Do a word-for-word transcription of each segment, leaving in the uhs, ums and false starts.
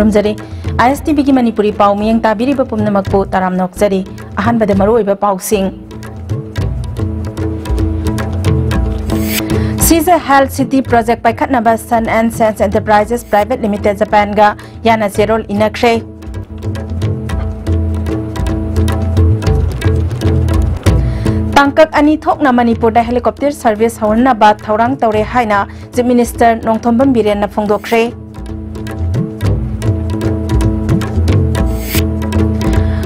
ꯈꯨꯔꯨꯝꯖꯔꯤ꯫ ISTVꯒꯤ ꯃꯅꯤꯄꯨꯔꯤ ꯄꯥꯎ ꯃꯤꯌꯦꯡ ꯇꯥꯕꯤꯔꯤꯕ ꯄꯨꯝꯅꯃꯛꯄꯨ ꯇꯔꯥꯝꯅ ꯑꯣꯛꯆꯔꯤ꯫ ꯑꯍꯥꯟꯕꯗ ꯃꯔꯨꯑꯣꯏꯕ ꯄꯥꯎꯁꯤꯡ꯫ ꯁꯤꯖ Health City Project ꯄꯥꯏꯈꯠꯅꯕ Sun and Sense Enterprises Private Limited ꯖꯄꯥꯟꯒ ꯌꯥꯅ ꯆꯦꯔꯣꯜ ꯏꯟꯅꯈ꯭ꯔꯦ꯫ ꯇꯥꯡꯀꯛ ꯑꯅꯤ ꯊꯣꯛꯅ ꯃꯅꯤꯄꯨꯔꯗ helicopter service ꯍꯧꯍꯟꯅꯕ ꯊꯧꯔꯥꯡ ꯇꯧꯔꯦ ꯍꯥꯏꯅ Chief Minister ꯅꯣꯡꯊꯣꯝꯕꯝ ꯕꯤꯔꯦꯟꯅ ꯐꯣꯡꯗꯣꯛꯈ꯭ꯔꯦ꯫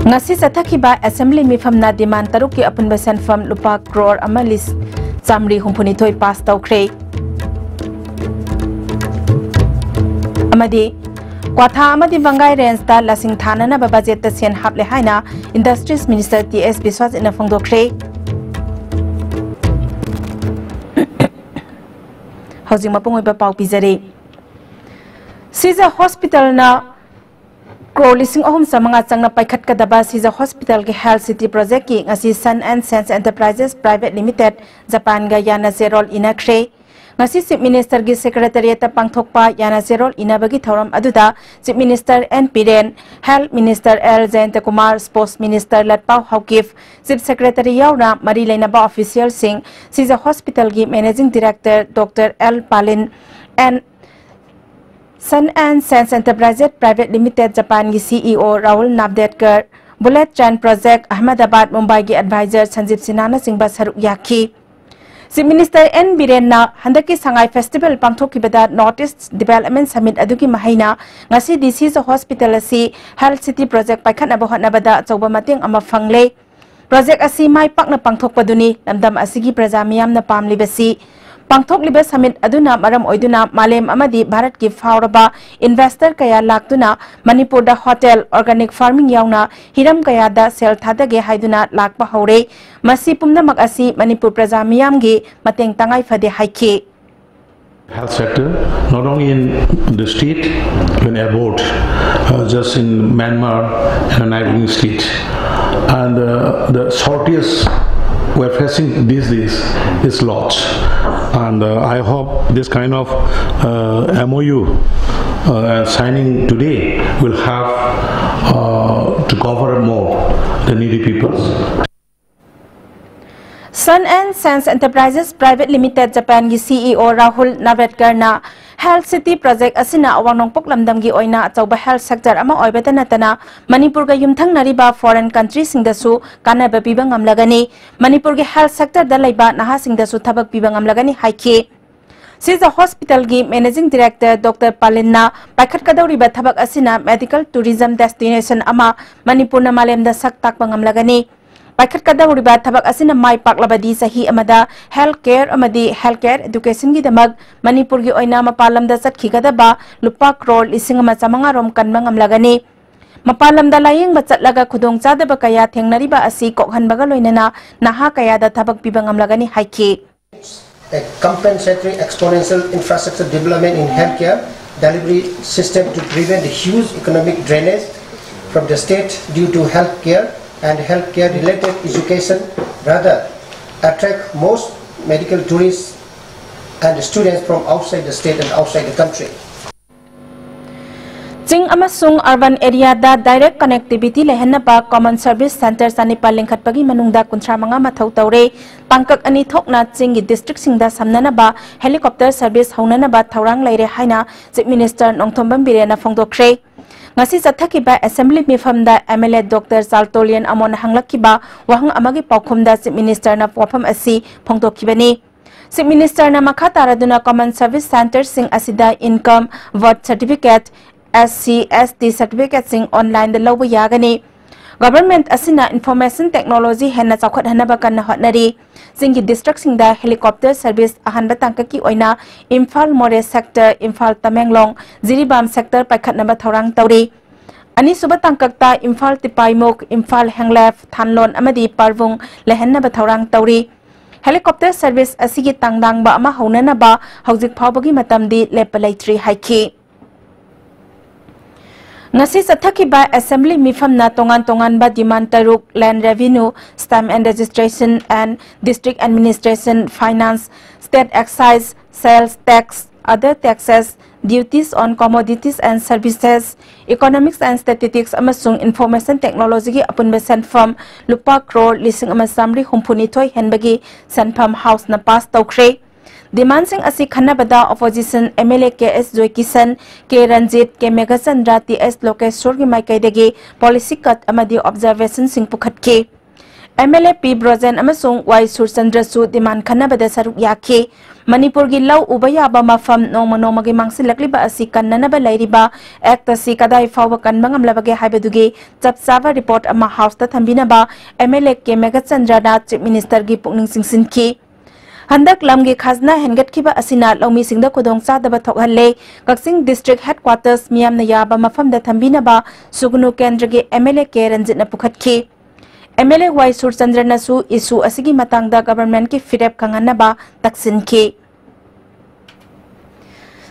ꯉꯁꯤ ꯆꯠꯊꯈꯤꯕ Assembly ꯃꯤꯐꯝꯅ demand ꯇꯔꯨꯛꯀꯤ ꯑꯄꯨꯟꯕ ꯁꯦꯟꯐꯝ ꯂꯨꯄꯥ ꯀ꯭ꯔꯣꯔ ꯑꯃ ꯂꯤꯁ ꯆꯥꯃꯔꯤ ꯍꯨꯝꯐꯨꯅꯤꯊꯣꯏ pass ꯇꯧꯈ꯭ꯔꯦ꯫ ꯑꯃꯗꯤ ꯀ꯭ꯋꯥꯊꯥ ꯑꯃꯗꯤ ꯕꯪꯒꯥꯏ rangeꯇ ꯂꯁꯤꯡ ꯊꯥꯅꯅꯕ budgetꯇ ꯁꯦꯟ ꯍꯥꯞꯂꯦ ꯍꯥꯏꯅ Industries Minister T S ꯕꯤꯁ꯭ꯋꯥꯖꯤꯠꯅ ꯐꯣꯡꯗꯣꯛꯈ꯭ꯔꯦ꯫ ꯍꯧꯖꯤꯛ ꯃꯄꯨꯡ ꯑꯣꯏꯕ ꯄꯥꯎ ꯄꯤꯖꯔꯤ꯫ ꯁꯤꯖ Hospitalꯅ ꯀ꯭ꯔꯣꯔ ꯂꯤꯁꯤꯡ ꯑꯍꯨꯝ ꯆꯥꯃꯉꯥ ꯆꯪꯅ ꯄꯥꯏꯈꯠꯀꯗꯕ ꯁꯤꯖ Hospitalꯒꯤ Health City Projectꯀꯤ ꯉꯁꯤ Sun and Sense Enterprises Private Limited ꯖꯄꯥꯟꯒ ꯌꯥꯅ ꯆꯦꯔꯣꯜ ꯏꯟꯅꯈ꯭ꯔꯦ꯫ ꯉꯁꯤ Chief Ministerꯒꯤ Secretariatꯇ ꯄꯥꯡꯊꯣꯛꯄ ꯌꯥꯅ ꯆꯦꯔꯣꯜ ꯏꯟꯅꯕꯒꯤ ꯊꯧꯔꯝ ꯑꯗꯨꯗ Chief Minister N Biren, Health Minister L ꯖꯌꯟꯇꯀꯨꯃꯥꯔ, Sports Minister ꯂꯠꯄꯥꯎ Haokip, Chief Secretary ꯌꯥꯎꯅ ꯃꯔꯤ ꯂꯩꯅꯕ officialꯁꯤꯡ, ꯁꯤꯖ Hospitalꯒꯤ Managing Director Doctor L ꯄꯥꯂꯤꯟ, and Sun and Sense Enterprises Private Limited ꯖꯄꯥꯟꯒꯤ CEO Rahul ꯅꯥꯕꯗꯦꯠꯀꯔ, Bullet Train Project Ahmedabad ꯃꯨꯝꯕꯥꯏꯒꯤ advisor ꯁꯟꯖꯤꯕ ꯁꯤꯟꯍꯥꯅꯆꯤꯡꯕ ꯁꯔꯨꯛ ꯌꯥꯈꯤ꯫ Chief Minister N ꯕꯤꯔꯦꯟꯅ ꯍꯟꯗꯛꯀꯤ ꯁꯉꯥꯏ Festival ꯄꯥꯡꯊꯣꯛꯈꯤꯕꯗ North East Development Summit ꯑꯗꯨꯒꯤ ꯃꯍꯩꯅ ꯉꯁꯤꯗꯤ ꯁꯤꯖ Hospital ꯑꯁꯤ Health City Project ꯄꯥꯏꯈꯠꯅꯕ ꯍꯣꯠꯅꯕꯗ ꯑꯆꯧꯕ ꯃꯇꯦꯡ ꯑꯃ ꯐꯪꯂꯦ꯫ Project ꯑꯁꯤ ꯃꯥꯏ ꯄꯥꯛꯅ ꯄꯥꯡꯊꯣꯛꯄꯗꯨꯅꯤ ꯂꯝꯗꯝ ꯑꯁꯤꯒꯤ ꯄ꯭ꯔꯖꯥ ꯃꯤꯌꯥꯝꯅ ꯄꯥꯝꯂꯤꯕꯁꯤ꯫ ꯄꯥꯡꯊꯣꯛꯂꯤꯕ summit ꯑꯗꯨꯅ ꯃꯔꯝ ꯑꯣꯏꯗꯨꯅ ꯃꯥꯂꯦꯝ ꯑꯃꯗꯤ ꯚꯥꯔꯠꯀꯤ ꯐꯥꯎꯔꯕ investor ꯀꯌꯥ ꯂꯥꯛꯇꯨꯅ ꯃꯅꯤꯄꯨꯔꯗ hotel, organic farming ꯌꯥꯎꯅ ꯍꯤꯔꯝ ꯀꯌꯥꯗ ꯁꯦꯜ ꯊꯥꯗꯒꯦ ꯍꯥꯏꯗꯨꯅ ꯂꯥꯛꯄ ꯍꯧꯔꯦ꯫ ꯃꯁꯤ ꯄꯨꯝꯅꯃꯛ ꯑꯁꯤ ꯃꯅꯤꯄꯨꯔ ꯄ꯭ꯔꯖꯥ ꯃꯤꯌꯥꯝꯒꯤ ꯃꯇꯦꯡ ꯇꯉꯥꯏ ꯐꯗꯦ ꯍꯥꯏꯈꯤ꯫ Health sector, not only in the state, even abroad, uh, just in Myanmar and a neighboring state. And uh, the shortage we're facing these days is lots. And uh, I hope this kind of uh, MOU Uh, and signing today will have uh, to cover more the needy peoples. Sun and Sense Enterprises Private Limited Japan ꯒꯤ CEO Rahul Navadkar ꯅ Health City Project ꯑꯁꯤꯅ ꯑꯋꯥꯡ ꯅꯣꯡꯄꯣꯛ ꯂꯝꯗꯝꯒꯤ ꯑꯣꯏꯅ ꯑꯆꯧꯕ health sector ꯑꯃ ꯑꯣꯏꯕꯇ ꯅꯠꯇꯅ ꯃꯅꯤꯄꯨꯔꯒ ꯌꯨꯝꯊꯪꯅꯔꯤꯕ foreign country ꯁꯤꯡꯗꯁꯨ ꯀꯥꯟꯅꯕ ꯄꯤꯕ ꯉꯝꯂꯒꯅꯤ꯫ ꯃꯅꯤꯄꯨꯔꯒꯤ health sector ꯗ ꯂꯩꯕ ꯅꯍꯥꯁꯤꯡꯗꯁꯨ ꯊꯕꯛ ꯄꯤꯕ ꯉꯝꯂꯒꯅꯤ ꯍꯥꯏꯈꯤ꯫ ꯁꯤꯖ Hospital ꯒꯤ Managing Director Doctor ꯄꯥꯂꯤꯟꯅ ꯄꯥꯏꯈꯠꯀꯗꯧꯔꯤꯕ ꯊꯕꯛ ꯑꯁꯤꯅ medical tourism destination ꯑꯃ ꯃꯅꯤꯄꯨꯔꯅ ꯃꯥꯂꯦꯝꯗ ꯁꯛ ꯇꯥꯛꯄ ꯉꯝꯂꯒꯅꯤ꯫ ꯄꯥꯏꯈꯠꯀꯗꯧꯔꯤꯕ ꯊꯕꯛ ꯑꯁꯤꯅ ꯃꯥꯏ ꯄꯥꯛꯂꯕꯗꯤ ꯆꯍꯤ ꯑꯃꯗ health care ꯑꯃꯗꯤ health care education ꯒꯤꯗꯃꯛ ꯃꯅꯤꯄꯨꯔꯒꯤ ꯑꯣꯏꯅ ꯃꯄꯥꯟ ꯂꯝꯗ ꯆꯠꯈꯤꯒꯗꯕ ꯂꯨꯄꯥ ꯀ꯭ꯔꯣꯔ ꯂꯤꯁꯤꯡ ꯑꯃ ꯆꯥꯃꯉꯥ ꯔꯣꯝ ꯀꯟꯕ ꯉꯝꯂꯒꯅꯤ꯫ ꯃꯄꯥꯟ ꯂꯝꯗ ꯂꯥꯌꯦꯡꯕ ꯆꯠꯂꯒ ꯈꯨꯗꯣꯡꯆꯥꯗꯕ ꯀꯌꯥ ꯊꯦꯡꯅꯔꯤꯕ ꯑꯁꯤ ꯀꯣꯛꯍꯟꯕꯒ ꯂꯣꯏꯅꯅ ꯅꯍꯥ ꯀꯌꯥꯗ ꯊꯕꯛ ꯄꯤꯕ ꯉꯝꯂꯒꯅꯤ ꯍꯥꯏꯈꯤ꯫ A compensatory exponential infrastructure development in healthcare delivery system to prevent the huge economic drainage from the state due to healthcare and healthcare related education, rather attract most medical tourists and students from outside the state and outside the country. ꯆꯤꯡ ꯑꯃꯁꯨꯡ urban area ꯗ direct connectivity ꯂꯩꯍꯟꯅꯕ common service centre ꯆꯅꯤꯄꯥꯜ ꯂꯤꯡꯈꯠꯄꯒꯤ ꯃꯅꯨꯡꯗ ꯀꯨꯟꯊ꯭ꯔꯥ ꯃꯉꯥ ꯃꯊꯧ ꯇꯧꯔꯦ꯫ ꯇꯥꯡꯀꯛ ꯑꯅꯤ ꯊꯣꯛꯅ ꯆꯤꯡꯒꯤ district ꯁꯤꯡꯗ ꯁꯝꯅꯅꯕ helicopter service ꯍꯧꯅꯅꯕ ꯊꯧꯔꯥꯡ ꯂꯩꯔꯦ ꯍꯥꯏꯅ Chief Minister ꯅꯣꯡꯊꯣꯝꯕꯝ ꯕꯤꯔꯦꯟꯅ ꯐꯣꯡꯗꯣꯛꯈ꯭ꯔꯦ꯫ ꯉꯁꯤ ꯆꯠꯊꯈꯤꯕ assembly ꯃꯤꯐꯝꯗ MLA Doctor ꯆꯥꯜꯇꯣꯂꯤꯌꯟ ꯑꯃꯣꯟꯅ ꯍꯪꯂꯛꯈꯤꯕ ꯋꯥꯍꯪ ꯑꯃꯒꯤ ꯄꯥꯎꯈꯨꯝꯗ Chief Minister ꯅ ꯋꯥꯐꯝ ꯑꯁꯤ ꯐꯣꯡꯗꯣꯛꯈꯤꯕꯅꯤ꯫ Chief Minister ꯅ ꯃꯈꯥ ꯇꯥꯔꯗꯨꯅ common service centre ꯁꯤꯡ ꯑꯁꯤꯗ income, birth certificate, SC, ST certificate ꯁꯤꯡ online ꯗ ꯂꯧꯕ ꯌꯥꯒꯅꯤ꯫ Government ꯑꯁꯤꯅ information technology ꯍꯦꯟꯅ ꯆꯥꯎꯈꯠꯍꯟꯅꯕ ꯀꯟꯅ ꯍꯣꯠꯅꯔꯤ꯫ ꯆꯤꯡꯒꯤ district ꯁꯤꯡꯗ helicopter service ꯑꯍꯥꯟꯕ ꯇꯥꯡꯀꯛꯀꯤ ꯑꯣꯏꯅ ꯏꯝꯐꯥꯜ ꯃꯣꯔꯦ sector, ꯏꯝꯐꯥꯜ ꯇꯃꯦꯡꯂꯣꯡ, ꯖꯤꯔꯤꯕꯥꯝ sector ꯄꯥꯏꯈꯠꯅꯕ ꯊꯧꯔꯥꯡ ꯇꯧꯔꯤ꯫ ꯑꯅꯤꯁꯨꯕ ꯇꯥꯡꯀꯛꯇ ꯏꯝꯐꯥꯜ ꯇꯤꯄꯥꯏꯃꯨꯈ, ꯏꯝꯐꯥꯜ ꯍꯦꯡꯂꯦꯐ, ꯊꯥꯟꯂꯣꯟ ꯑꯃꯗꯤ ꯄꯥꯔꯕꯨꯡ ꯂꯩꯍꯟꯅꯕ ꯊꯧꯔꯥꯡ ꯇꯧꯔꯤ꯫ Helicopter service ꯑꯁꯤꯒꯤ ꯇꯥꯡꯗꯥꯡꯕ ꯑꯃ ꯍꯧꯅꯅꯕ ꯍꯧꯖꯤꯛ ꯐꯥꯎꯕꯒꯤ ꯃꯇꯝꯗꯤ ꯂꯦꯞꯄ ꯂꯩꯇ꯭ꯔꯤ ꯍꯥꯏꯈꯤ꯫ ꯉꯁꯤ ꯆꯠꯊꯈꯤꯕ assembly ꯃꯤꯐꯝꯅ ꯇꯣꯉꯥꯟ ꯇꯣꯉꯥꯟꯕ demand ꯇꯔꯨꯛ, land revenue, stamp and registration and district administration, finance, state excise, sales tax, other taxes, Duties on Commodities and Services, Economics and Statistics ꯑꯃꯁꯨꯡ Information Technology ꯒꯤ ꯑꯄꯨꯟꯕ ꯁꯦꯟꯐꯝ ꯂꯨꯄꯥ ꯀ꯭ꯔꯣꯔ ꯂꯤꯁꯤꯡ ꯑꯃ ꯆꯥꯃꯔꯤ ꯍꯨꯝꯐꯨ ꯅꯤꯊꯣꯏ ꯍꯦꯟꯕꯒꯤ ꯁꯦꯟꯐꯝ House ꯅ pass ꯇꯧꯈ꯭ꯔꯦ꯫ Demand ꯁꯤꯡ ꯑꯁꯤ ꯈꯟꯅꯕꯗ opposition M L A K S Joykishan, K Ranjit, K Meghachandra, T S ꯂꯣꯀꯦꯁꯣꯔꯒꯤ ꯃꯥꯏꯀꯩꯗꯒꯤ policy cut ꯑꯃꯗꯤ observation ꯁꯤꯡ ꯄꯨꯈꯠꯈꯤ꯫ M L A P Brojen ꯑꯃꯁꯨꯡ Y ꯁꯨꯔꯆꯟꯗ꯭ꯔꯁꯨ demand ꯈꯟꯅꯕꯗ ꯁꯔꯨꯛ ꯌꯥꯈꯤ꯫ ꯃꯅꯤꯄꯨꯔꯒꯤ ꯂꯧ ꯎꯕ ꯌꯥꯕ ꯃꯐꯝ ꯅꯣꯡꯃ ꯅꯣꯡꯃꯒꯤ ꯃꯥꯡꯁꯤꯜꯂꯛꯂꯤꯕ ꯑꯁꯤ ꯀꯟꯅꯅꯕ ꯂꯩꯔꯤꯕ Act ꯑꯁꯤ ꯀꯗꯥꯏ ꯐꯥꯎꯕ ꯀꯟꯕ ꯉꯝꯂꯕꯒꯦ ꯍꯥꯏꯕꯗꯨꯒꯤ ꯆꯞ ꯆꯥꯕ report ꯑꯃ House ꯇ ꯊꯝꯕꯤꯅꯕ M L A K ꯃꯦꯘꯆꯟꯗ꯭ꯔꯅ Chief Minister ꯒꯤ ꯄꯨꯛꯅꯤꯡ ꯆꯤꯡꯁꯤꯟꯈꯤ꯫ ꯍꯟꯗꯛ ꯂꯝꯒꯤ ꯈꯥꯖꯅꯥ ꯍꯦꯟꯒꯠꯈꯤꯕ ꯑꯁꯤꯅ ꯂꯧꯃꯤꯁꯤꯡꯗ ꯈꯨꯗꯣꯡꯆꯥꯗꯕ ꯊꯣꯛꯍꯜꯂꯦ꯫ ꯀꯛꯆꯤꯡ district headquarters ꯃꯤꯌꯥꯝꯅ ꯌꯥꯕ ꯃꯐꯝꯗ ꯊꯝꯕꯤꯅꯕ ꯁꯨꯒꯅꯨ ꯀꯦꯟꯗ꯭ꯔꯒꯤ M L A K ꯔꯟꯖꯤꯠꯅ ꯄꯨꯈꯠꯈꯤ꯫ M L A Y ꯁꯨꯔꯆꯟꯗ꯭ꯔꯅꯁꯨ issue ꯑꯁꯤꯒꯤ ꯃꯇꯥꯡꯗ government ꯀꯤ ꯐꯤꯔꯦꯞ ꯈꯪꯍꯟꯅꯕ ꯇꯛꯁꯤꯟꯈꯤ꯫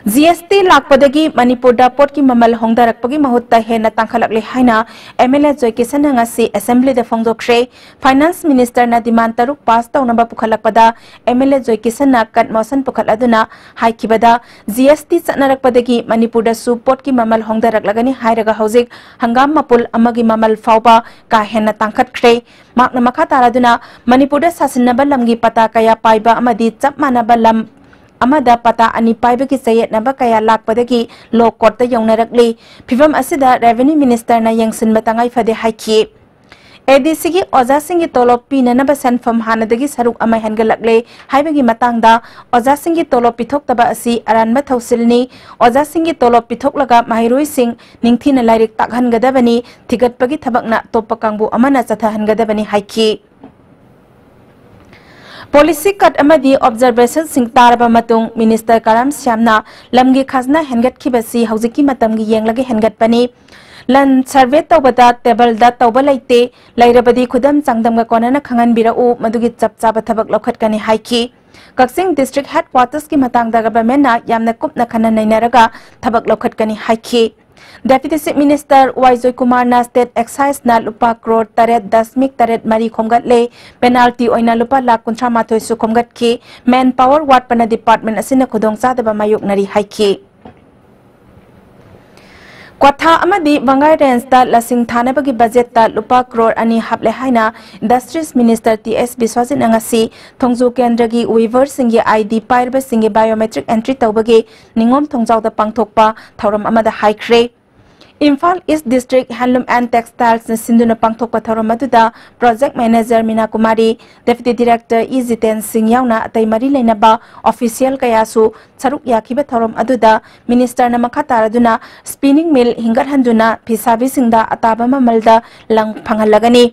G S T ꯂꯥꯛꯄꯗꯒꯤ ꯃꯅꯤꯄꯨꯔꯗ ꯄꯣꯠꯀꯤ ꯃꯃꯜ ꯍꯣꯡꯊꯔꯛꯄꯒꯤ ꯃꯍꯨꯠꯇ ꯍꯦꯟꯅ ꯇꯥꯡꯈꯠꯂꯛꯂꯦ ꯍꯥꯏꯅ M L A ꯖꯣꯏꯀꯤꯁꯟꯅ ꯉꯁꯤ Assembly ꯗ ꯐꯣꯡꯗꯣꯛꯈ꯭ꯔꯦ꯫ Finance Minister ꯅ demand ꯇꯔꯨꯛ pass ꯇꯧꯅꯕ ꯄꯨꯈꯠꯂꯛꯄꯗ M L A ꯖꯣꯏꯀꯤꯁꯟꯅ cut motion ꯄꯨꯈꯠꯂꯗꯨꯅ ꯍꯥꯏꯈꯤꯕꯗ, G S T ꯆꯠꯅꯔꯛꯄꯗꯒꯤ ꯃꯅꯤꯄꯨꯔꯗꯁꯨ ꯄꯣꯠꯀꯤ ꯃꯃꯜ ꯍꯣꯡꯊꯔꯛꯂꯒꯅꯤ ꯍꯥꯏꯔꯒ ꯍꯧꯖꯤꯛ ꯍꯪꯒꯥꯝ ꯃꯄꯨꯜ ꯑꯃꯒꯤ ꯃꯃꯜ ꯐꯥꯎꯕ ꯀꯥ ꯍꯦꯟꯅ ꯇꯥꯡꯈꯠꯈ꯭ꯔꯦ꯫ ꯃꯍꯥꯛꯅ ꯃꯈꯥ ꯇꯥꯔꯗꯨꯅ, ꯃꯅꯤꯄꯨꯔꯗ ꯁꯥꯁꯤꯟꯅꯕ ꯂꯝꯒꯤ ꯄꯇꯥ ꯀꯌꯥ ꯄꯥꯏꯕ ꯑꯃꯗꯤ ꯆꯞ ꯃꯥꯟꯅꯕ ꯂꯝ ꯑꯃꯗ ꯄꯇꯥ ꯑꯅꯤ ꯄꯥꯏꯕꯒꯤ ꯆꯌꯦꯠꯅꯕ ꯀꯌꯥ ꯂꯥꯛꯄꯗꯒꯤ law court ꯇ ꯌꯧꯅꯔꯛꯂꯤ꯫ ꯐꯤꯚꯝ ꯑꯁꯤꯗ Revenue Minister ꯅ ꯌꯦꯡꯁꯤꯟꯕ ꯇꯉꯥꯏ ꯐꯗꯦ ꯍꯥꯏꯈꯤ꯫ A D C ꯒꯤ ꯑꯣꯖꯥꯁꯤꯡꯒꯤ ꯇꯣꯂꯣꯞ ꯄꯤꯅꯅꯕ ꯁꯦꯟꯐꯝ ꯍꯥꯟꯅꯗꯒꯤ ꯁꯔꯨꯛ ꯑꯃ ꯍꯦꯟꯒꯠꯂꯛꯂꯦ ꯍꯥꯏꯕꯒꯤ ꯃꯇꯥꯡꯗ, ꯑꯣꯖꯥꯁꯤꯡꯒꯤ ꯇꯣꯂꯣꯞ ꯄꯤꯊꯣꯛꯇꯕ ꯑꯁꯤ ꯑꯔꯥꯟꯕ ꯊꯧꯁꯤꯜꯅꯤ꯫ ꯑꯣꯖꯥꯁꯤꯡꯒꯤ ꯇꯣꯂꯣꯞ ꯄꯤꯊꯣꯛꯂꯒ ꯃꯍꯩꯔꯣꯏꯁꯤꯡ ꯅꯤꯡꯊꯤꯅ ꯂꯥꯏꯔꯤꯛ ꯇꯥꯛꯍꯟꯒꯗꯕꯅꯤ꯫ ꯊꯤꯒꯠꯄꯒꯤ ꯊꯕꯛꯅ ꯑꯇꯣꯞꯄ ꯀꯥꯡꯕꯨ ꯑꯃꯅ ꯆꯠꯊꯍꯟꯒꯗꯕꯅꯤ ꯍꯥꯏꯈꯤ꯫ Policy cut ꯑꯃꯗꯤ observation ꯁꯤꯡ ꯇꯥꯔꯕ ꯃꯇꯨꯡ, Minister ꯀꯔꯥꯝ ꯁ꯭ꯌꯥꯝꯅ ꯂꯝꯒꯤ ꯈꯥꯖꯅꯥ ꯍꯦꯟꯒꯠꯈꯤꯕꯁꯤ ꯍꯧꯖꯤꯛꯀꯤ ꯃꯇꯝꯒꯤ ꯌꯦꯡꯂꯒ ꯍꯦꯟꯒꯠꯄꯅꯤ꯫ ꯂꯟ survey ꯇꯧꯕꯗ table ꯗ ꯇꯧꯕ ꯂꯩꯇꯦ, ꯂꯩꯔꯕꯗꯤ ꯈꯨꯗꯝ ꯆꯥꯡꯗꯝꯒ ꯀꯣꯟꯅꯅ ꯈꯪꯍꯟꯕꯤꯔꯛꯎ, ꯃꯗꯨꯒꯤ ꯆꯞ ꯆꯥꯕ ꯊꯕꯛ ꯂꯧꯈꯠꯀꯅꯤ ꯍꯥꯏꯈꯤ꯫ ꯀꯛꯆꯤꯡ district headquarters ꯀꯤ ꯃꯇꯥꯡꯗ government ꯅ ꯌꯥꯝꯅ ꯀꯨꯞꯅ ꯈꯟꯅ ꯅꯩꯅꯔꯒ ꯊꯕꯛ ꯂꯧꯈꯠꯀꯅꯤ ꯍꯥꯏꯈꯤ꯫ Deputy Chief Minister Y ꯖꯣꯏꯀꯨꯃꯥꯔꯅ state excise ꯅ ꯂꯨꯄꯥ ꯀ꯭ꯔꯣꯔ ꯇꯔꯦꯠ ꯗꯁꯃꯤꯛ ꯇꯔꯦꯠ ꯃꯔꯤ ꯈꯣꯝꯒꯠꯂꯦ, penalty ꯑꯣꯏꯅ ꯂꯨꯄꯥ ꯂꯥꯈ ꯀꯨꯟꯊ꯭ꯔꯥ ꯃꯥꯊꯣꯏꯁꯨ ꯈꯣꯝꯒꯠꯈꯤ, manpower ꯋꯥꯠꯄꯅ department ꯑꯁꯤꯅ ꯈꯨꯗꯣꯡꯆꯥꯗꯕ ꯃꯥꯌꯣꯛꯅꯔꯤ ꯍꯥꯏꯈꯤ꯫ ꯀ꯭ꯋꯥꯊꯥ ꯑꯃꯗꯤ ꯕꯪꯒꯥꯏ ꯔꯦꯟꯖꯇ ꯂꯁꯤꯡ ꯊꯥꯅꯕꯒꯤ ꯕꯖꯦꯠꯇ ꯂꯨꯄꯥ ꯀ꯭ꯔꯣꯔ ꯑꯅꯤ ꯍꯥꯞꯂꯦ ꯍꯥꯏꯅ ꯏꯟꯗꯁꯇ꯭ꯔꯤꯁ ꯃꯤꯅꯤꯁꯇꯔ ꯇꯤ ꯑꯦꯁ ꯕꯤꯁ꯭ꯋꯥꯖꯤꯠꯅ ꯉꯁꯤ ꯊꯣꯡꯖꯨ ꯀꯦꯟꯗ꯭ꯔꯒꯤ ꯋꯤꯚꯔꯁꯤꯡꯒꯤ ꯑꯥꯏ ꯗꯤ ꯄꯥꯏꯔꯕꯁꯤꯡꯒꯤ ꯕꯥꯏꯑꯣꯃꯦꯇ꯭ꯔꯤꯛ ꯑꯦꯟꯇ꯭ꯔꯤ ꯇꯧꯕꯒꯤ ꯅꯤꯉꯣꯝ ꯊꯣꯡꯖꯥꯎꯗ ꯄꯥꯡꯊꯣꯛꯄ ꯊꯧꯔꯝ ꯑꯃꯗ ꯍꯥꯏꯈ꯭ꯔꯦ꯫ ꯏꯝꯐꯥꯜ ꯏꯁ꯭ꯠ ꯗꯤꯁꯇ꯭ꯔꯤꯛ ꯍꯦꯟꯂꯨꯝ ꯑꯦꯟ ꯇꯦꯛꯁꯇꯥꯏꯜꯁꯅ ꯁꯤꯟꯗꯨꯅ ꯄꯥꯡꯊꯣꯛꯄ ꯊꯧꯔꯝ ꯑꯗꯨꯗ project manager Meena Kumari, deputy director E Jiten Singh ꯌꯥꯎꯅ ꯑꯇꯩ ꯃꯔꯤ ꯂꯩꯅꯕ ꯑꯣꯐꯤꯁꯤꯌꯦꯜ ꯀꯌꯥꯁꯨ ꯁꯔꯨꯛ ꯌꯥꯈꯤꯕ ꯊꯧꯔꯝ ꯑꯗꯨꯗ ꯃꯤꯅꯤꯁꯇꯔꯅ ꯃꯈꯥ ꯇꯥꯔꯗꯨꯅ ꯁ꯭ꯄꯤꯅꯤꯡ ꯃꯤꯜ ꯍꯤꯡꯒꯠꯍꯟꯗꯨꯅ ꯐꯤꯁꯥꯕꯤꯁꯤꯡꯗ ꯑꯇꯥꯕ ꯃꯃꯜꯗ ꯂꯪ ꯐꯪꯍꯜꯂꯒꯅꯤ꯫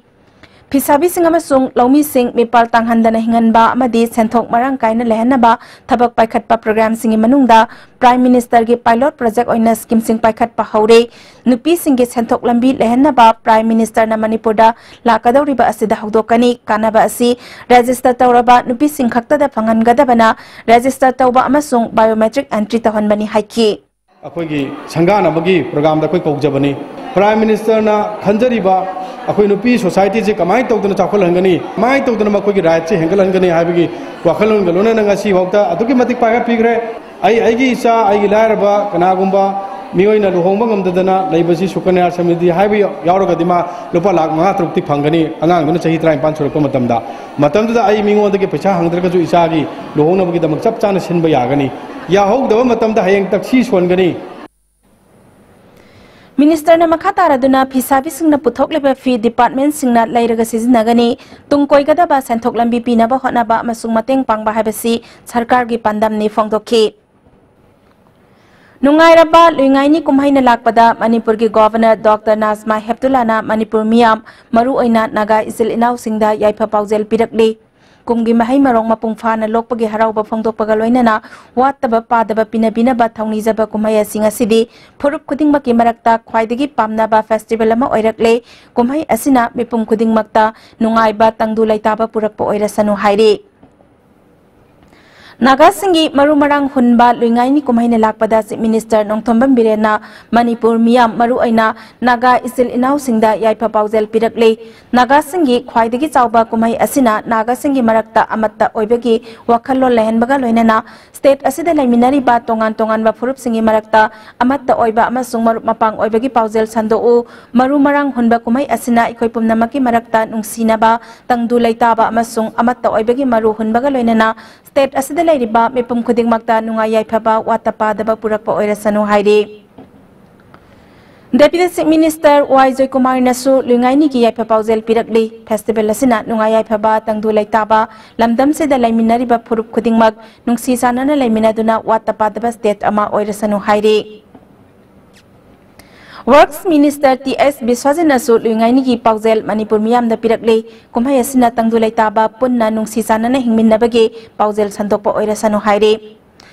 ꯐꯤꯁꯥꯕꯤꯁꯤꯡ ꯑꯃꯁꯨꯡ ꯂꯧꯃꯤꯁꯤꯡ ꯃꯤꯄꯥꯜ ꯇꯥꯡꯍꯟꯗꯅ ꯍꯤꯡꯍꯟꯕ ꯑꯃꯗꯤ ꯁꯦꯟꯊꯣꯛ ꯃꯔꯥꯡ ꯀꯥꯏꯅ ꯂꯩꯍꯟꯅꯕ ꯊꯕꯛ ꯄꯥꯏꯈꯠꯄ ꯄ꯭ꯔꯣꯒ꯭ꯔꯥꯝꯁꯤꯡꯒꯤ ꯃꯅꯨꯡꯗ ꯄ꯭ꯔꯥꯏꯝ ꯃꯤꯅꯤꯁꯇꯔꯒꯤ ꯄꯥꯏꯂꯣꯠ ꯄ꯭ꯔꯣꯖꯦꯛ ꯑꯣꯏꯅ ꯁ꯭ꯀꯤꯝꯁꯤꯡ ꯄꯥꯏꯈꯠꯄ ꯍꯧꯔꯦ꯫ ꯅꯨꯄꯤꯁꯤꯡꯒꯤ ꯁꯦꯟꯊꯣꯛ ꯂꯝꯕꯤ ꯂꯩꯍꯟꯅꯕ ꯄ꯭ꯔꯥꯏꯝ ꯃꯤꯅꯤꯁꯇꯔꯅ ꯃꯅꯤꯄꯨꯔꯗ ꯂꯥꯛꯀꯗꯧꯔꯤꯕ ꯑꯁꯤꯗ ꯍꯧꯗꯣꯛꯀꯅꯤ꯫ ꯀꯥꯟꯅꯕ ꯑꯁꯤ ꯔꯦꯖꯤꯁꯇꯔ ꯇꯧꯔꯕ ꯅꯨꯄꯤꯁꯤꯡ ꯈꯛꯇꯗ ꯐꯪꯍꯟꯒꯗꯕꯅ ꯔꯦꯖꯤꯁꯇꯔ ꯇꯧꯕ ꯑꯃꯁꯨꯡ ꯕꯥꯏꯑꯣꯃꯦꯇ꯭ꯔꯤꯛ ꯑꯦꯟꯇ꯭ꯔꯤ ꯇꯧꯍꯟꯕꯅꯤ ꯍꯥꯏꯈꯤ꯫ ꯑꯩꯈꯣꯏꯒꯤ ꯁꯪꯒꯥꯅꯕꯒꯤ ꯄ꯭ꯔꯣꯒ꯭ꯔꯥꯝꯗ ꯑꯩꯈꯣꯏ ꯀꯧꯖꯕꯅꯤ꯫ ꯄ꯭ꯔꯥꯏꯝ ꯃꯤꯅꯤꯁꯇꯔꯅ ꯈꯟꯖꯔꯤꯕ ꯑꯩꯈꯣꯏ ꯅꯨꯄꯤ ꯁꯣꯁꯥꯏꯇꯤꯁꯦ ꯀꯃꯥꯏꯅ ꯇꯧꯗꯅ ꯆꯥꯎꯈꯠꯍꯟꯒꯅꯤ, ꯀꯃꯥꯏꯅ ꯇꯧꯗꯅ ꯃꯈꯣꯏꯒꯤ ꯔꯥꯏꯠꯁꯦ ꯍꯦꯟꯒꯠꯍꯟꯒꯅꯤ ꯍꯥꯏꯕꯒꯤ ꯋꯥꯈꯜꯂꯣꯟꯒ ꯂꯣꯏꯅꯅ ꯉꯁꯤꯐꯥꯎꯗ ꯑꯗꯨꯛꯀꯤ ꯃꯇꯤꯛ ꯄꯥꯏꯈꯠꯄꯤꯈ꯭ꯔꯦ꯫ ꯑꯩ, ꯑꯩꯒꯤ ꯏꯆꯥ, ꯑꯩꯒꯤ ꯂꯥꯏꯔꯕ ꯀꯅꯥꯒꯨꯝꯕ ꯃꯤꯑꯣꯏꯅ ꯂꯨꯍꯣꯡꯕ ꯉꯝꯗꯗꯅ ꯂꯩꯕꯁꯤ ꯁꯨꯀꯟꯌꯥ ꯁꯃ꯭ꯔꯤꯗꯤ ꯍꯥꯏꯕ ꯌꯥꯎꯔꯒꯗꯤ ꯃꯥ ꯂꯨꯄꯥ ꯂꯥꯈ ꯃꯉꯥ ꯇꯔꯨꯛꯇꯤ ꯐꯪꯒꯅꯤ, ꯑꯉꯥꯡꯗꯨꯅ ꯆꯍꯤ ꯇꯔꯥꯅꯤꯄꯥꯟ ꯁꯨꯔꯛꯄ ꯃꯇꯝꯗ꯫ ꯃꯇꯝꯗꯨꯗ ꯑꯩ ꯃꯤꯉꯣꯟꯗꯒꯤ ꯄꯩꯁꯥ ꯍꯪꯗ꯭ꯔꯒꯁꯨ ꯏꯆꯥꯒꯤ ꯂꯨꯍꯣꯡꯅꯕꯒꯤꯗꯃꯛ ꯆꯞ ꯆꯥꯅ ꯁꯤꯟꯕ ꯌꯥꯒꯅꯤ꯫ ꯌꯥꯍꯧꯗꯕ ꯃꯇꯝꯗ ꯍꯌꯦꯡ ꯇꯛꯁꯤ ꯁꯣꯟꯒꯅꯤ꯫ ꯃꯤꯅꯤꯁꯇꯔꯅ ꯃꯈꯥ ꯇꯥꯔꯗꯨꯅ ꯐꯤꯁꯥꯕꯤꯁꯤꯡꯅ ꯄꯨꯊꯣꯛꯂꯤꯕ ꯐꯤ ꯗꯤꯄꯥꯔꯠꯃꯦꯟꯁꯤꯡꯅ ꯂꯩꯔꯒ ꯁꯤꯖꯤꯟꯅꯒꯅꯤ꯫ ꯇꯨꯡ ꯀꯣꯏꯒꯗꯕ ꯁꯦꯟꯊꯣꯛ ꯂꯝꯕꯤ ꯄꯤꯅꯕ ꯍꯣꯠꯅꯕ ꯑꯃꯁꯨꯡ ꯃꯇꯦꯡ ꯄꯥꯡꯕ ꯍꯥꯏꯕꯁꯤ ꯁꯔꯀꯥꯔꯒꯤ ꯄꯥꯟꯗꯝꯅꯤ ꯐꯣꯡꯗꯣꯛꯈꯤ꯫ ꯅꯨꯡꯉꯥꯏꯔꯕ ꯂꯨꯏꯉꯥꯏꯅꯤ ꯀꯨꯝꯍꯩꯅ ꯂꯥꯛꯄꯗ ꯃꯅꯤꯄꯨꯔꯒꯤ ꯒꯣꯚꯔꯅꯔ ꯗꯣꯛꯇꯔ ꯅꯥꯖꯃꯥ ꯍꯦꯞꯇꯨꯂꯥꯅ ꯃꯅꯤꯄꯨꯔ ꯃꯤꯌꯥꯝ, ꯃꯔꯨꯑꯣꯏꯅ ꯅꯥꯒꯥ ꯏꯆꯤꯜ ꯏꯅꯥꯎꯁꯤꯡꯗ ꯌꯥꯏꯐ ꯄꯥꯎꯖꯦꯜ ꯄꯤꯔꯛꯂꯤ꯫ ꯀꯨꯝꯒꯤ ꯃꯍꯩ ꯃꯔꯣꯡ ꯃꯄꯨꯡ ꯐꯥꯅ ꯂꯣꯛꯄꯒꯤ ꯍꯔꯥꯎꯕ ꯐꯣꯡꯗꯣꯛꯄꯒ ꯂꯣꯏꯅꯅ ꯋꯥꯠꯇꯕ ꯄꯥꯗꯕ ꯄꯤꯅꯕꯤꯅꯕ ꯊꯧꯅꯤꯖꯕ ꯀꯨꯝꯍꯩ ꯑꯁꯤ ꯉꯁꯤꯗꯤ ꯐꯨꯔꯨꯞ ꯈꯨꯗꯤꯡꯃꯛꯀꯤ ꯃꯔꯛꯇ ꯈ꯭ꯋꯥꯏꯗꯒꯤ ꯄꯥꯝꯅꯕ ꯐꯦꯁꯇꯤꯚꯦꯜ ꯑꯃ ꯑꯣꯏꯔꯛꯂꯦ꯫ ꯀꯨꯝꯍꯩ ꯑꯁꯤꯅ ꯃꯤꯄꯨꯝ ꯈꯨꯗꯤꯡꯃꯛꯇ ꯅꯨꯡꯉꯥꯏꯕ, ꯇꯪꯗꯨ ꯂꯩꯇꯥꯕ ꯄꯨꯔꯛꯄ ꯑꯣꯏꯔꯁꯅꯨ ꯍꯥꯏꯔꯤ꯫ ꯅꯥꯒꯥꯁꯤꯡꯒꯤ ꯃꯔꯨ ꯃꯔꯥꯡ ꯍꯨꯟꯕ ꯂꯨꯏꯉꯥꯏꯅꯤ ꯀꯨꯝꯍꯩꯅ ꯂꯥꯛꯄꯗ Chief Minister ꯅꯣꯡꯊꯣꯝꯕꯝ ꯕꯤꯔꯦꯟꯅ ꯃꯅꯤꯄꯨꯔ ꯃꯤꯌꯥꯝ, ꯃꯔꯨꯑꯣꯏꯅ ꯅꯥꯒꯥ ꯏꯆꯤꯜ ꯏꯅꯥꯎꯁꯤꯡꯗ ꯌꯥꯏꯐ ꯄꯥꯎꯖꯦꯜ ꯄꯤꯔꯛꯂꯤ꯫ ꯅꯥꯒꯥꯁꯤꯡꯒꯤ ꯈ꯭ꯋꯥꯏꯗꯒꯤ ꯆꯥꯎꯕ ꯀꯨꯝꯍꯩ ꯑꯁꯤꯅ ꯅꯥꯒꯥꯁꯤꯡꯒꯤ ꯃꯔꯛꯇ ꯑꯃꯠꯇ ꯑꯣꯏꯕꯒꯤ ꯋꯥꯈꯜꯂꯣꯟ ꯂꯩꯍꯟꯕꯒ ꯂꯣꯏꯅꯅ state ꯑꯁꯤꯗ ꯂꯩꯃꯤꯟꯅꯔꯤꯕ ꯇꯣꯉꯥꯟ ꯇꯣꯉꯥꯟꯕ ꯐꯨꯔꯨꯞꯁꯤꯡꯒꯤ ꯃꯔꯛꯇ ꯑꯃꯠꯇ ꯑꯣꯏꯕ ꯑꯃꯁꯨꯡ ꯃꯔꯨꯞ ꯃꯄꯥꯡ ꯑꯣꯏꯕꯒꯤ ꯄꯥꯎꯖꯦꯜ ꯁꯟꯗꯣꯛꯎ꯫ ꯃꯔꯨ ꯃꯔꯥꯡ ꯍꯨꯟꯕ ꯀꯨꯝꯍꯩ ꯑꯁꯤꯅ ꯑꯩꯈꯣꯏ ꯄꯨꯝꯅꯃꯛꯀꯤ ꯃꯔꯛꯇ ꯅꯨꯡꯁꯤꯅꯕ, ꯇꯪꯗꯨ ꯂꯩꯇꯥꯕ ꯑꯃꯁꯨꯡ ꯑꯃꯠꯇ ꯑꯣꯏꯕꯒꯤ ꯃꯔꯨ ꯍꯨꯟꯕꯒ ꯂꯣꯏꯅꯅ state ꯑꯁꯤꯗ ꯂꯩꯔꯤꯕ ꯃꯤꯄꯨꯝ ꯈꯨꯗꯤꯡꯃꯛꯇ ꯅꯨꯡꯉꯥꯏ ꯌꯥꯏꯐꯕ, ꯋꯥꯠꯇ ꯄꯥꯗꯕ ꯄꯨꯔꯛꯄ ꯑꯣꯏꯔꯁꯅꯨ ꯍꯥꯏꯔꯤ꯫ Deputy Chief Minister ꯋꯥꯏ ꯖꯣꯏꯀꯨꯃꯥꯔꯅꯁꯨ ꯂꯨꯏꯉꯥꯏꯅꯤꯒꯤ ꯌꯥꯏꯐ ꯄꯥꯎꯖꯦꯜ ꯄꯤꯔꯛꯂꯤ꯫ Festival ꯑꯁꯤꯅ ꯅꯨꯡꯉꯥꯏ ꯌꯥꯏꯐꯕ, ꯇꯪꯗꯨ ꯂꯩꯇꯥꯕ, ꯂꯝꯗꯝꯁꯤꯗ ꯂꯩꯃꯤꯟꯅꯔꯤꯕ ꯐꯨꯔꯨꯞ ꯈꯨꯗꯤꯡꯃꯛ ꯅꯨꯡꯁꯤ ꯆꯥꯟꯅꯅ ꯂꯩꯃꯤꯟꯅꯗꯨꯅ ꯋꯥꯠꯇ ꯄꯥꯗꯕ state ꯑꯃ ꯑꯣꯏꯔꯁꯅꯨ ꯍꯥꯏꯔꯤ꯫ Works Minister ꯇꯤ ꯑꯦꯁ ꯕꯤꯁ꯭ꯋꯥꯖꯤꯠꯅꯁꯨ ꯂꯨꯏꯉꯥꯏꯅꯤꯒꯤ ꯄꯥꯎꯖꯦꯜ ꯃꯅꯤꯄꯨꯔ ꯃꯤꯌꯥꯝꯗ ꯄꯤꯔꯛꯂꯤ꯫ ꯀꯨꯝꯍꯩ ꯑꯁꯤꯅ ꯇꯪꯗꯨ ꯂꯩꯇꯥꯕ, ꯄꯨꯟꯅ ꯅꯨꯡꯁꯤ ꯆꯥꯟꯅꯅ ꯍꯤꯡꯃꯤꯟꯅꯕꯒꯤ ꯄꯥꯎꯖꯦꯜ ꯁꯟꯗꯣꯛꯄ ꯑꯣꯏꯔꯁꯅꯨ ꯍꯥꯏꯔꯤ꯫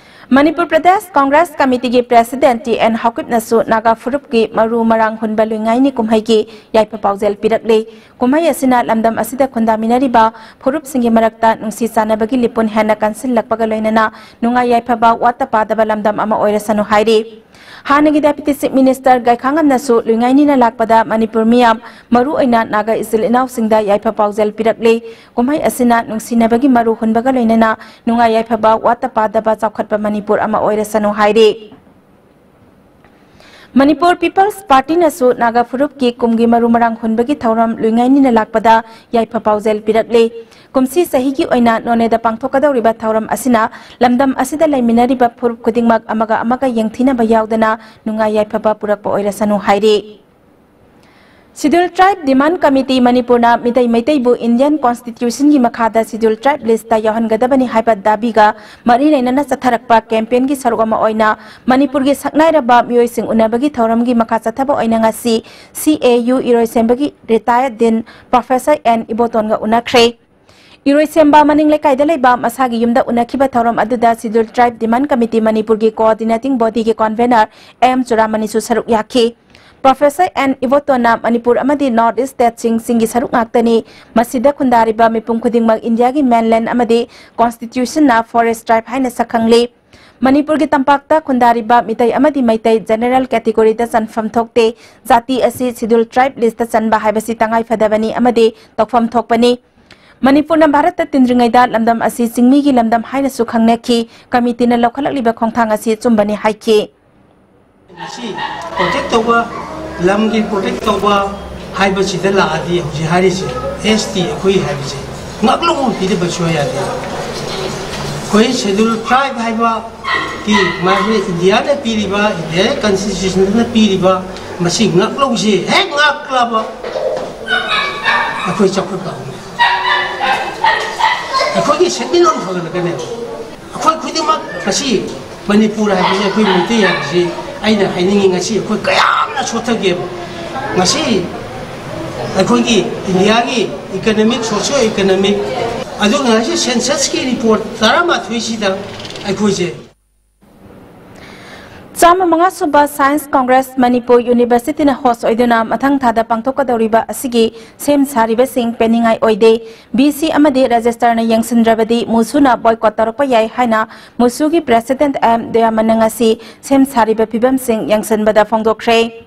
ꯃꯅꯤꯄꯨꯔ ꯄ꯭ꯔꯗꯦꯁ ꯀꯪꯒ꯭ꯔꯦꯁ ꯀꯃꯤꯇꯤꯒꯤ President ꯇꯤ ꯑꯦꯟ ꯍꯥꯎꯀꯤꯞꯅꯁꯨ ꯅꯥꯒꯥ ꯐꯨꯔꯨꯞꯀꯤ ꯃꯔꯨ ꯃꯔꯥꯡ ꯍꯨꯟꯕ ꯂꯨꯏꯉꯥꯏꯅꯤ ꯀꯨꯝꯍꯩꯒꯤ ꯌꯥꯏꯐ ꯄꯥꯎꯖꯦꯜ ꯄꯤꯔꯛꯂꯤ꯫ ꯀꯨꯝꯍꯩ ꯑꯁꯤꯅ ꯂꯝꯗꯝ ꯑꯁꯤꯗ ꯈꯨꯟꯗꯥꯃꯤꯟꯅꯔꯤꯕ ꯐꯨꯔꯨꯞꯁꯤꯡꯒꯤ ꯃꯔꯛꯇ ꯅꯨꯡꯁꯤ ꯆꯥꯟꯅꯕꯒꯤ ꯂꯤꯄꯨꯟ ꯍꯦꯟꯅ ꯀꯟꯁꯤꯜꯂꯛꯄꯒ ꯂꯣꯏꯅꯅ ꯅꯨꯡꯉꯥꯏ ꯌꯥꯏꯐꯕ, ꯋꯥꯠꯇ ꯄꯥꯗꯕ ꯂꯝꯗꯝ ꯑꯃ ꯑꯣꯏꯔꯁꯅꯨ ꯍꯥꯏꯔꯤ꯫ ꯍꯥꯟꯅꯒꯤ Deputy Chief Minister ꯒꯥꯏꯈꯥꯉꯝꯅꯁꯨ ꯂꯨꯏꯉꯥꯏꯅꯤꯅ ꯂꯥꯛꯄꯗ ꯃꯅꯤꯄꯨꯔ ꯃꯤꯌꯥꯝ, ꯃꯔꯨꯑꯣꯏꯅ ꯅꯥꯒꯥ ꯏꯆꯤꯜ ꯏꯅꯥꯎꯁꯤꯡꯗ ꯌꯥꯏꯐ ꯄꯥꯎꯖꯦꯜ ꯄꯤꯔꯛꯂꯤ꯫ ꯀꯨꯝꯍꯩ ꯑꯁꯤꯅ ꯅꯨꯡꯁꯤꯅꯕꯒꯤ ꯃꯔꯨ ꯍꯨꯟꯕꯒ ꯂꯣꯏꯅꯅ ꯅꯨꯡꯉꯥꯏ ꯌꯥꯏꯐꯕ, ꯋꯥꯠꯇ ꯄꯥꯗꯕ ꯆꯥꯎꯈꯠꯄ ꯃꯅꯤꯄꯨꯔ ꯑꯃ ꯑꯣꯏꯔꯁꯅꯨ ꯍꯥꯏꯔꯤ꯫ ꯃꯅꯤꯄꯨꯔ People's Party ꯅꯁꯨ ꯅꯥꯒꯥ ꯐꯨꯔꯨꯞꯀꯤ ꯀꯨꯝꯒꯤ ꯃꯔꯨ ꯃꯔꯥꯡ ꯍꯨꯟꯕꯒꯤ ꯊꯧꯔꯝ ꯂꯨꯏꯉꯥꯏꯅꯤꯅ ꯂꯥꯛꯄꯗ ꯌꯥꯏꯐ ꯄꯥꯎꯖꯦꯜ ꯄꯤꯔꯛꯂꯤ꯫ ꯀꯨꯝꯁꯤ ꯆꯍꯤꯒꯤ ꯑꯣꯏꯅ ꯅꯣꯅꯦꯗ ꯄꯥꯡꯊꯣꯛꯀꯗꯧꯔꯤꯕ ꯊꯧꯔꯝ ꯑꯁꯤꯅ ꯂꯝꯗꯝ ꯑꯁꯤꯗ ꯂꯩꯃꯤꯟꯅꯔꯤꯕ ꯐꯨꯔꯨꯞ ꯈꯨꯗꯤꯡꯃꯛ ꯑꯃꯒ ꯑꯃꯒ ꯌꯦꯡꯊꯤꯅꯕ ꯌꯥꯎꯗꯅ ꯅꯨꯡꯉꯥꯏ ꯌꯥꯏꯐꯕ ꯄꯨꯔꯛꯄ ꯑꯣꯏꯔꯁꯅꯨ ꯍꯥꯏꯔꯤ꯫ Scheduled Tribe Demand Committee ꯃꯅꯤꯄꯨꯔꯅ ꯃꯤꯇꯩ ꯃꯩꯇꯩꯕꯨ Indian Constitution ꯒꯤ ꯃꯈꯥꯗ Scheduled Tribe list ꯇ ꯌꯥꯎꯍꯟꯒꯗꯕꯅꯤ ꯍꯥꯏꯕ ꯗꯥꯕꯤꯒ ꯃꯔꯤ ꯂꯩꯅꯅ ꯆꯠꯊꯔꯛꯄ campaign ꯒꯤ ꯁꯔꯨꯛ ꯑꯃ ꯑꯣꯏꯅ ꯃꯅꯤꯄꯨꯔꯒꯤ ꯁꯛꯅꯥꯏꯔꯕ ꯃꯤꯑꯣꯏꯁꯤꯡ ꯎꯅꯕꯒꯤ ꯊꯧꯔꯝꯒꯤ ꯃꯈꯥ ꯆꯠꯊꯕ ꯑꯣꯏꯅ ꯉꯁꯤ C A U ꯏꯔꯣꯏꯁꯦꯝꯕꯒꯤ retired Dean Professor N ꯏꯕꯣꯇꯣꯟꯒ ꯎꯅꯈ꯭ꯔꯦ꯫ ꯏꯔꯣꯏꯁꯦꯝꯕ ꯃꯅꯤꯡ ꯂꯩꯀꯥꯏꯗ ꯂꯩꯕ ꯃꯁꯥꯒꯤ ꯌꯨꯝꯗ ꯎꯅꯈꯤꯕ ꯊꯧꯔꯝ ꯑꯗꯨꯗ Scheduled Tribe Demand Committee ꯃꯅꯤꯄꯨꯔꯒꯤ Coordinating Body ꯒꯤ Convener M ꯆꯨꯔꯥꯃꯅꯤꯁꯨ ꯁꯔꯨꯛ ꯌꯥꯈꯤ꯫ Professor N Ibotonꯅ ꯃꯅꯤꯄꯨꯔ ꯑꯃꯗꯤ North East Stateꯁꯤꯡ ꯆꯤꯡꯒꯤ ꯁꯔꯨꯛ ꯉꯥꯛꯇꯅꯤ꯫ ꯃꯁꯤꯗ ꯈꯨꯟꯗꯥꯔꯤꯕ ꯃꯤꯄꯨꯝ ꯈꯨꯗꯤꯡꯃꯛ ꯏꯟꯗꯤꯌꯥꯒꯤ mainland ꯑꯃꯗꯤ Constitutionꯅ forest tribe ꯍꯥꯏꯅ ꯁꯛꯈꯪꯂꯤ꯫ ꯃꯅꯤꯄꯨꯔꯒꯤ ꯇꯝꯄꯥꯛꯇ ꯈꯨꯟꯗꯥꯔꯤꯕ ꯃꯤꯇꯩ ꯑꯃꯗꯤ ꯃꯩꯇꯩ general categoryꯗ ꯆꯟꯐꯝ ꯊꯣꯛꯇꯦ꯫ ꯖꯥꯇꯤ ꯑꯁꯤ Scheduled Tribe listꯇ ꯆꯟꯕ ꯍꯥꯏꯕꯁꯤ ꯇꯉꯥꯏ ꯐꯗꯕꯅꯤ ꯑꯃꯗꯤ ꯇꯧꯐꯝ ꯊꯣꯛꯄꯅꯤ꯫ ꯃꯅꯤꯄꯨꯔꯅ ꯚꯥꯔꯠꯇ ꯇꯤꯟꯗ꯭ꯔꯤꯉꯩꯗ ꯂꯝꯗꯝ ꯑꯁꯤ ꯆꯤꯡꯃꯤꯒꯤ ꯂꯝꯗꯝ ꯍꯥꯏꯅꯁꯨ ꯈꯪꯅꯈꯤ꯫ ꯀꯃꯤꯇꯤꯅ ꯂꯧꯈꯠꯂꯛꯂꯤꯕ ꯈꯣꯡꯊꯥꯡ ꯑꯁꯤ ꯑꯆꯨꯝꯕꯅꯤ ꯍꯥꯏꯈꯤ꯫ ꯃꯁꯤ protect ꯇꯧꯕ, ꯂꯝꯒꯤ protect ꯇꯧꯕ ꯍꯥꯏꯕꯁꯤꯗ ꯂꯥꯛꯑꯗꯤ ꯍꯧꯖꯤꯛ ꯍꯥꯏꯔꯤꯁꯦ, S T ꯑꯩꯈꯣꯏ ꯍꯥꯏꯕꯁꯦ ꯉꯥꯛꯂꯧꯕ ꯄꯤꯗꯕ ꯁꯨꯡꯌꯥ ꯌꯥꯗꯦ꯫ ꯑꯩꯈꯣꯏ Scheduled Tribe ꯍꯥꯏꯕ ꯀꯤ ꯃꯥꯒꯤ ꯏꯟꯗꯤꯌꯥꯅ ꯄꯤꯔꯤꯕ, ꯏꯟꯗꯤꯌꯥꯒꯤ Constitutionꯅ ꯄꯤꯔꯤꯕ ꯃꯁꯤ ꯉꯥꯛꯂꯧꯁꯦ ꯍꯦꯛ ꯉꯥꯛꯂꯕ ꯑꯩꯈꯣꯏ ꯆꯥꯎꯈꯠꯄ ꯍꯧꯅꯤ꯫ ꯑꯩꯈꯣꯏꯒꯤ ꯁꯦꯟꯃꯤꯠꯂꯣꯟ ꯐꯒꯠꯂꯛꯀꯅꯦꯕ꯫ ꯑꯩꯈꯣꯏ ꯈꯨꯗꯤꯡꯃꯛ ꯉꯁꯤ ꯃꯅꯤꯄꯨꯔ ꯍꯥꯏꯕꯁꯤ, ꯑꯩꯈꯣꯏ ꯃꯩꯇꯩ ꯍꯥꯏꯕꯁꯤ ꯑꯩꯅ ꯍꯥꯏꯅꯤꯡꯉꯤ, ꯉꯁꯤ ꯑꯩꯈꯣꯏ ꯀꯌꯥꯝꯅ ꯁꯣꯊꯒꯦꯕ꯫ ꯉꯁꯤ ꯑꯩꯈꯣꯏꯒꯤ ꯏꯟꯗꯤꯌꯥꯒꯤ economic, socio economic, ꯑꯗꯨꯒ ꯉꯁꯤ censusꯀꯤ report ꯇꯔꯥꯃꯥꯊꯣꯏꯁꯤꯗ ꯑꯩꯈꯣꯏꯁꯦ ꯆꯥꯝꯃ ꯃꯉꯥ ꯁꯨꯕ Science Congress ꯃꯅꯤꯄꯨꯔ Universityꯅ host ꯑꯣꯏꯗꯨꯅ ꯃꯊꯪ ꯊꯥꯗ ꯄꯥꯡꯊꯣꯛꯀꯗꯧꯔꯤꯕ ꯑꯁꯤꯒꯤ ꯁꯦꯝ ꯁꯥꯔꯤꯕꯁꯤꯡ ꯄꯦꯟꯅꯤꯡꯉꯥꯏ ꯑꯣꯏꯗꯦ꯫ VC ꯑꯃꯗꯤ registrarꯅ ꯌꯦꯡꯁꯤꯟꯗ꯭ꯔꯕꯗꯤ ꯃꯨꯁꯨꯅ boycott ꯇꯧꯔꯛꯄ ꯌꯥꯏ ꯍꯥꯏꯅ ꯃꯨꯁꯨꯒꯤ president M ꯗꯌꯥꯃꯟꯅ ꯉꯁꯤ ꯁꯦꯝ ꯁꯥꯔꯤꯕ ꯐꯤꯕꯝꯁꯤꯡ ꯌꯦꯡꯁꯤꯟꯕꯗ ꯐꯣꯡꯗꯣꯛꯈ꯭ꯔꯦ꯫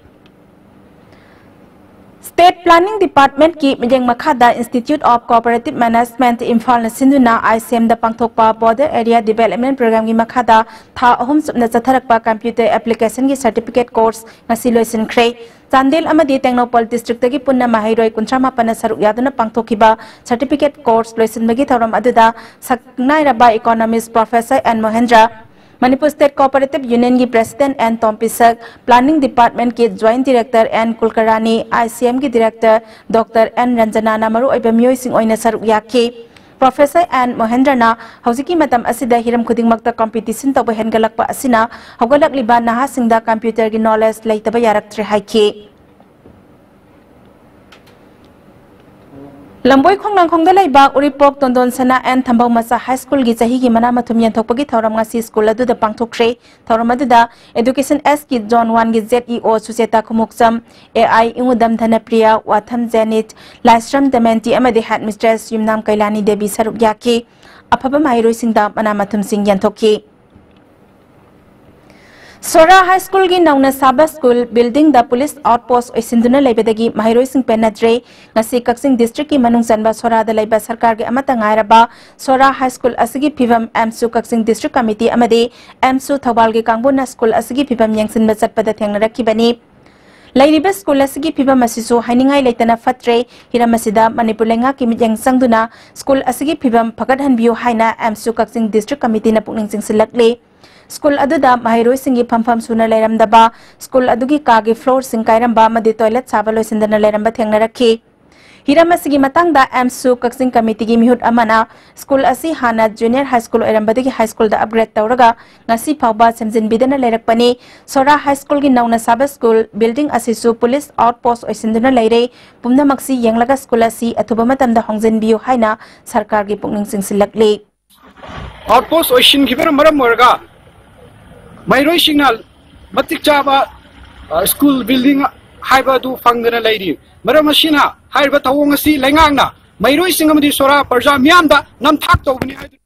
State Planning Departmentꯀꯤ ꯃꯤꯠꯌꯦꯡ ꯃꯈꯥꯗ Institute of Cooperative Management ꯏꯝꯐꯥꯜꯅ ꯁꯤꯟꯗꯨꯅ ICMꯗ ꯄꯥꯡꯊꯣꯛꯄ Border Area Development Programmeꯒꯤ ꯃꯈꯥꯗ ꯊꯥ ꯑꯍꯨꯝ ꯆꯨꯞꯅ ꯆꯠꯊꯔꯛꯄ computer applicationꯒꯤ certificate course ꯉꯁꯤ ꯂꯣꯏꯁꯤꯟꯈ꯭ꯔꯦ꯫ ꯆꯥꯟꯗꯦꯜ ꯑꯃꯗꯤ ꯇꯦꯡꯅꯧꯄꯜ districtꯇꯒꯤ ꯄꯨꯟꯅ ꯃꯍꯩꯔꯣꯏ ꯀꯨꯟꯊ꯭ꯔꯥ ꯃꯥꯄꯟꯅ ꯁꯔꯨꯛ ꯌꯥꯗꯨꯅ ꯄꯥꯡꯊꯣꯛꯈꯤꯕ certificate course ꯂꯣꯏꯁꯤꯟꯕꯒꯤ ꯊꯧꯔꯝ ꯑꯗꯨꯗ ꯁꯛꯅꯥꯏꯔꯕ economist Professor N ꯃꯣꯍꯦꯟꯗ꯭ꯔ, Manipur State Cooperative Unionꯒꯤ President N ꯇꯣꯝꯄꯤꯁꯛ, Planning Departmentꯀꯤ Joint Director N ꯀꯨꯜꯀꯔꯥꯅꯤ, ICMꯒꯤ Director Doctor N ꯔꯟꯖꯅꯥꯅ ꯃꯔꯨꯑꯣꯏꯕ ꯃꯤꯑꯣꯏꯁꯤꯡ ꯑꯣꯏꯅ ꯁꯔꯨꯛ ꯌꯥꯈꯤ꯫ Professor N ꯃꯣꯍꯦꯟꯗ꯭ꯔꯅ ꯍꯧꯖꯤꯛꯀꯤ ꯃꯇꯝ ꯑꯁꯤꯗ ꯍꯤꯔꯝ ꯈꯨꯗꯤꯡꯃꯛꯇ competition ꯇꯧꯕ ꯍꯦꯟꯒꯠꯂꯛꯄ ꯑꯁꯤꯅ ꯍꯧꯒꯠꯂꯛꯂꯤꯕ ꯅꯍꯥꯁꯤꯡꯗ computerꯒꯤ knowledge ꯂꯩꯇꯕ ꯌꯥꯔꯛꯇ꯭ꯔꯦ ꯍꯥꯏꯈꯤ꯫ ꯂꯝꯕꯣꯏ ꯈꯣꯡꯅꯥꯡꯈꯣꯡꯗ ꯂꯩꯕ ꯎꯔꯤꯄꯣꯛ ꯇꯣꯟꯗꯣꯟ ꯁꯅꯥ ꯑꯦꯟ ꯊꯝꯕꯧ ꯃꯆꯥ ꯍꯥꯏ ꯁ꯭ꯀꯨꯜꯒꯤ ꯆꯍꯤꯒꯤ ꯃꯅꯥ ꯃꯊꯨꯝ ꯌꯦꯟꯊꯣꯛꯄꯒꯤ ꯊꯧꯔꯝ ꯉꯁꯤ ꯁ꯭ꯀꯨꯜ ꯑꯗꯨꯗ ꯄꯥꯡꯊꯣꯛꯈ꯭ꯔꯦ꯫ ꯊꯧꯔꯝ ꯑꯗꯨꯗ Education Sꯀꯤ Zone Oneꯒꯤ Z E O Sucheta Khumukcham, A I ꯏꯉꯨꯗꯝ ꯙꯅꯄ꯭ꯔꯤꯌꯥ, ꯋꯥꯊꯝ ꯖꯦꯅꯤꯠ, ꯂꯥꯏꯁ꯭ꯔꯝ ꯗꯃꯦꯟꯇꯤ ꯑꯃꯗꯤ Headmistress ꯌꯨꯝꯅꯥꯝ ꯀꯩꯂꯥꯅꯤ ꯗꯦꯕꯤ ꯁꯔꯨꯛ ꯌꯥꯈꯤ꯫ ꯑꯐꯕ ꯃꯍꯩꯔꯣꯏꯁꯤꯡꯗ ꯃꯅꯥ ꯃꯊꯨꯝꯁꯤꯡ ꯌꯦꯟꯊꯣꯛꯈꯤ꯫ ꯁꯣꯔꯥ ꯍꯥꯏ ꯁ꯭ꯀꯨꯜꯒꯤ ꯅꯧꯅ ꯁꯥꯕ ꯁ꯭ꯀꯨꯜ ꯕꯤꯜꯗꯤꯡꯗ ꯄꯨꯂꯤꯁ ꯑꯥꯎꯠꯄꯣꯁ ꯑꯣꯏꯁꯤꯟꯗꯨꯅ ꯂꯩꯕꯗꯒꯤ ꯃꯍꯩꯔꯣꯏꯁꯤꯡ ꯄꯦꯟꯅꯗ꯭ꯔꯦ꯫ ꯉꯁꯤ ꯀꯛꯆꯤꯡ ꯗꯤꯁꯇ꯭ꯔꯤꯛꯀꯤ ꯃꯅꯨꯡ ꯆꯟꯕ ꯁꯣꯔꯥꯗ ꯂꯩꯕ ꯁꯔꯀꯥꯔꯒꯤ ꯑꯃꯠꯇ ꯉꯥꯏꯔꯕ ꯁꯣꯔꯥ ꯍꯥꯏ ꯁ꯭ꯀꯨꯜ ꯑꯁꯤꯒꯤ ꯐꯤꯕꯝ ꯑꯦꯝꯁꯨ ꯀꯛꯆꯤꯡ ꯗꯤꯁꯇ꯭ꯔꯤꯛ ꯀꯃꯤꯇꯤ ꯑꯃꯗꯤ ꯑꯦꯝꯁꯨ ꯊꯧꯕꯥꯜꯒꯤ ꯀꯥꯡꯕꯨꯅ ꯁ꯭ꯀꯨꯜ ꯑꯁꯤꯒꯤ ꯐꯤꯕꯝ ꯌꯦꯡꯁꯤꯟꯕ ꯆꯠꯄꯗ ꯊꯦꯡꯅꯔꯛꯈꯤꯕꯅꯤ꯫ ꯂꯩꯔꯤꯕ ꯁ꯭ꯀꯨꯜ ꯑꯁꯤꯒꯤ ꯐꯤꯕꯝ ꯑꯁꯤꯁꯨ ꯍꯥꯏꯅꯤꯡꯉꯥꯏ ꯂꯩꯇꯅ ꯐꯠꯇ꯭ꯔꯦ꯫ ꯍꯤꯔꯝ ꯑꯁꯤꯗ ꯃꯅꯤꯄꯨꯔ ꯂꯩꯉꯥꯛꯀꯤ ꯃꯤꯠꯌꯦꯡ ꯆꯪꯗꯨꯅ ꯁ꯭ꯀꯨꯜ ꯑꯁꯤꯒꯤ ꯐꯤꯕꯝ ꯐꯒꯠꯍꯟꯕꯤꯌꯨ ꯍꯥꯏꯅ ꯑꯦꯝꯁꯨ ꯀꯛꯆꯤꯡ ꯗꯤꯁꯇ꯭ꯔꯤꯛ ꯀꯃꯤꯇꯤꯅ ꯄꯨꯛꯅꯤꯡ ꯆꯤꯡꯁꯤꯜꯂꯛꯂꯤ꯫ ꯁ꯭ꯀꯨꯜ ꯑꯗꯨꯗ ꯃꯍꯩꯔꯣꯏꯁꯤꯡꯒꯤ ꯐꯝꯐꯝ ꯁꯨꯅ ꯂꯩꯔꯝꯗꯕ, ꯁ꯭ꯀꯨꯜ ꯑꯗꯨꯒꯤ ꯀꯥꯒꯤ ꯐ꯭ꯂꯣꯔꯁꯤꯡ ꯀꯥꯏꯔꯝꯕ ꯑꯃꯗꯤ ꯇꯣꯏꯂꯦꯠ ꯁꯥꯕ ꯂꯣꯏꯁꯤꯟꯗꯅ ꯂꯩꯔꯝꯕ ꯊꯦꯡꯅꯔꯛꯈꯤ꯫ ꯍꯤꯔꯝ ꯑꯁꯤꯒꯤ ꯃꯇꯥꯡꯗ ꯑꯦꯝꯁꯨ ꯀꯛꯆꯤꯡ ꯀꯃꯤꯇꯤꯒꯤ ꯃꯤꯍꯨꯠ ꯑꯃꯅ ꯁ꯭ꯀꯨꯜ ꯑꯁꯤ ꯍꯥꯟꯅ ꯖꯨꯅꯤꯌꯔ ꯍꯥꯏ ꯁ꯭ꯀꯨꯜ ꯑꯣꯏꯔꯝꯕꯗꯒꯤ ꯍꯥꯏ ꯁ꯭ꯀꯨꯜꯗ ꯑꯞꯒ꯭ꯔꯦꯗ ꯇꯧꯔꯒ ꯉꯁꯤ ꯐꯥꯎꯕ ꯁꯦꯝꯖꯤꯟꯕꯤꯗꯅ ꯂꯩꯔꯛꯄꯅꯤ꯫ ꯁꯣꯔꯥ ꯍꯥꯏ ꯁ꯭ꯀꯨꯜꯒꯤ ꯅꯧꯅ ꯁꯥꯕ ꯁ꯭ꯀꯨꯜ ꯕꯤꯜꯗꯤꯡ ꯑꯁꯤꯁꯨ ꯄꯨꯂꯤꯁ ꯑꯥꯎꯠꯄꯣꯁ ꯑꯣꯏꯁꯤꯟꯗꯨꯅ ꯂꯩꯔꯦ꯫ ꯄꯨꯝꯅꯃꯛꯁꯤ ꯌꯦꯡꯂꯒ ꯁ꯭ꯀꯨꯜ ꯑꯁꯤ ꯑꯊꯨꯕ ꯃꯇꯝꯗ ꯍꯣꯡꯖꯤꯟꯕꯤꯌꯨ ꯍꯥꯏꯅ ꯁꯔꯀꯥꯔꯒꯤ ꯄꯨꯛꯅꯤꯡ ꯆꯤꯡꯁꯤꯜꯂꯛꯂꯤ꯫ ꯑꯥꯎꯠꯄꯣꯁ ꯑꯣꯏꯁꯤꯟꯈꯤꯕꯅ ꯃꯔꯝ ꯑꯣꯏꯔꯒ ꯃꯍꯩꯔꯣꯏꯁꯤꯡꯅ ꯃꯇꯤꯛ ꯆꯥꯕ, ꯑ, ꯁ꯭ꯀꯨꯜ ꯕꯤꯜꯗꯤꯡ ꯍꯥꯏꯕ ꯑꯗꯨ ꯐꯪꯗꯅ ꯂꯩꯔꯤ꯫ ꯃꯔꯝ ꯑꯁꯤꯅ ꯍꯥꯏꯔꯤꯕ ꯊꯧꯑꯣꯡ ꯑꯁꯤ ꯂꯩꯉꯥꯛꯅ ꯃꯍꯩꯔꯣꯏꯁꯤꯡ ꯑꯃꯗꯤ ꯁꯣꯔꯥ ꯄ꯭ꯔꯖꯥ ꯃꯤꯌꯥꯝꯗ ꯅꯝꯊꯥꯛ ꯇꯧꯕꯅꯤ ꯍꯥꯏꯗꯨꯅ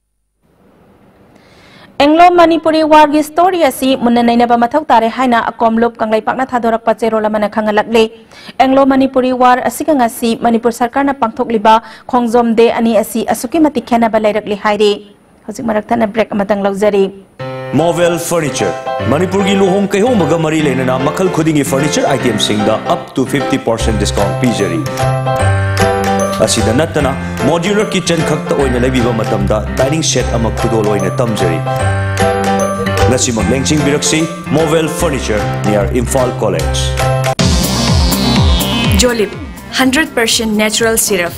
ꯑꯦꯡꯂꯣ ꯃꯅꯤꯄꯨꯔꯤ ꯋꯥꯔꯒꯤ ꯁ꯭ꯇꯣꯔꯤ ꯑꯁꯤ ꯃꯨꯟꯅ ꯅꯩꯅꯕ ꯃꯊꯧ ꯇꯥꯔꯦ ꯍꯥꯏꯅ ꯑꯀꯣꯝꯂꯨꯞ ꯀꯪꯂꯩꯄꯥꯛꯅ ꯊꯥꯗꯣꯔꯛꯄ ꯆꯦꯔꯣꯜ ꯑꯃꯅ ꯈꯪꯍꯜꯂꯛꯂꯤ꯫ ꯑꯦꯡꯂꯣ ꯃꯅꯤꯄꯨꯔꯤ ꯋꯥꯔ ꯑꯁꯤꯒ ꯉꯁꯤ ꯃꯅꯤꯄꯨꯔ ꯁꯔꯀꯥꯔꯅ ꯄꯥꯡꯊꯣꯛꯂꯤꯕ ꯈꯣꯡꯖꯣꯝ ꯗꯦ ꯑꯅꯤ ꯑꯁꯤ ꯑꯁꯨꯛꯀꯤ ꯃꯇꯤꯛ ꯈꯦꯟꯅꯕ ꯂꯩꯔꯛꯂꯤ ꯍꯥꯏꯔꯤ꯫ ꯍꯧꯖꯤꯛ ꯃꯔꯛ ꯊꯠꯅ ꯕ꯭ꯔꯦꯛ ꯑꯃꯇꯪ ꯂꯧꯖꯔꯤ꯫ Movel Furniture, ꯃꯅꯤꯄꯨꯔꯒꯤ ꯂꯨꯍꯣꯡ ꯀꯩꯍꯣꯡꯕꯒ ꯃꯔꯤ ꯂꯩꯅꯅ ꯃꯈꯜ ꯈꯨꯗꯤꯡꯒꯤ ꯐꯔꯅꯤꯆꯔ ꯑꯥꯏꯇꯦꯝꯁꯤꯡꯗ up to fifty percent discount ꯄꯤꯖꯔꯤ꯫ ꯑꯁꯤꯗ ꯅꯠꯇꯅ, modular kitchen ꯈꯛꯇ ꯑꯣꯏꯅ ꯂꯩꯕꯤꯕ ꯃꯇꯝꯗ dining set ꯑꯃ ꯈꯨꯗꯣꯜ ꯑꯣꯏꯅ ꯇꯝꯖꯔꯤ꯫ ꯉꯁꯤꯃꯛ ꯂꯦꯡꯁꯤꯟꯕꯤꯔꯛꯁꯤ, Movel Furniture, near Imphal College. Jolip, hundred percent natural syrup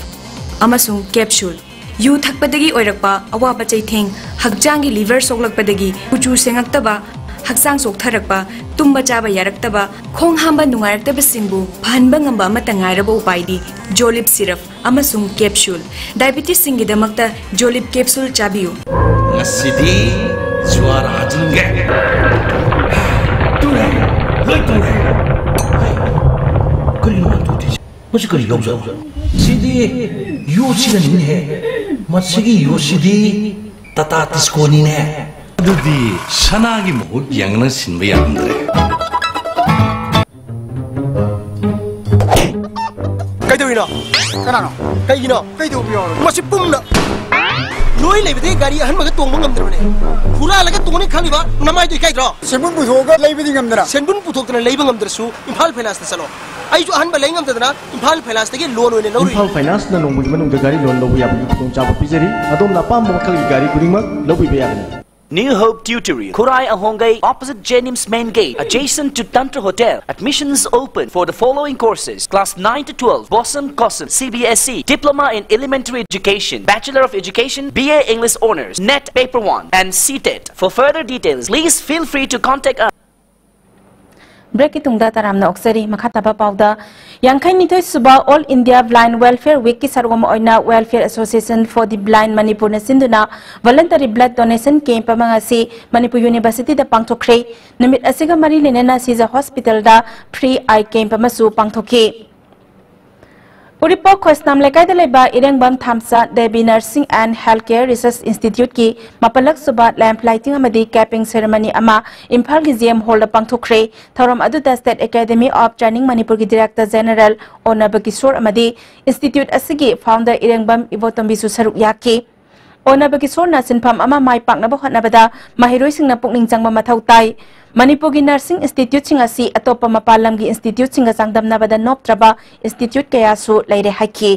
ꯑꯃꯁꯨꯡ capsule꯫ ꯌꯨ ꯊꯛꯄꯗꯒꯤ ꯑꯣꯏꯔꯛꯄ ꯑꯋꯥꯕ ꯆꯩꯊꯦꯡ, ꯍꯛꯆꯥꯡꯒꯤ ꯂꯤꯚꯔ ꯁꯣꯛꯂꯛꯄꯗꯒꯤ ꯀꯨꯆꯨ ꯁꯦꯡꯉꯛꯇꯕ, ꯍꯛꯆꯥꯡ ꯆꯣꯛꯊꯔꯛꯄ, ꯇꯨꯝꯕ ꯆꯥꯕ ꯌꯥꯔꯛꯇꯕ, ꯈꯣꯡ ꯍꯥꯝꯕ ꯅꯨꯡꯉꯥꯏꯔꯛꯇꯕꯁꯤꯡꯕꯨ ꯐꯍꯟꯕ ꯉꯝꯕ ꯑꯃꯠꯇ ꯉꯥꯏꯔꯕ ꯎꯄꯥꯏꯗꯤ ꯖꯣꯂꯤꯞ ꯁꯤꯔꯞ ꯑꯃꯁꯨꯡ ꯀꯦꯞꯁꯨꯜ꯫ ꯗꯥꯏꯕꯤꯇꯤꯁꯁꯤꯡꯒꯤꯗꯃꯛꯇ ꯖꯣꯂꯤꯞ ꯀꯦꯞꯁꯨꯜ ꯆꯥꯕꯤꯌꯨ꯫ ꯉꯁꯤꯗꯤ ꯖꯨꯋꯥꯔ ꯍꯥꯖꯤꯟꯒꯦ꯫ ꯇꯨꯔꯦ, ꯂꯣꯏ ꯇꯨꯔꯦ꯫ ꯍꯩ, ꯀꯔꯤꯅꯣ ꯃꯥ ꯇꯨꯗꯣꯏꯁꯦ? ꯃꯁꯤ ꯀꯔꯤ ꯌꯥꯎꯖꯥꯠꯅꯣ? ꯁꯤꯗꯤ ꯌꯣꯠꯁꯤꯅꯅꯤꯅꯦꯍꯦ꯫ ꯃꯁꯤꯒꯤ ꯌꯣꯠꯁꯤꯗꯤ ꯇꯥꯇꯥ ꯇꯤꯁꯀꯣꯅꯤꯅꯦ꯫ ꯑꯗꯨꯗꯤ ꯁꯅꯥꯒꯤ ꯃꯍꯨꯠ ꯌꯦꯡꯅ ꯁꯤꯟꯕ ꯌꯥꯔꯝꯗ꯭ꯔꯦ꯫ ꯀꯩꯗꯧꯔꯤꯅꯣ? ꯀꯅꯥꯅꯣ? ꯀꯩꯒꯤꯅꯣ? ꯀꯩꯗꯧꯕ ꯌꯥꯎꯔꯒꯦ? ꯃꯁꯤ ꯄꯨꯝꯅ ꯅꯣꯏ ꯂꯩꯕꯗꯒꯤ ꯒꯥꯔꯤ ꯑꯍꯟꯕꯒ ꯇꯣꯡꯕ ꯉꯝꯗ꯭ꯔꯕꯅꯦ꯫ ꯍꯨꯔꯥꯜꯂꯒ ꯇꯣꯡꯅꯤ ꯈꯜꯂꯤꯕ ꯅꯃꯥꯏꯗꯣ ꯏꯀꯥꯏꯗ꯭ꯔꯣ? ꯁꯦꯟꯕꯨꯟ ꯄꯨꯊꯣꯛꯑꯒ ꯂꯩꯕꯗꯤ ꯉꯝꯗꯅ꯫ ꯁꯦꯟꯕꯨꯟ ꯄꯨꯊꯣꯛꯇꯅ ꯂꯩꯕ ꯉꯝꯗ꯭ꯔꯁꯨ ꯏꯝꯐꯥꯜ ꯐꯥꯏꯅꯥꯟꯁꯇ ꯆꯠꯂꯣ꯫ ꯑꯩꯁꯨ ꯑꯍꯟꯕ ꯂꯩ ꯉꯝꯗꯗꯅ ꯏꯝꯐꯥꯜ ꯐꯥꯏꯅꯥꯟꯁꯇꯒꯤ ꯂꯣꯟ ꯑꯣꯏꯅ ꯂꯧꯔꯨꯏ꯫ ꯏꯝꯐꯥꯜ ꯐꯥꯏꯅꯥꯟꯁꯅ ꯅꯣꯡꯃꯒꯤ ꯃꯅꯨꯡꯗ ꯒꯥꯔꯤ ꯂꯣꯟ ꯂꯧꯕ ꯌꯥꯕꯒꯤ ꯈꯨꯗꯣꯡꯆꯥꯕ ꯄꯤꯖꯔꯤ꯫ ꯑꯗꯣꯝꯅ ꯑꯄꯥꯝꯕ ꯃꯈꯜꯒꯤ ꯒꯥꯔꯤ ꯈꯨꯗꯤꯡꯃꯛ ꯂꯧꯕꯤꯕ ꯌꯥꯒꯅꯤ꯫ New Hope Tutorial, Khurai Ahongei, opposite Jenims Main Gate, adjacent to Tantra Hotel. Admissions open for the following courses: Class nine to twelve, Bosom Kosen, C B S E, Diploma in Elementary Education, Bachelor of Education, B A English Honours, NET Paper one, and C TET. For further details, please feel free to contact us. ꯕ꯭ꯔꯦꯛꯀꯤ ꯇꯨꯡꯗ ꯇꯔꯥꯝꯅ ꯑꯣꯛꯆꯔꯤ꯫ ꯃꯈꯥ ꯇꯥꯕ ꯄꯥꯎꯗ, ꯌꯥꯡꯈꯩ ꯅꯤꯊꯣꯏ ꯁꯨꯕ All India Blind Welfare Weekꯀꯤ ꯁꯔꯨꯛ ꯑꯃ ꯑꯣꯏꯅ Welfare Association for the Blind ꯃꯅꯤꯄꯨꯔꯅ ꯁꯤꯟꯗꯨꯅ voluntary blood donation camp ꯑꯃ ꯉꯁꯤ ꯃꯅꯤꯄꯨꯔ ꯌꯨꯅꯤꯚꯔꯁꯤꯇꯤꯗ ꯄꯥꯡꯊꯣꯛꯈ꯭ꯔꯦ꯫ ꯅꯨꯃꯤꯠ ꯑꯁꯤꯒ ꯃꯔꯤ ꯂꯩꯅꯅ ꯁꯤꯖ ꯍꯣꯁꯄꯤꯇꯥꯜꯗ free eye camp ꯑꯃꯁꯨ ꯄꯥꯡꯊꯣꯛꯈꯤ꯫ ꯎꯔꯤꯄꯣꯛ ꯈꯣꯏꯁꯅꯥꯝ ꯂꯩꯀꯥꯏꯗ ꯂꯩꯕ ꯏꯔꯦꯡꯕꯝ ꯊꯥꯝꯆꯥ Devi Nursing and Healthcare Research Instituteꯀꯤ ꯃꯥꯄꯜꯂꯛ ꯁꯨꯕ lamp lighting ꯑꯃꯗꯤ capping ceremony ꯑꯃ ꯏꯝꯐꯥꯜꯒꯤ G M Hallꯗ ꯄꯥꯡꯊꯣꯛꯈ꯭ꯔꯦ꯫ ꯊꯧꯔꯝ ꯑꯗꯨꯗ State Academy of Training ꯃꯅꯤꯄꯨꯔꯒꯤ Director General ꯑꯣꯅꯕ ꯀꯤꯁꯣꯔ ꯑꯃꯗꯤ institute ꯑꯁꯤꯒꯤ founder ꯏꯔꯦꯡꯕꯝ ꯏꯕꯣꯇꯣꯝꯕꯤꯁꯨ ꯁꯔꯨꯛ ꯌꯥꯈꯤ꯫ ꯑꯣꯅꯕ ꯀꯤꯁꯣꯔꯅ ꯁꯤꯟꯐꯝ ꯑꯃ ꯃꯥꯏ ꯄꯥꯛꯅꯕ ꯍꯣꯠꯅꯕꯗ ꯃꯍꯩꯔꯣꯏꯁꯤꯡꯅ ꯄꯨꯛꯅꯤꯡ ꯆꯪꯕ ꯃꯊꯧ ꯇꯥꯏ꯫ ꯃꯅꯤꯄꯨꯔꯒꯤ nursing instituteꯁꯤꯡ ꯑꯁꯤ ꯑꯇꯣꯞꯄ ꯃꯄꯥꯟ ꯂꯝꯒꯤ instituteꯁꯤꯡꯒ ꯆꯥꯡꯗꯝꯅꯕꯗ ꯅꯣꯞꯇ꯭ꯔꯕ institute ꯀꯌꯥꯁꯨ ꯂꯩꯔꯦ ꯍꯥꯏꯈꯤ꯫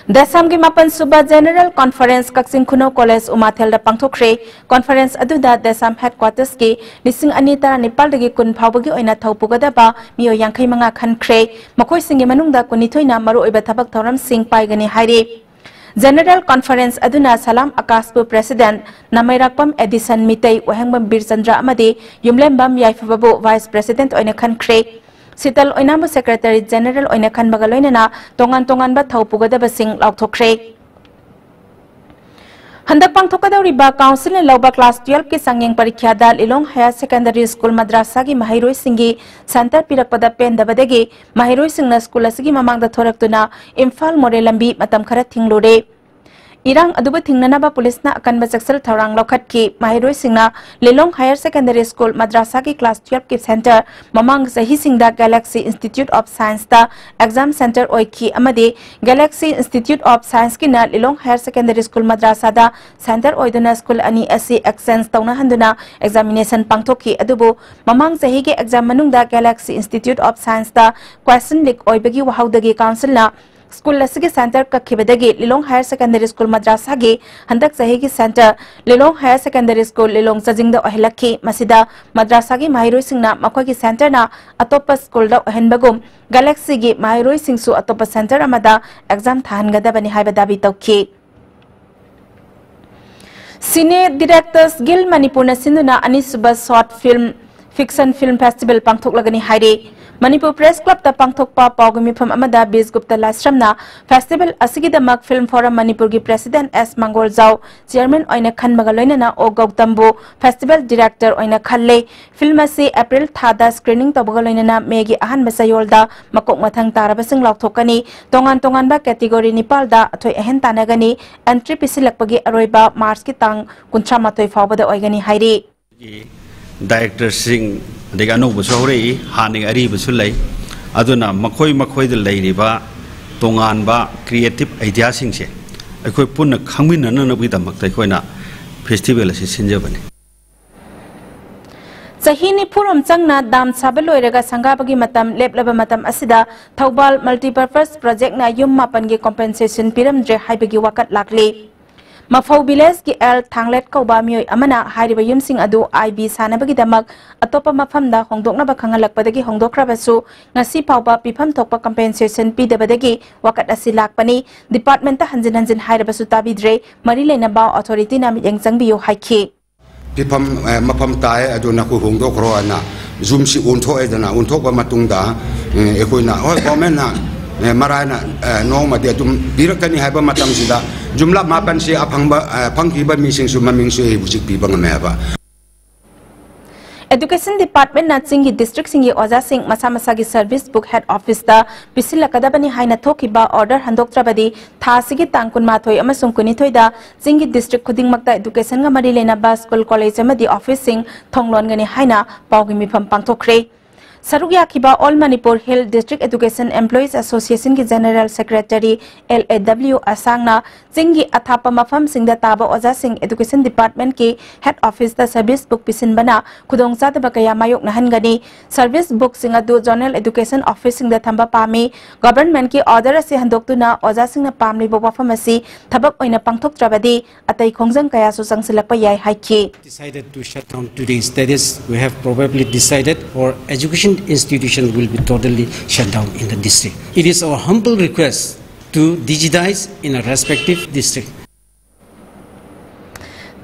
ꯗꯦꯁꯥꯝꯒꯤ ꯃꯥꯄꯟ ꯁꯨꯕ General Conference ꯀꯛꯆꯤꯡ ꯈꯨꯅꯧ College ꯎꯃꯥꯊꯦꯜꯗ ꯄꯥꯡꯊꯣꯛꯈ꯭ꯔꯦ꯫ Conference ꯑꯗꯨꯗ ꯗꯦꯁꯥꯝ headquartersꯀꯤ ꯂꯤꯁꯤꯡ ꯑꯅꯤ ꯇꯔꯥꯅꯤꯄꯥꯜꯗꯒꯤ ꯀꯨꯟ ꯐꯥꯎꯕꯒꯤ ꯑꯣꯏꯅ ꯊꯧ ꯄꯨꯒꯗꯕ ꯃꯤꯑꯣꯏ ꯌꯥꯡꯈꯩ ꯃꯉꯥ ꯈꯟꯈ꯭ꯔꯦ꯫ ꯃꯈꯣꯏꯁꯤꯡꯒꯤ ꯃꯅꯨꯡꯗ ꯀꯨꯟꯅꯤꯊꯣꯏꯅ ꯃꯔꯨꯑꯣꯏꯕ ꯊꯕꯛ ꯊꯧꯔꯝꯁꯤꯡ ꯄꯥꯏꯒꯅꯤ ꯍꯥꯏꯔꯤ꯫ General Conference ꯑꯗꯨꯅ ꯁꯂꯥꯝ ꯑꯀꯥꯁꯄꯨ President, ꯅꯃꯩꯔꯥꯛꯄꯝ ꯑꯦꯗꯤꯁꯟ ꯃꯤꯇꯩ, ꯋꯥꯍꯦꯡꯕꯝ ꯕꯤꯔꯆꯟꯗ꯭ꯔ ꯑꯃꯗꯤ ꯌꯨꯝꯂꯦꯝꯕꯝ ꯌꯥꯏꯐꯕꯕꯨ Vice President ꯑꯣꯏꯅ ꯈꯟꯈ꯭ꯔꯦ꯫ ꯁꯤꯇꯜ ꯑꯣꯏꯅꯥꯝꯕꯨ ꯁꯦꯀ꯭ꯔꯦꯇꯔꯤ ꯖꯦꯅꯦꯔꯦꯜ ꯑꯣꯏꯅ ꯈꯟꯕꯒ ꯂꯣꯏꯅꯅ ꯇꯣꯉꯥꯟ ꯇꯣꯉꯥꯟꯕ ꯊꯧ ꯄꯨꯒꯗꯕꯁꯤꯡ ꯂꯥꯎꯊꯣꯛꯈ꯭ꯔꯦ꯫ ꯍꯟꯗꯛ ꯄꯥꯡꯊꯣꯛꯀꯗꯧꯔꯤꯕ ꯀꯥꯎꯟꯁꯤꯜꯅ ꯂꯧꯕ ꯀ꯭ꯂꯥꯁ ꯇꯨꯌꯦꯜꯐꯀꯤ ꯆꯥꯡꯌꯦꯡ ꯄꯔꯤꯈ꯭ꯌꯥꯗ ꯂꯤꯂꯣꯡ ꯍꯥꯌꯔ ꯁꯦꯀꯦꯟꯗꯔꯤ ꯁ꯭ꯀꯨꯜ ꯃꯗ꯭ꯔꯥꯁꯥꯒꯤ ꯃꯍꯩꯔꯣꯏꯁꯤꯡꯒꯤ ꯁꯦꯟꯇꯔ ꯄꯤꯔꯛꯄꯗ ꯄꯦꯟꯗꯕꯗꯒꯤ ꯃꯍꯩꯔꯣꯏꯁꯤꯡꯅ ꯁ꯭ꯀꯨꯜ ꯑꯁꯤꯒꯤ ꯃꯃꯥꯡꯗ ꯊꯣꯔꯛꯇꯨꯅ ꯏꯝꯐꯥꯜ ꯃꯣꯔꯦ ꯂꯝꯕꯤ ꯃꯇꯝ ꯈꯔ ꯊꯤꯡꯂꯨꯔꯦ꯫ ꯏꯔꯥꯡ ꯑꯗꯨꯕꯨ ꯊꯤꯡꯅꯅꯕ ꯄꯨꯂꯤꯁꯅ ꯑꯀꯟꯕ ꯆꯦꯛꯁꯤꯜ ꯊꯧꯔꯥꯡ ꯂꯧꯈꯠꯈꯤ꯫ ꯃꯍꯩꯔꯣꯏꯁꯤꯡꯅ ꯂꯤꯂꯣꯡ ꯍꯥꯌꯔ ꯁꯦꯀꯦꯟꯗꯔꯤ ꯁ꯭ꯀꯨꯜ ꯃꯗ꯭ꯔꯥꯁꯥꯒꯤ ꯀ꯭ꯂꯥꯁ ꯇꯨꯌꯦꯜꯐꯀꯤ ꯁꯦꯟꯇꯔ ꯃꯃꯥꯡ ꯆꯍꯤꯁꯤꯡꯗ ꯒꯦꯂꯦꯛꯁꯤ ꯏꯟꯁꯇꯤꯇ꯭ꯌꯨꯠ ꯑꯣꯐ ꯁꯥꯏꯟꯁꯇ ꯑꯦꯛꯖꯥꯝ ꯁꯦꯟꯇꯔ ꯑꯣꯏꯈꯤ ꯑꯃꯗꯤ ꯒꯦꯂꯦꯛꯁꯤ ꯏꯟꯁꯇꯤꯇ꯭ꯌꯨꯠ ꯑꯣꯐ ꯁꯥꯏꯟꯁꯀꯤꯅ ꯂꯤꯂꯣꯡ ꯍꯥꯌꯔ ꯁꯦꯀꯦꯟꯗꯔꯤ ꯁ꯭ꯀꯨꯜ ꯃꯗ꯭ꯔꯥꯁꯥꯗ ꯁꯦꯟꯇꯔ ꯑꯣꯏꯗꯨꯅ ꯁ꯭ꯀꯨꯜ ꯑꯅꯤ ꯑꯁꯤ ꯑꯦꯛꯁꯆꯦꯟꯖ ꯇꯧꯅꯍꯟꯗꯨꯅ ꯑꯦꯛꯖꯥꯃꯤꯅꯦꯁꯟ ꯄꯥꯡꯊꯣꯛꯈꯤ꯫ ꯑꯗꯨꯕꯨ ꯃꯃꯥꯡ ꯆꯍꯤꯒꯤ ꯑꯦꯛꯖꯥꯝ ꯃꯅꯨꯡꯗ ꯒꯦꯂꯦꯛꯁꯤ ꯏꯟꯁꯇꯤꯇ꯭ꯌꯨꯠ ꯑꯣꯐ ꯁꯥꯏꯟꯁꯇ ꯀ꯭ꯋꯦꯁꯟ ꯂꯤꯛ ꯑꯣꯏꯕꯒꯤ ꯋꯥꯍꯧꯗꯒꯤ ꯀꯥꯎꯟꯁꯤꯜꯅ ꯁ꯭ꯀꯨꯜ ꯑꯁꯤꯒꯤ ꯁꯦꯟꯇꯔ ꯀꯛꯈꯤꯕꯗꯒꯤ ꯂꯤꯂꯣꯡ ꯍꯥꯌꯔ ꯁꯦꯀꯦꯟꯗꯔꯤ ꯁ꯭ꯀꯨꯜ ꯃꯗ꯭ꯔꯥꯁꯥꯒꯤ ꯍꯟꯗꯛ ꯆꯍꯤꯒꯤ ꯁꯦꯟꯇꯔ ꯂꯤꯂꯣꯡ ꯍꯥꯌꯔ ꯁꯦꯀꯦꯟꯗꯔꯤ ꯁ꯭ꯀꯨꯜ ꯂꯤꯂꯣꯡ ꯆꯥꯖꯤꯡꯗ ꯑꯣꯏꯍꯜꯂꯛꯈꯤ꯫ ꯃꯁꯤꯗ ꯃꯗ꯭ꯔꯥꯁꯥꯒꯤ ꯃꯍꯩꯔꯣꯏꯁꯤꯡꯅ ꯃꯈꯣꯏꯒꯤ ꯁꯦꯟꯇꯔꯅ ꯑꯇꯣꯞꯄ ꯁ꯭ꯀꯨꯜꯗ ꯑꯣꯏꯍꯟꯕꯒꯨꯝ ꯒꯦꯂꯦꯛꯁꯤꯒꯤ ꯃꯍꯩꯔꯣꯏꯁꯤꯡꯁꯨ ꯑꯇꯣꯞꯄ ꯁꯦꯟꯇꯔ ꯑꯃꯗ ꯑꯦꯛꯖꯥꯝ ꯊꯥꯍꯟꯒꯗꯕꯅꯤ ꯍꯥꯏꯕ ꯗꯥꯕꯤ ꯇꯧꯈꯤ꯫ ꯁꯤꯅꯦ ꯗꯤꯔꯦꯛꯇꯔꯁ ꯒꯤꯜ ꯃꯅꯤꯄꯨꯔꯅ ꯁꯤꯟꯗꯨꯅ ꯑꯅꯤꯁꯨꯕ short film fiction film festival ꯄꯥꯡꯊꯣꯛꯂꯒꯅꯤ ꯍꯥꯏꯔꯤ꯫ ꯃꯅꯤꯄꯨꯔ ꯄ꯭ꯔꯦꯁ ꯀ꯭ꯂꯕꯇ ꯄꯥꯡꯊꯣꯛꯄ ꯄꯥꯎꯒꯤ ꯃꯤꯐꯝ ꯑꯃꯗ ꯕꯤꯁꯒꯨꯞꯇ ꯂꯥꯏꯁ꯭ꯔꯝꯅ ꯐꯦꯁꯇꯤꯚꯦꯜ ꯑꯁꯤꯒꯤꯗꯃꯛ ꯐꯤꯜꯝ ꯐꯣꯔꯝ ꯃꯅꯤꯄꯨꯔꯒꯤ ꯄ꯭ꯔꯦꯁꯤꯗꯦꯟꯠ ꯑꯦꯁ ꯃꯪꯒꯣꯜꯖꯥꯎ ꯆꯤꯌꯔꯃꯦꯟ ꯑꯣꯏꯅ ꯈꯟꯕꯒ ꯂꯣꯏꯅꯅ ꯑꯣ ꯒꯧꯇꯝꯕꯨ ꯐꯦꯁꯇꯤꯚꯦꯜ ꯗꯤꯔꯦꯛꯇꯔ ꯑꯣꯏꯅ ꯈꯜꯂꯦ꯫ ꯐꯤꯜꯝ ꯑꯁꯤ ꯑꯦꯄ꯭ꯔꯤꯜ ꯊꯥꯗ ꯁ꯭ꯀ꯭ꯔꯤꯅꯤꯡ ꯇꯧꯕꯒ ꯂꯣꯏꯅꯅ ꯃꯦꯒꯤ ꯑꯍꯥꯟꯕ ꯆꯌꯣꯜꯗ ꯃꯀꯣꯛ ꯃꯊꯪ ꯇꯥꯔꯕꯁꯤꯡ ꯂꯥꯎꯊꯣꯛꯀꯅꯤ꯫ ꯇꯣꯉꯥꯟ ꯇꯣꯉꯥꯟꯕ ꯀꯦꯇꯤꯒꯣꯔꯤ ꯅꯤꯄꯥꯜꯗ ꯑꯊꯣꯏ ꯑꯍꯦꯟ ꯇꯥꯟꯅꯒꯅꯤ꯫ ꯑꯦꯟꯇ꯭ꯔꯤ ꯄꯤꯁꯤꯜꯂꯛꯄꯒꯤ ꯑꯔꯣꯏꯕ ꯃꯥꯔꯆꯀꯤ ꯇꯥꯡ ꯀꯨꯟꯊ꯭ꯔꯥ ꯃꯥꯊꯣꯏ ꯐꯥꯎꯕꯗ ꯑꯣꯏꯒꯅꯤ ꯍꯥꯏꯔꯤ꯫ ꯗꯥꯏꯔꯦꯛꯇꯔꯁꯤꯡ ꯑꯗꯒꯤ ꯑꯅꯧꯕꯁꯨ ꯍꯧꯔꯛꯏ, ꯍꯥꯟꯅꯒꯤ ꯑꯔꯤꯕꯁꯨ ꯂꯩ꯫ ꯑꯗꯨꯅ ꯃꯈꯣꯏ ꯃꯈꯣꯏꯗ ꯂꯩꯔꯤꯕ ꯇꯣꯉꯥꯟꯕ ꯀ꯭ꯔꯤꯌꯦꯇꯤꯚ ꯑꯥꯏꯗꯤꯌꯥꯁꯤꯡꯁꯦ ꯑꯩꯈꯣꯏ ꯄꯨꯟꯅ ꯈꯪꯃꯤꯟꯅꯅꯕꯒꯤꯗꯃꯛꯇ ꯑꯩꯈꯣꯏꯅ ꯐꯦꯁꯇꯤꯚꯦꯜ ꯑꯁꯤ ꯁꯤꯟꯖꯕꯅꯤ꯫ ꯆꯍꯤ ꯅꯤꯐꯨꯔꯣꯝ ꯆꯪꯅ ꯗꯥꯝ ꯁꯥꯕ ꯂꯣꯏꯔꯒ ꯁꯪꯒꯥꯕꯒꯤ ꯃꯇꯝ ꯂꯦꯞꯂꯕ ꯃꯇꯝ ꯑꯁꯤꯗ ꯊꯧꯕꯥꯜ ꯃꯜꯇꯤꯄꯔꯄꯁ ꯄ꯭ꯔꯣꯖꯦꯛꯅ ꯌꯨꯝ ꯃꯥꯄꯟꯒꯤ ꯀꯣꯝꯄꯦꯟꯁꯦꯁꯟ ꯄꯤꯔꯝꯗ꯭ꯔꯦ ꯍꯥꯏꯕꯒꯤ ꯋꯥꯀꯠ ꯂꯥꯛꯂꯤ꯫ ꯃꯐꯧ ꯚꯤꯂꯦꯖꯀꯤ ꯑꯦꯜ ꯊꯥꯡꯂꯦꯠ ꯀꯧꯕ ꯃꯤꯑꯣꯏ ꯑꯃꯅ ꯍꯥꯏꯔꯤꯕ ꯌꯨꯝꯁꯤꯡ ꯑꯗꯨ ꯑꯥꯏ ꯕꯤ ꯁꯥꯅꯕꯒꯤꯗꯃꯛ ꯑꯇꯣꯞꯄ ꯃꯐꯝꯗ ꯍꯣꯡꯗꯣꯛꯅꯕ ꯈꯪꯍꯜꯂꯛꯄꯗꯒꯤ ꯍꯣꯡꯗꯣꯛꯈ꯭ꯔꯕꯁꯨ ꯉꯁꯤ ꯐꯥꯎꯕ ꯄꯤꯐꯝ ꯊꯣꯛꯄ ꯀꯝꯄꯦꯟꯁꯦꯁꯟ ꯄꯤꯗꯕꯗꯒꯤ ꯋꯥꯀꯠ ꯑꯁꯤ ꯂꯥꯛꯄꯅꯤ꯫ ꯗꯤꯄꯥꯔꯠꯃꯦꯟꯠꯇ ꯍꯟꯖꯤꯟ ꯍꯟꯖꯤꯟ ꯍꯥꯏꯔꯕꯁꯨ ꯇꯥꯕꯤꯗ꯭ꯔꯦ꯫ ꯃꯔꯤ ꯂꯩꯅꯕ ꯑꯣꯊꯣꯔꯤꯇꯤꯅ ꯃꯤꯠꯌꯦꯡ ꯆꯪꯕꯤꯌꯨ ꯍꯥꯏꯈꯤ꯫ ꯐꯤꯐꯝ ꯑꯦ, ꯃꯐꯝ ꯇꯥꯏ, ꯑꯗꯨ ꯅꯈꯣꯏ ꯍꯣꯡꯗꯣꯛꯈ꯭ꯔꯣ ꯍꯥꯏꯅ ꯌꯨꯝꯁꯤ ꯑꯣꯟꯊꯣꯛꯑꯦꯗꯅ, ꯑꯣꯟꯊꯣꯛꯄ ꯃꯇꯨꯡꯗ, ꯑꯦ, ꯑꯩꯈꯣꯏꯅ, ꯍꯣꯏ, ꯒꯣꯔꯃꯦꯟꯅ, ꯑꯦ, ꯃꯔꯥꯏꯅ, ꯑꯦ, ꯅꯣꯡꯃꯗꯤ ꯑꯗꯨꯝ ꯄꯤꯔꯛꯀꯅꯤ ꯍꯥꯏꯕ ꯃꯇꯝꯁꯤꯗ ꯌꯨꯝꯂꯛ ꯃꯥꯄꯟꯁꯤ ꯑꯐꯪꯕ, ꯑꯦ, ꯐꯪꯈꯤꯕ ꯃꯤꯁꯤꯡꯁꯨ ꯃꯃꯤꯡꯁꯨ ꯑꯩ ꯍꯧꯖꯤꯛ ꯄꯤꯕ ꯉꯝꯃꯦ ꯍꯥꯏꯕ꯫ Education Department ꯅ ꯆꯤꯡꯒꯤ district ꯁꯤꯡꯒꯤ ꯑꯣꯖꯥꯁꯤꯡ ꯃꯁꯥ ꯃꯁꯥꯒꯤ service book head office ꯇ ꯄꯤꯁꯤꯜꯂꯛꯀꯗꯕꯅꯤ ꯍꯥꯏꯅ ꯊꯣꯛꯈꯤꯕ order ꯍꯟꯗꯣꯛꯇ꯭ꯔꯕꯗꯤ ꯊꯥ ꯑꯁꯤꯒꯤ ꯇꯥꯡ ꯀꯨꯟꯃꯥꯊꯣꯏ ꯑꯃꯁꯨꯡ ꯀꯨꯟꯅꯤꯊꯣꯏꯗ ꯆꯤꯡꯒꯤ district ꯈꯨꯗꯤꯡꯃꯛꯇ education ꯒ ꯃꯔꯤ ꯂꯩꯅꯕ school, college ꯑꯃꯗꯤ office ꯁꯤꯡ ꯊꯣꯡ ꯂꯣꯟꯒꯅꯤ ꯍꯥꯏꯅ ꯄꯥꯎꯒꯤ ꯃꯤꯐꯝ ꯄꯥꯡꯊꯣꯛꯈ꯭ꯔꯦ꯫ ꯁꯔꯨꯛ ꯌꯥꯈꯤꯕ All Manipur Hill District Education Employees Association ꯒꯤ General Secretary L A W ꯑꯁꯥꯡꯅ ꯆꯤꯡꯒꯤ ꯑꯊꯥꯞꯄ ꯃꯐꯝꯁꯤꯡꯗ ꯇꯥꯕ ꯑꯣꯖꯥꯁꯤꯡ Education Department ꯀꯤ head office ꯇ service book ꯄꯤꯁꯤꯟꯕꯅ ꯈꯨꯗꯣꯡꯆꯥꯗꯕ ꯀꯌꯥ ꯃꯥꯌꯣꯛꯅꯍꯟꯒꯅꯤ꯫ Service book ꯁꯤꯡ ꯑꯗꯨ zonal education office ꯁꯤꯡꯗ ꯊꯝꯕ ꯄꯥꯝꯃꯤ꯫ Government ꯀꯤ order ꯑꯁꯤ ꯍꯟꯗꯣꯛꯇꯨꯅ ꯑꯣꯖꯥꯁꯤꯡꯅ ꯄꯥꯝꯂꯤꯕ ꯋꯥꯐꯝ ꯑꯁꯤ ꯊꯕꯛ ꯑꯣꯏꯅ ꯄꯥꯡꯊꯣꯛꯇ꯭ꯔꯕꯗꯤ ꯑꯇꯩ ꯈꯣꯡꯖꯪ ꯀꯌꯥꯁꯨ ꯆꯪꯁꯤꯜꯂꯛꯄ ꯌꯥꯏ ꯍꯥꯏꯈꯤ꯫ Decided to shut down today. That is, we have probably decided our education institution will be totally shut down in the district. It is our humble request to digitize in a respective district.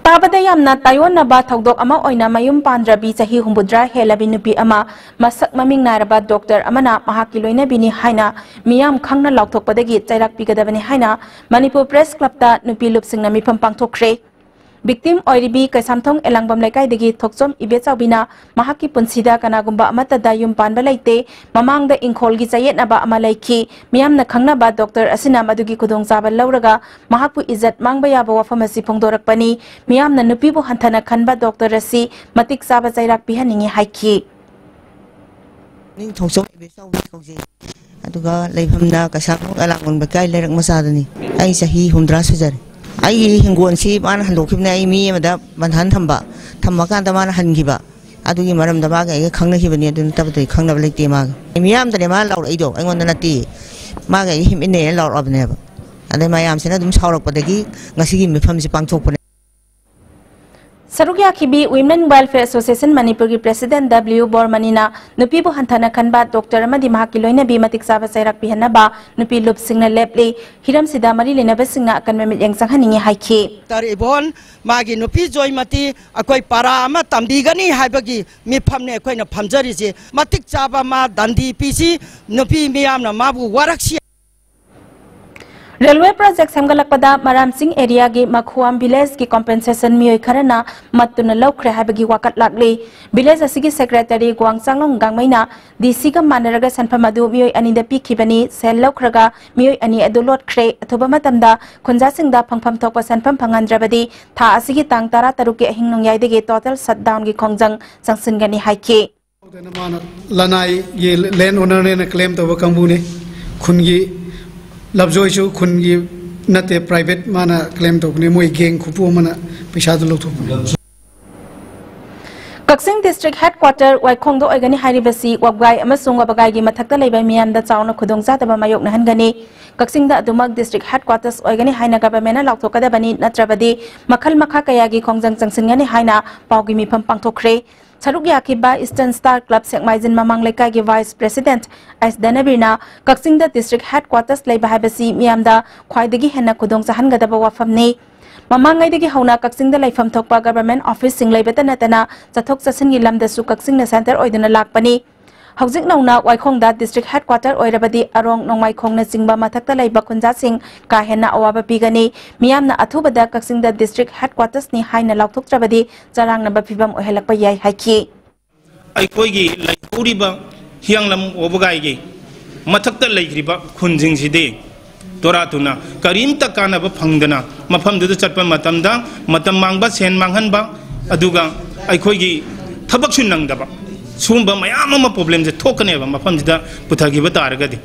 ꯇꯥꯕꯗ ꯌꯥꯝꯅ ꯇꯥꯏꯑꯣꯟꯅꯕ ꯊꯧꯗꯣꯛ ꯑꯃ ꯑꯣꯏꯅ ꯃꯌꯨꯝ ꯄꯥꯟꯗ꯭ꯔꯕꯤ ꯆꯍꯤ ꯍꯨꯝꯐꯨꯇꯔꯥ ꯍꯦꯜꯂꯕꯤ ꯅꯨꯄꯤ ꯑꯃ ꯃꯁꯛ ꯃꯃꯤꯡ ꯅꯥꯏꯔꯕ doctor ꯑꯃꯅ ꯃꯍꯥꯛꯀꯤ ꯂꯣꯏꯅꯕꯤꯅꯤ ꯍꯥꯏꯅ ꯃꯤꯌꯥꯝ ꯈꯪꯅ ꯂꯥꯎꯊꯣꯛꯄꯗꯒꯤ ꯆꯩꯔꯥꯛ ꯄꯤꯒꯗꯕꯅꯤ ꯍꯥꯏꯅ ꯃꯅꯤꯄꯨꯔ Press Club ꯇ ꯅꯨꯄꯤ ꯂꯨꯞꯁꯤꯡꯅ ꯃꯤꯐꯝ ꯄꯥꯡꯊꯣꯛꯈ꯭ꯔꯦ꯫ Victim ꯑꯣꯏꯔꯤꯕꯤ ꯀꯩꯁꯥꯝꯊꯣꯡ ꯑꯦꯂꯥꯡꯕꯝ ꯂꯩꯀꯥꯏꯗꯒꯤ ꯊꯣꯛꯆꯣꯝ ꯏꯕꯦꯆꯥꯎꯕꯤꯅ ꯃꯍꯥꯛꯀꯤ ꯄꯨꯟꯁꯤꯗ ꯀꯅꯥꯒꯨꯝꯕ ꯑꯃꯠꯇꯗ ꯌꯨꯝ ꯄꯥꯟꯕ ꯂꯩꯇꯦ꯫ ꯃꯃꯥꯡꯗ ꯏꯪꯈꯣꯜꯒꯤ ꯆꯌꯦꯠꯅꯕ ꯑꯃ ꯂꯩꯈꯤ꯫ ꯃꯤꯌꯥꯝꯅ ꯈꯪꯅꯕ doctor ꯑꯁꯤꯅ ꯃꯗꯨꯒꯤ ꯈꯨꯗꯣꯡꯆꯥꯕ ꯂꯧꯔꯒ ꯃꯍꯥꯛꯄꯨ ꯏꯖꯠ ꯃꯥꯡꯕ ꯌꯥꯕ ꯋꯥꯐꯝ ꯑꯁꯤ ꯐꯣꯡꯗꯣꯔꯛꯄꯅꯤ꯫ ꯃꯤꯌꯥꯝꯅ ꯅꯨꯄꯤꯕꯨ ꯍꯟꯊꯅ ꯈꯟꯕ doctor ꯑꯁꯤ ꯃꯇꯤꯛ ꯆꯥꯕ ꯆꯩꯔꯥꯛ ꯄꯤꯍꯟꯅꯤꯡꯏ ꯍꯥꯏꯈꯤ꯫ ꯅꯤꯡꯊꯧꯖꯝ ꯏꯕꯦꯆꯥꯎꯕꯤ ꯀꯧꯖꯩ꯫ ꯑꯗꯨꯒ ꯂꯩꯐꯝꯅ ꯀꯩꯁꯥꯝꯊꯣꯡ ꯑꯦꯂꯥꯡꯕꯝ ꯂꯩꯀꯥꯏ ꯂꯩꯔꯛ ꯃꯆꯥꯗꯅꯤ꯫ ꯑꯩ ꯆꯍꯤ ꯍꯨꯝꯐꯨꯇꯔꯥ ꯁꯨꯖꯔꯦ꯫ ꯑꯩꯒꯤ ꯍꯤꯡꯒꯣꯜꯁꯤ ꯃꯥꯅ ꯍꯟꯗꯣꯛꯈꯤꯕꯅꯦ, ꯑꯩ ꯃꯤ ꯑꯃꯗ ꯕꯟꯙꯟ ꯊꯝꯕ, ꯊꯝꯃꯀꯥꯟꯗ ꯃꯥꯅ ꯍꯟꯈꯤꯕ꯫ ꯑꯗꯨꯒꯤ ꯃꯔꯝꯗ ꯃꯥꯒ ꯑꯩꯒ ꯈꯪꯅꯈꯤꯕꯅꯤ, ꯑꯗꯨ ꯅꯠꯇꯕꯗ ꯑꯩ ꯈꯪꯅꯕ ꯂꯩꯇꯦ ꯃꯥꯒ꯫ ꯃꯤꯌꯥꯝꯗꯅꯦ ꯃꯥꯅ ꯂꯥꯎꯔꯛꯏꯗꯣ, ꯑꯩꯉꯣꯟꯗ ꯅꯠꯇꯦ꯫ ꯃꯥꯒ ꯑꯩꯒ ꯍꯤꯞꯃꯤꯟꯅꯩꯅ ꯂꯥꯎꯔꯛꯑꯕꯅꯦꯕ꯫ ꯑꯗꯩ ꯃꯌꯥꯝꯁꯤꯅ ꯑꯗꯨꯝ ꯁꯥꯎꯔꯛꯄꯗꯒꯤ ꯉꯁꯤꯒꯤ ꯃꯤꯐꯝꯁꯤ ꯄꯥꯡꯊꯣꯛꯄꯅꯦ꯫ ꯁꯔꯨꯛ ꯌꯥꯈꯤꯕꯤ Women Welfare Association ꯃꯅꯤꯄꯨꯔꯒꯤ President W ꯕꯣꯔꯃꯅꯤꯅ ꯅꯨꯄꯤꯕꯨ ꯍꯟꯊꯅ ꯈꯟꯕ doctor ꯑꯃꯗꯤ ꯃꯍꯥꯛꯀꯤ ꯂꯣꯏꯅꯕꯤ ꯃꯇꯤꯛ ꯆꯥꯕ ꯆꯩꯔꯥꯛ ꯄꯤꯍꯟꯅꯕ ꯅꯨꯄꯤ ꯂꯨꯞꯁꯤꯡꯅ ꯂꯦꯞꯂꯤ꯫ ꯍꯤꯔꯝꯁꯤꯗ ꯃꯔꯤ ꯂꯩꯅꯕꯁꯤꯡꯅ ꯑꯀꯟꯕ ꯃꯤꯠꯌꯦꯡ ꯆꯪꯍꯟꯅꯤꯡꯏ ꯍꯥꯏꯈꯤ꯫ ꯗꯣꯛꯇꯔ ꯏꯕꯣꯟ, ꯃꯥꯒꯤ ꯅꯨꯄꯤ ꯖꯣꯏꯃꯇꯤ ꯑꯩꯈꯣꯏ ꯄꯔꯥ ꯑꯃ ꯇꯝꯕꯤꯒꯅꯤ ꯍꯥꯏꯕꯒꯤ ꯃꯤꯐꯝꯅꯤ ꯑꯩꯈꯣꯏꯅ ꯐꯝꯖꯔꯤꯁꯦ꯫ ꯃꯇꯤꯛ ꯆꯥꯕ ꯃꯥ ꯗꯟꯗꯤ ꯄꯤꯁꯤ, ꯅꯨꯄꯤ ꯃꯤꯌꯥꯝꯅ ꯃꯥꯕꯨ ꯋꯥꯔꯛꯁꯤ꯫ Railway project ꯁꯦꯝꯒꯠꯂꯛꯄꯗ ꯃꯔꯥꯝꯆꯤꯡ areaꯒꯤ ꯃꯈꯨꯋꯥꯝ villageꯀꯤ compensation ꯃꯤꯑꯣꯏ ꯈꯔꯅ ꯃꯠꯇꯨꯅ ꯂꯧꯈ꯭ꯔꯦ ꯍꯥꯏꯕꯒꯤ ꯋꯥꯀꯠ ꯂꯥꯛꯂꯤ꯫ Village ꯑꯁꯤꯒꯤ secretary ꯒ꯭ꯋꯥꯡꯆꯥꯡꯂꯣꯡ ꯒꯥꯡꯃꯩꯅ D C ꯒ ꯃꯥꯟꯅꯔꯒ ꯁꯦꯟꯐꯝ ꯑꯗꯨ ꯃꯤꯑꯣꯏ ꯑꯅꯤꯗ ꯄꯤꯈꯤꯕꯅꯤ꯫ ꯁꯦꯜ ꯂꯧꯈ꯭ꯔꯒ ꯃꯤꯑꯣꯏ ꯑꯅꯤ ꯑꯗꯨ ꯂꯣꯠꯈ꯭ꯔꯦ꯫ ꯑꯊꯨꯕ ꯃꯇꯝꯗ ꯈꯨꯟꯖꯥꯁꯤꯡꯗ ꯐꯪꯐꯝ ꯊꯣꯛꯄ ꯁꯦꯟꯐꯝ ꯐꯪꯍꯟꯗ꯭ꯔꯕꯗꯤ ꯊꯥ ꯑꯁꯤꯒꯤ ꯇꯥꯡ ꯇꯔꯥ ꯇꯔꯨꯛꯀꯤ ꯑꯍꯤꯡ ꯅꯣꯡꯌꯥꯏꯗꯒꯤ total shutdownꯒꯤ ꯈꯣꯡꯖꯪ ꯆꯪꯁꯤꯟꯒꯅꯤ ꯍꯥꯏꯈꯤ꯫ ꯃꯥꯅ ꯂꯅꯥꯏꯒꯤ land ownerꯅꯦꯅ claim ꯇꯧꯕ ꯀꯥꯡꯕꯨꯅꯤ꯫ ꯈꯨꯟꯒꯤ ꯂꯞꯖꯣꯏꯁꯨ ꯈꯨꯟꯒꯤ ꯅꯠꯇꯦ, private ꯃꯥꯅ claim ꯇꯧꯕꯅꯤ꯫ ꯃꯣꯏ gang ꯈꯨꯄꯨ ꯑꯃꯅ ꯄꯩꯁꯥꯗꯨ ꯂꯧꯊꯣꯛꯄꯅꯤ꯫ ꯀꯛꯆꯤꯡ district headquarter ꯋꯥꯏꯈꯣꯡꯗ ꯑꯣꯏꯒꯅꯤ ꯍꯥꯏꯔꯤꯕꯁꯤ ꯋꯥꯕꯒꯥꯏ ꯑꯃꯁꯨꯡ ꯋꯥꯕꯒꯥꯏꯒꯤ ꯃꯊꯛꯇ ꯂꯩꯕ ꯃꯤꯌꯥꯝꯗ ꯆꯥꯎꯅ ꯈꯨꯗꯣꯡꯆꯥꯗꯕ ꯃꯥꯌꯣꯛꯅꯍꯟꯒꯅꯤ꯫ ꯀꯛꯆꯤꯡꯗ ꯑꯗꯨꯃꯛ district headquarters ꯑꯣꯏꯒꯅꯤ ꯍꯥꯏꯅ governmentꯅ ꯂꯥꯎꯊꯣꯛꯀꯗꯕꯅꯤ, ꯅꯠꯇ꯭ꯔꯕꯗꯤ ꯃꯈꯜ ꯃꯈꯥ ꯀꯌꯥꯒꯤ ꯈꯣꯡꯖꯪ ꯆꯪꯁꯤꯟꯒꯅꯤ ꯍꯥꯏꯅ ꯄꯥꯎꯒꯤ ꯃꯤꯐꯝ ꯄꯥꯡꯊꯣꯛꯈ꯭ꯔꯦ꯫ ꯁꯔꯨꯛ ꯌꯥꯈꯤꯕ Eastern Star Club ꯁꯦꯛꯃꯥꯏꯖꯤꯟ ꯃꯃꯥꯡ ꯂꯩꯀꯥꯏꯒꯤ vice president ꯑꯦꯁ ꯙꯅꯕꯤꯔꯅ ꯀꯛꯆꯤꯡꯗ district headquarters ꯂꯩꯕ ꯍꯥꯏꯕꯁꯤ ꯃꯤꯌꯥꯝꯗ ꯈ꯭ꯋꯥꯏꯗꯒꯤ ꯍꯦꯟꯅ ꯈꯨꯗꯣꯡ ꯆꯥꯍꯟꯒꯗꯕ ꯋꯥꯐꯝꯅꯤ꯫ ꯃꯃꯥꯡꯉꯩꯗꯒꯤ ꯍꯧꯅ ꯀꯛꯆꯤꯡꯗ ꯂꯩꯐꯝ ꯊꯣꯛꯄ government officeꯁꯤꯡ ꯂꯩꯕꯇ ꯅꯠꯇꯅ ꯆꯠꯊꯣꯛ ꯆꯠꯁꯤꯟꯒꯤ ꯂꯝꯗꯁꯨ ꯀꯛꯆꯤꯡꯅ centre ꯑꯣꯏꯗꯨꯅ ꯂꯥꯛꯄꯅꯤ꯫ ꯍꯧꯖꯤꯛ ꯅꯧꯅ ꯋꯥꯏꯈꯣꯡꯗ district headquarter ꯑꯣꯏꯔꯕꯗꯤ ꯑꯔꯣꯡ, ꯅꯣꯡꯃꯥꯏꯈꯣꯡꯅꯆꯤꯡꯕ ꯃꯊꯛꯇ ꯂꯩꯕ ꯈꯨꯟꯖꯥꯁꯤꯡ ꯀꯥ ꯍꯦꯟꯅ ꯑꯋꯥꯕ ꯄꯤꯒꯅꯤ꯫ ꯃꯤꯌꯥꯝꯅ ꯑꯊꯨꯕꯗ ꯀꯛꯆꯤꯡꯗ district headquartersꯅꯤ ꯍꯥꯏꯅ ꯂꯥꯎꯊꯣꯛꯇ꯭ꯔꯕꯗꯤ ꯆꯔꯥꯡꯅꯕ ꯐꯤꯚꯝ ꯑꯣꯏꯍꯜꯂꯛꯄ ꯌꯥꯏ ꯍꯥꯏꯈꯤ꯫ ꯑꯩꯈꯣꯏꯒꯤ ꯂꯩꯍꯧꯔꯤꯕ ꯍꯤꯌꯥꯡꯂꯝ ꯋꯥꯕꯒꯥꯏꯒꯤ ꯃꯊꯛꯇ ꯂꯩꯈ꯭ꯔꯤꯕ ꯈꯨꯟꯁꯤꯡꯁꯤꯗꯤ ꯇꯣꯔꯥ ꯇꯨꯅ ꯀꯔꯤꯝꯇ ꯀꯥꯟꯅꯕ ꯐꯪꯗꯅ ꯃꯐꯝꯗꯨꯗ ꯆꯠꯄ ꯃꯇꯝꯗ ꯃꯇꯝ ꯃꯥꯡꯕ, ꯁꯦꯟ ꯃꯥꯡꯍꯟꯕ, ꯑꯗꯨꯒ ꯑꯩꯈꯣꯏꯒꯤ ꯊꯕꯛꯁꯨ ꯅꯪꯗꯕ, ꯁꯨꯝꯕ ꯃꯌꯥꯝ ꯑꯃ problemꯁꯦ ꯊꯣꯛꯀꯅꯦꯕ ꯃꯐꯝꯁꯤꯗ ꯄꯨꯊꯈꯤꯕ ꯇꯥꯔꯒꯗꯤ꯫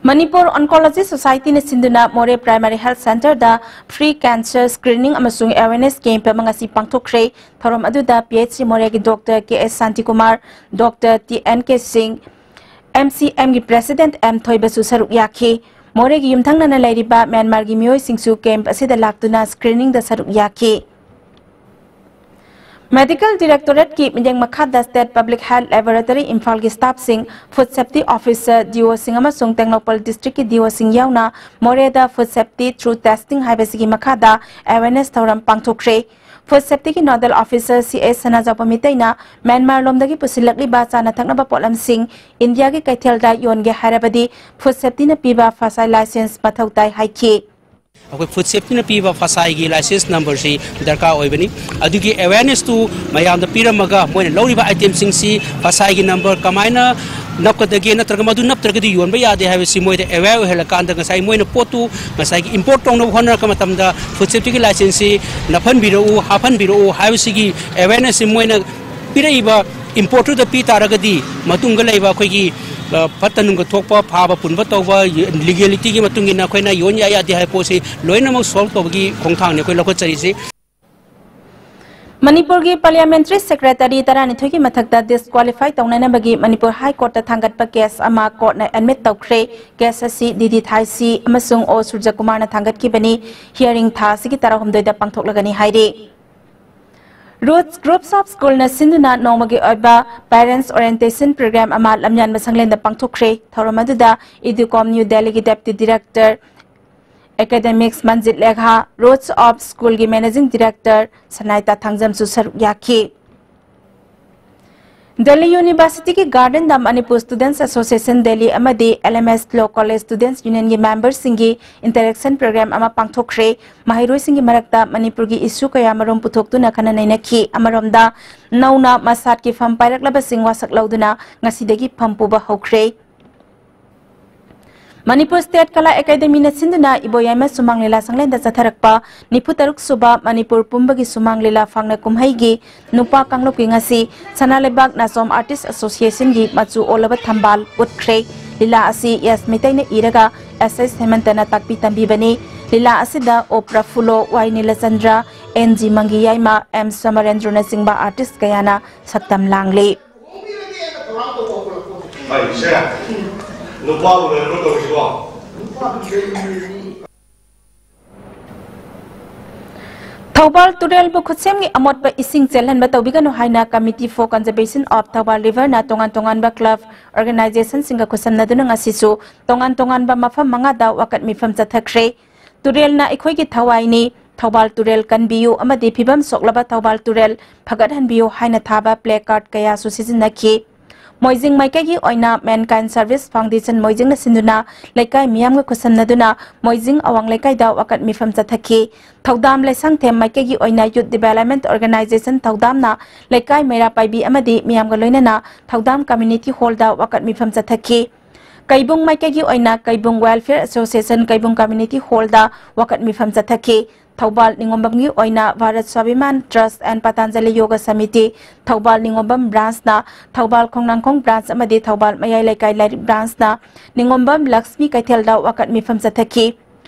Manipur Oncology Societyꯅ ꯁꯤꯟꯗꯨꯅ ꯃꯣꯔꯦ Primary Health Centreꯗ free cancer screening ꯑꯃꯁꯨꯡ awareness camp ꯑꯃ ꯉꯁꯤ ꯄꯥꯡꯊꯣꯛꯈ꯭ꯔꯦ꯫ ꯊꯧꯔꯝ ꯑꯗꯨꯗ P H C ꯃꯣꯔꯦꯒꯤ doctor K S Shantikumar, doctor T N K ꯁꯤꯡ, M C Mꯒꯤ president M ꯊꯣꯏꯕꯁꯨ ꯁꯔꯨꯛ ꯌꯥꯈꯤ꯫ ꯃꯣꯔꯦꯒꯤ ꯌꯨꯝꯊꯪꯅꯅ ꯂꯩꯔꯤꯕ ꯃ꯭ꯌꯥꯟꯃꯥꯔꯒꯤ ꯃꯤꯑꯣꯏꯁꯤꯡꯁꯨ ꯀꯦꯝꯞ ꯑꯁꯤꯗ ꯂꯥꯛꯇꯨꯅ ꯁ꯭ꯀ꯭ꯔꯤꯅꯤꯡꯗ ꯁꯔꯨꯛ ꯌꯥꯈꯤ꯫ ꯃꯦꯗꯤꯀꯦꯜ ꯗꯤꯔꯦꯛꯇꯣꯔꯦꯠꯀꯤ ꯃꯤꯠꯌꯦꯡ ꯃꯈꯥꯗ ꯁ꯭ꯇꯦꯠ ꯄꯕ꯭ꯂꯤꯛ ꯍꯦꯜꯊ ꯂꯦꯕꯣꯔꯦꯇꯣꯔꯤ ꯏꯝꯐꯥꯜꯒꯤ ꯁ꯭ꯇꯥꯐꯁꯤꯡ, ꯐꯨꯗ ꯁꯦꯐꯇꯤ ꯑꯣꯐꯤꯁꯔ, ꯗꯤ ꯑꯣꯁꯤꯡ ꯑꯃꯁꯨꯡ ꯇꯦꯡꯅꯧꯄꯜ ꯗꯤꯁꯇ꯭ꯔꯤꯛꯀꯤ ꯗꯤ ꯑꯣꯁꯤꯡ ꯌꯥꯎꯅ ꯃꯣꯔꯦꯗ ꯐꯨꯗ ꯁꯦꯐꯇꯤ ꯊ꯭ꯔꯨ ꯇꯦꯁꯇꯤꯡ ꯍꯥꯏꯕꯁꯤꯒꯤ ꯃꯈꯥꯗ ꯑꯦꯋꯦꯔꯅꯦꯁ ꯊꯧꯔꯝ ꯄꯥꯡꯊꯣꯛꯈ꯭ꯔꯦ꯫ ꯐꯨꯗ ꯁꯦꯐꯇꯤꯒꯤ ꯅꯣꯗꯦꯜ ꯑꯣꯐꯤꯁꯔ ꯁꯤ ꯑꯦꯁ ꯁꯅꯥꯖꯥꯎꯕ ꯃꯤꯇꯩꯅ ꯃ꯭ꯌꯥꯟꯃꯥꯔ ꯂꯣꯝꯗꯒꯤ ꯄꯨꯁꯤꯜꯂꯛꯂꯤꯕ ꯆꯥꯅ ꯊꯛꯅꯕ ꯄꯣꯠꯂꯝꯁꯤꯡ ꯏꯟꯗꯤꯌꯥꯒꯤ ꯀꯩꯊꯦꯜꯗ ꯌꯣꯟꯒꯦ ꯍꯥꯏꯔꯕꯗꯤ ꯐꯨꯗ ꯁꯦꯐꯇꯤꯅ ꯄꯤꯕ ꯐꯁꯥꯏ ꯂꯥꯏꯁꯦꯟꯁ ꯃꯊꯧ ꯇꯥꯏ ꯍꯥꯏꯈꯤ꯫ ꯑꯩꯈꯣꯏ ꯐꯨꯗ ꯁꯦꯐꯇꯤꯅ ꯄꯤꯕ ꯐꯁꯥꯏꯒꯤ ꯂꯥꯏꯁꯦꯟꯁ ꯅꯝꯕꯔꯁꯤ ꯗꯔꯀꯥꯔ ꯑꯣꯏꯕꯅꯤ꯫ ꯑꯗꯨꯒꯤ ꯑꯦꯋꯦꯔꯅꯦꯁꯇꯨ ꯃꯌꯥꯝꯗ ꯄꯤꯔꯝꯃꯒ ꯃꯣꯏꯅ ꯂꯧꯔꯤꯕ ꯑꯥꯏꯇꯦꯝꯁꯤꯡꯁꯤ ꯐꯁꯥꯏꯒꯤ ꯅꯝꯕꯔ ꯀꯃꯥꯏꯅ ꯅꯞꯀꯗꯒꯦ ꯅꯠꯇ꯭ꯔꯒ ꯃꯗꯨ ꯅꯞꯇ꯭ꯔꯒꯗꯤ ꯌꯣꯟꯕ ꯌꯥꯗꯦ ꯍꯥꯏꯕꯁꯤ ꯃꯣꯏꯗ ꯑꯦꯋꯦꯔ ꯑꯣꯏꯍꯜꯂꯀꯥꯟꯗ ꯉꯁꯥꯏ ꯃꯣꯏꯅ ꯄꯣꯠꯇꯨ ꯉꯁꯥꯏꯒꯤ ꯏꯝꯄꯣꯔꯠ ꯇꯧꯅꯕ ꯍꯣꯠꯅꯔꯛꯄ ꯃꯇꯝꯗ ꯐꯨꯗ ꯁꯦꯐꯇꯤꯒꯤ ꯂꯥꯏꯁꯦꯟꯁꯁꯤ ꯅꯞꯍꯟꯕꯤꯔꯛꯎ, ꯍꯥꯞꯍꯟꯕꯤꯔꯛꯎ ꯍꯥꯏꯕꯁꯤꯒꯤ ꯑꯦꯋꯦꯔꯅꯦꯁꯁꯤ ꯃꯣꯏꯅ ꯄꯤꯔꯛꯏꯕ ꯏꯝꯄꯣꯔꯠꯇꯨꯗ ꯄꯤ ꯇꯥꯔꯒꯗꯤ ꯃꯇꯨꯡꯗ ꯂꯩꯕ ꯑꯩꯈꯣꯏꯒꯤ, ꯑ, ꯐꯠꯇ ꯅꯨꯡꯗ ꯊꯣꯛꯄ, ꯐꯥꯕ ꯄꯨꯟꯕ ꯇꯧꯕ, ꯂꯤꯒꯦꯂꯤꯇꯤꯒꯤ ꯃꯇꯨꯡ ꯏꯟꯅ ꯑꯩꯈꯣꯏꯅ ꯌꯣꯟ ꯌꯥꯏ ꯌꯥꯗꯦ ꯍꯥꯏꯕ ꯄꯣꯠꯁꯤ ꯂꯣꯏꯅꯃꯛ ꯁꯣꯜꯕ ꯇꯧꯕꯒꯤ ꯈꯣꯡꯊꯥꯡꯅꯤ ꯑꯩꯈꯣꯏ ꯂꯧꯈꯠꯆꯔꯤꯁꯤ꯫ ꯃꯅꯤꯄꯨꯔꯒꯤ ꯄꯥꯔꯂꯤꯌꯥꯃꯦꯟꯇꯔꯤ ꯁꯦꯀ꯭ꯔꯦꯇꯔꯤ ꯇꯔꯥꯅꯤꯊꯣꯏꯒꯤ ꯃꯊꯛꯇ ꯗꯤꯁꯀ꯭ꯋꯥꯂꯤꯐꯥꯏ ꯇꯧꯅꯅꯕꯒꯤ ꯃꯅꯤꯄꯨꯔ ꯍꯥꯏ ꯀꯣꯔꯠꯇ ꯊꯥꯡꯒꯠꯄ ꯀꯦꯁ ꯑꯃ ꯀꯣꯔꯠꯅ ꯑꯦꯗꯃꯤꯠ ꯇꯧꯈ꯭ꯔꯦ꯫ ꯀꯦꯁ ꯑꯁꯤ ꯗꯤ ꯗꯤ ꯊꯥꯏꯁꯤ ꯑꯃꯁꯨꯡ ꯑꯣ ꯁꯨꯔꯖꯀꯨꯃꯥꯔꯅ ꯊꯥꯡꯒꯠꯈꯤꯕꯅꯤ꯫ ꯍꯤꯌꯥꯔꯤꯡ ꯊꯥ ꯑꯁꯤꯒꯤ ꯇꯔꯥꯍꯨꯝꯗꯣꯏꯗ ꯄꯥꯡꯊꯣꯛꯂꯒꯅꯤ ꯍꯥꯏꯔꯤ꯫ ꯔꯨꯠꯁ ꯒ꯭ꯔꯨꯞꯁ ꯑꯣꯐ ꯁ꯭ꯀꯨꯜꯅ ꯁꯤꯟꯗꯨꯅ ꯅꯣꯡꯃꯒꯤ ꯑꯣꯏꯕ ꯄꯦꯔꯦꯟꯠꯁ ꯑꯣꯔꯤꯌꯦꯟꯇꯦꯁꯟ ꯄ꯭ꯔꯣꯒ꯭ꯔꯥꯝ ꯑꯃ ꯂꯝꯌꯥꯟꯕ ꯁꯪꯂꯦꯟꯗ ꯄꯥꯡꯊꯣꯛꯈ꯭ꯔꯦ꯫ ꯊꯧꯔꯝ ꯑꯗꯨꯗ ꯏꯗꯨꯀꯣꯝ ꯅ꯭ꯌꯨ ꯗꯦꯜꯂꯤꯒꯤ ꯗꯦꯄ꯭ꯌꯨꯇꯤ ꯗꯤꯔꯦꯛꯇꯔ ꯑꯦꯀꯥꯗꯦꯃꯤꯛꯁ ꯃꯟꯖꯤꯠ ꯂꯦꯒꯥ, ꯔꯨꯠꯁ ꯑꯣꯐ ꯁ꯭ꯀꯨꯜꯒꯤ ꯃꯦꯅꯦꯖꯤꯡ ꯗꯤꯔꯦꯛꯇꯔ ꯁꯅꯥꯏꯇꯥ ꯊꯥꯡꯖꯝꯁꯨ ꯁꯔꯨꯛ ꯌꯥꯈꯤ꯫ ꯗꯦꯜꯂꯤ ꯌꯨꯅꯤꯚꯔꯁꯤꯇꯤꯒꯤ ꯒꯥꯔꯗꯦꯟꯗ ꯃꯅꯤꯄꯨꯔ ꯁ꯭ꯇꯨꯗꯦꯟꯠꯁ ꯑꯦꯁꯣꯁꯤꯌꯦꯁꯟ ꯗꯦꯜꯂꯤ ꯑꯃꯗꯤ ꯑꯦꯜ ꯑꯦꯝ ꯑꯦꯁ ꯂꯣ ꯀꯣꯂꯦꯖ ꯁ꯭ꯇꯨꯗꯦꯟꯠꯁ ꯌꯨꯅꯤꯌꯟꯒꯤ ꯃꯦꯝꯕꯔꯁꯤꯡꯒꯤ ꯏꯟꯇꯔꯦꯛꯁꯟ ꯄ꯭ꯔꯣꯒ꯭ꯔꯥꯝ ꯑꯃ ꯄꯥꯡꯊꯣꯛꯈ꯭ꯔꯦ꯫ ꯃꯍꯩꯔꯣꯏꯁꯤꯡꯒꯤ ꯃꯔꯛꯇ ꯃꯅꯤꯄꯨꯔꯒꯤ ꯏꯁꯨ ꯀꯌꯥ ꯃꯔꯨꯝ ꯄꯨꯊꯣꯛꯇꯨꯅ ꯈꯟꯅ ꯅꯩꯅꯈꯤ꯫ ꯑꯃꯔꯣꯝꯗ, ꯅꯧꯅ ꯃꯁꯥꯠꯀꯤ ꯐꯝ ꯄꯥꯏꯔꯛꯂꯕꯁꯤꯡ ꯋꯥꯁꯛ ꯂꯧꯗꯨꯅ ꯉꯁꯤꯗꯒꯤ ꯐꯝ ꯄꯨꯕ ꯍꯧꯈ꯭ꯔꯦ꯫ ꯃꯅꯤꯄꯨꯔ ꯁ꯭ꯇꯦꯠ ꯀꯂꯥ ꯑꯦꯀꯥꯗꯦꯃꯤꯅ ꯁꯤꯟꯗꯨꯅ ꯏꯕꯣꯌꯥꯏꯃ ꯁꯨꯃꯥꯡ ꯂꯤꯂꯥ ꯁꯪꯂꯦꯟꯗ ꯆꯠꯊꯔꯛꯄ ꯅꯤꯐꯨ ꯇꯔꯨꯛ ꯁꯨꯕ ꯃꯅꯤꯄꯨꯔ ꯄꯨꯝꯕꯒꯤ ꯁꯨꯃꯥꯡ ꯂꯤꯂꯥ ꯐꯥꯡꯅ ꯀꯨꯝꯍꯩꯒꯤ ꯅꯨꯄꯥ ꯀꯥꯡꯂꯨꯞꯀꯤ ꯉꯁꯤ ꯁꯅꯥ ꯂꯩꯕꯥꯛ ꯅꯥꯆꯣꯝ ꯑꯥꯔꯇꯤꯁ ꯑꯦꯁꯣꯁꯤꯌꯦꯁꯟꯒꯤ ꯃꯆꯨ ꯑꯣꯜꯂꯕ ꯊꯝꯕꯥꯜ ꯎꯠꯈ꯭ꯔꯦ꯫ ꯂꯤꯂꯥ ꯑꯁꯤ ꯑꯦꯁ ꯃꯤꯇꯩꯅ ꯏꯔꯒ ꯑꯦꯁ ꯑꯦꯁ ꯍꯦꯃꯟꯇꯅ ꯇꯥꯛꯄꯤ ꯇꯝꯕꯤꯕꯅꯤ꯫ ꯂꯤꯂꯥ ꯑꯁꯤꯗ ꯑꯣ ꯄ꯭ꯔꯐꯨꯜꯂꯣ, ꯋꯥꯏ ꯅꯤꯂꯆꯟꯗ꯭ꯔ, ꯑꯦꯟ ꯖꯤ ꯃꯪꯒꯤꯌꯥꯏꯃ, ꯑꯦꯝ ꯁꯃꯔꯦꯟꯗ꯭ꯔꯅꯆꯤꯡꯕ ꯑꯥꯔꯇꯤꯁ ꯀꯌꯥꯅ ꯁꯛꯇꯝ ꯂꯥꯡꯂꯤ꯫ ꯍꯣꯏ, ꯁꯦ꯫ ꯅꯨꯄꯥꯕꯨ ꯂꯣꯏꯅꯃꯛ ꯇꯧꯔꯤꯀꯣ꯫ ꯊꯧꯕꯥꯜ ꯇꯨꯔꯦꯜꯕꯨ ꯈꯨꯠꯁꯦꯝꯒꯤ ꯑꯃꯣꯠꯄ ꯏꯁꯤꯡ ꯆꯦꯜꯍꯟꯕ ꯇꯧꯕꯤꯒꯅꯨ ꯍꯥꯏꯅ Committee for Conservation of Thoubal Riverꯅ ꯇꯣꯉꯥꯟ ꯇꯣꯉꯥꯟꯕ club organizationꯁꯤꯡꯒ ꯈꯨꯠꯁꯝꯅꯗꯨꯅ ꯉꯁꯤꯁꯨ ꯇꯣꯉꯥꯟ ꯇꯣꯉꯥꯟꯕ ꯃꯐꯝ ꯃꯉꯥꯗ ꯋꯥꯀꯠ ꯃꯤꯐꯝ ꯆꯠꯊꯈ꯭ꯔꯦ꯫ "ꯇꯨꯔꯦꯜꯅ ꯑꯩꯈꯣꯏꯒꯤ ꯊꯋꯥꯏꯅꯤ, ꯊꯧꯕꯥꯜ ꯇꯨꯔꯦꯜ ꯀꯟꯕꯤꯌꯨ ꯑꯃꯗꯤ ꯐꯤꯕꯝ ꯁꯣꯛꯂꯕ ꯊꯧꯕꯥꯜ ꯇꯨꯔꯦꯜ ꯐꯒꯠꯍꯟꯕꯤꯌꯨ" ꯍꯥꯏꯅ ꯊꯥꯕ placard ꯀꯌꯥꯁꯨ ꯁꯤꯖꯤꯟꯅꯈꯤ꯫ ꯃꯣꯏꯖꯤꯡ ꯃꯥꯏꯀꯩꯒꯤ ꯑꯣꯏꯅ Mankind Service Foundationꯅ ꯁꯤꯟꯗꯨꯅ ꯂꯩꯀꯥꯏ ꯃꯤꯌꯥꯝꯒ ꯈꯨꯠꯁꯝꯅꯗꯨꯅ ꯃꯣꯏꯖꯤꯡ ꯑꯋꯥꯡ ꯂꯩꯀꯥꯏꯗ ꯋꯥꯀꯠ ꯃꯤꯐꯝ ꯆꯠꯊꯈꯤ꯫ ꯊꯧꯗꯥꯝ ꯂꯩꯁꯥꯡꯊꯦꯝ ꯃꯥꯏꯀꯩꯒꯤ ꯑꯣꯏꯅ Youth Development Organization ꯊꯧꯗꯥꯝꯅ ꯂꯩꯀꯥꯏ ꯃꯩꯔꯥ ꯄꯥꯏꯕꯤ ꯑꯃꯗꯤ ꯃꯤꯌꯥꯝꯒ ꯂꯣꯏꯅꯅ ꯊꯧꯗꯥꯝ Community Hallꯗ ꯋꯥꯀꯠ ꯃꯤꯐꯝ ꯆꯠꯊꯈꯤ꯫ ꯀꯩꯕꯨꯡ ꯃꯥꯏꯀꯩꯒꯤ ꯑꯣꯏꯅ ꯀꯩꯕꯨꯡ Welfare Association ꯀꯩꯕꯨꯡ Community Hallꯗ ꯋꯥꯀꯠ ꯃꯤꯐꯝ ꯆꯠꯊꯈꯤ꯫ ꯊꯧꯕꯥꯜ ꯅꯤꯉꯣꯝꯕꯝꯒꯤ ꯑꯣꯏꯅ Bharat Swabhiman Trust and Patanjali Yoga Samiti Thoubal ꯅꯤꯉꯣꯝꯕꯝ branchꯅ, Thoubal Khongnangkhong branch ꯑꯃꯗꯤ ꯊꯧꯕꯥꯜ ꯃꯌꯥꯏ ꯂꯩꯀꯥꯏ ꯂꯥꯏꯔꯤꯛ branchꯅ ꯅꯤꯉꯣꯝꯕꯝ ꯂꯛꯁꯃꯤ ꯀꯩꯊꯦꯜꯗ ꯋꯥꯀꯠ ꯃꯤꯐꯝ ꯆꯠꯊꯈꯤ꯫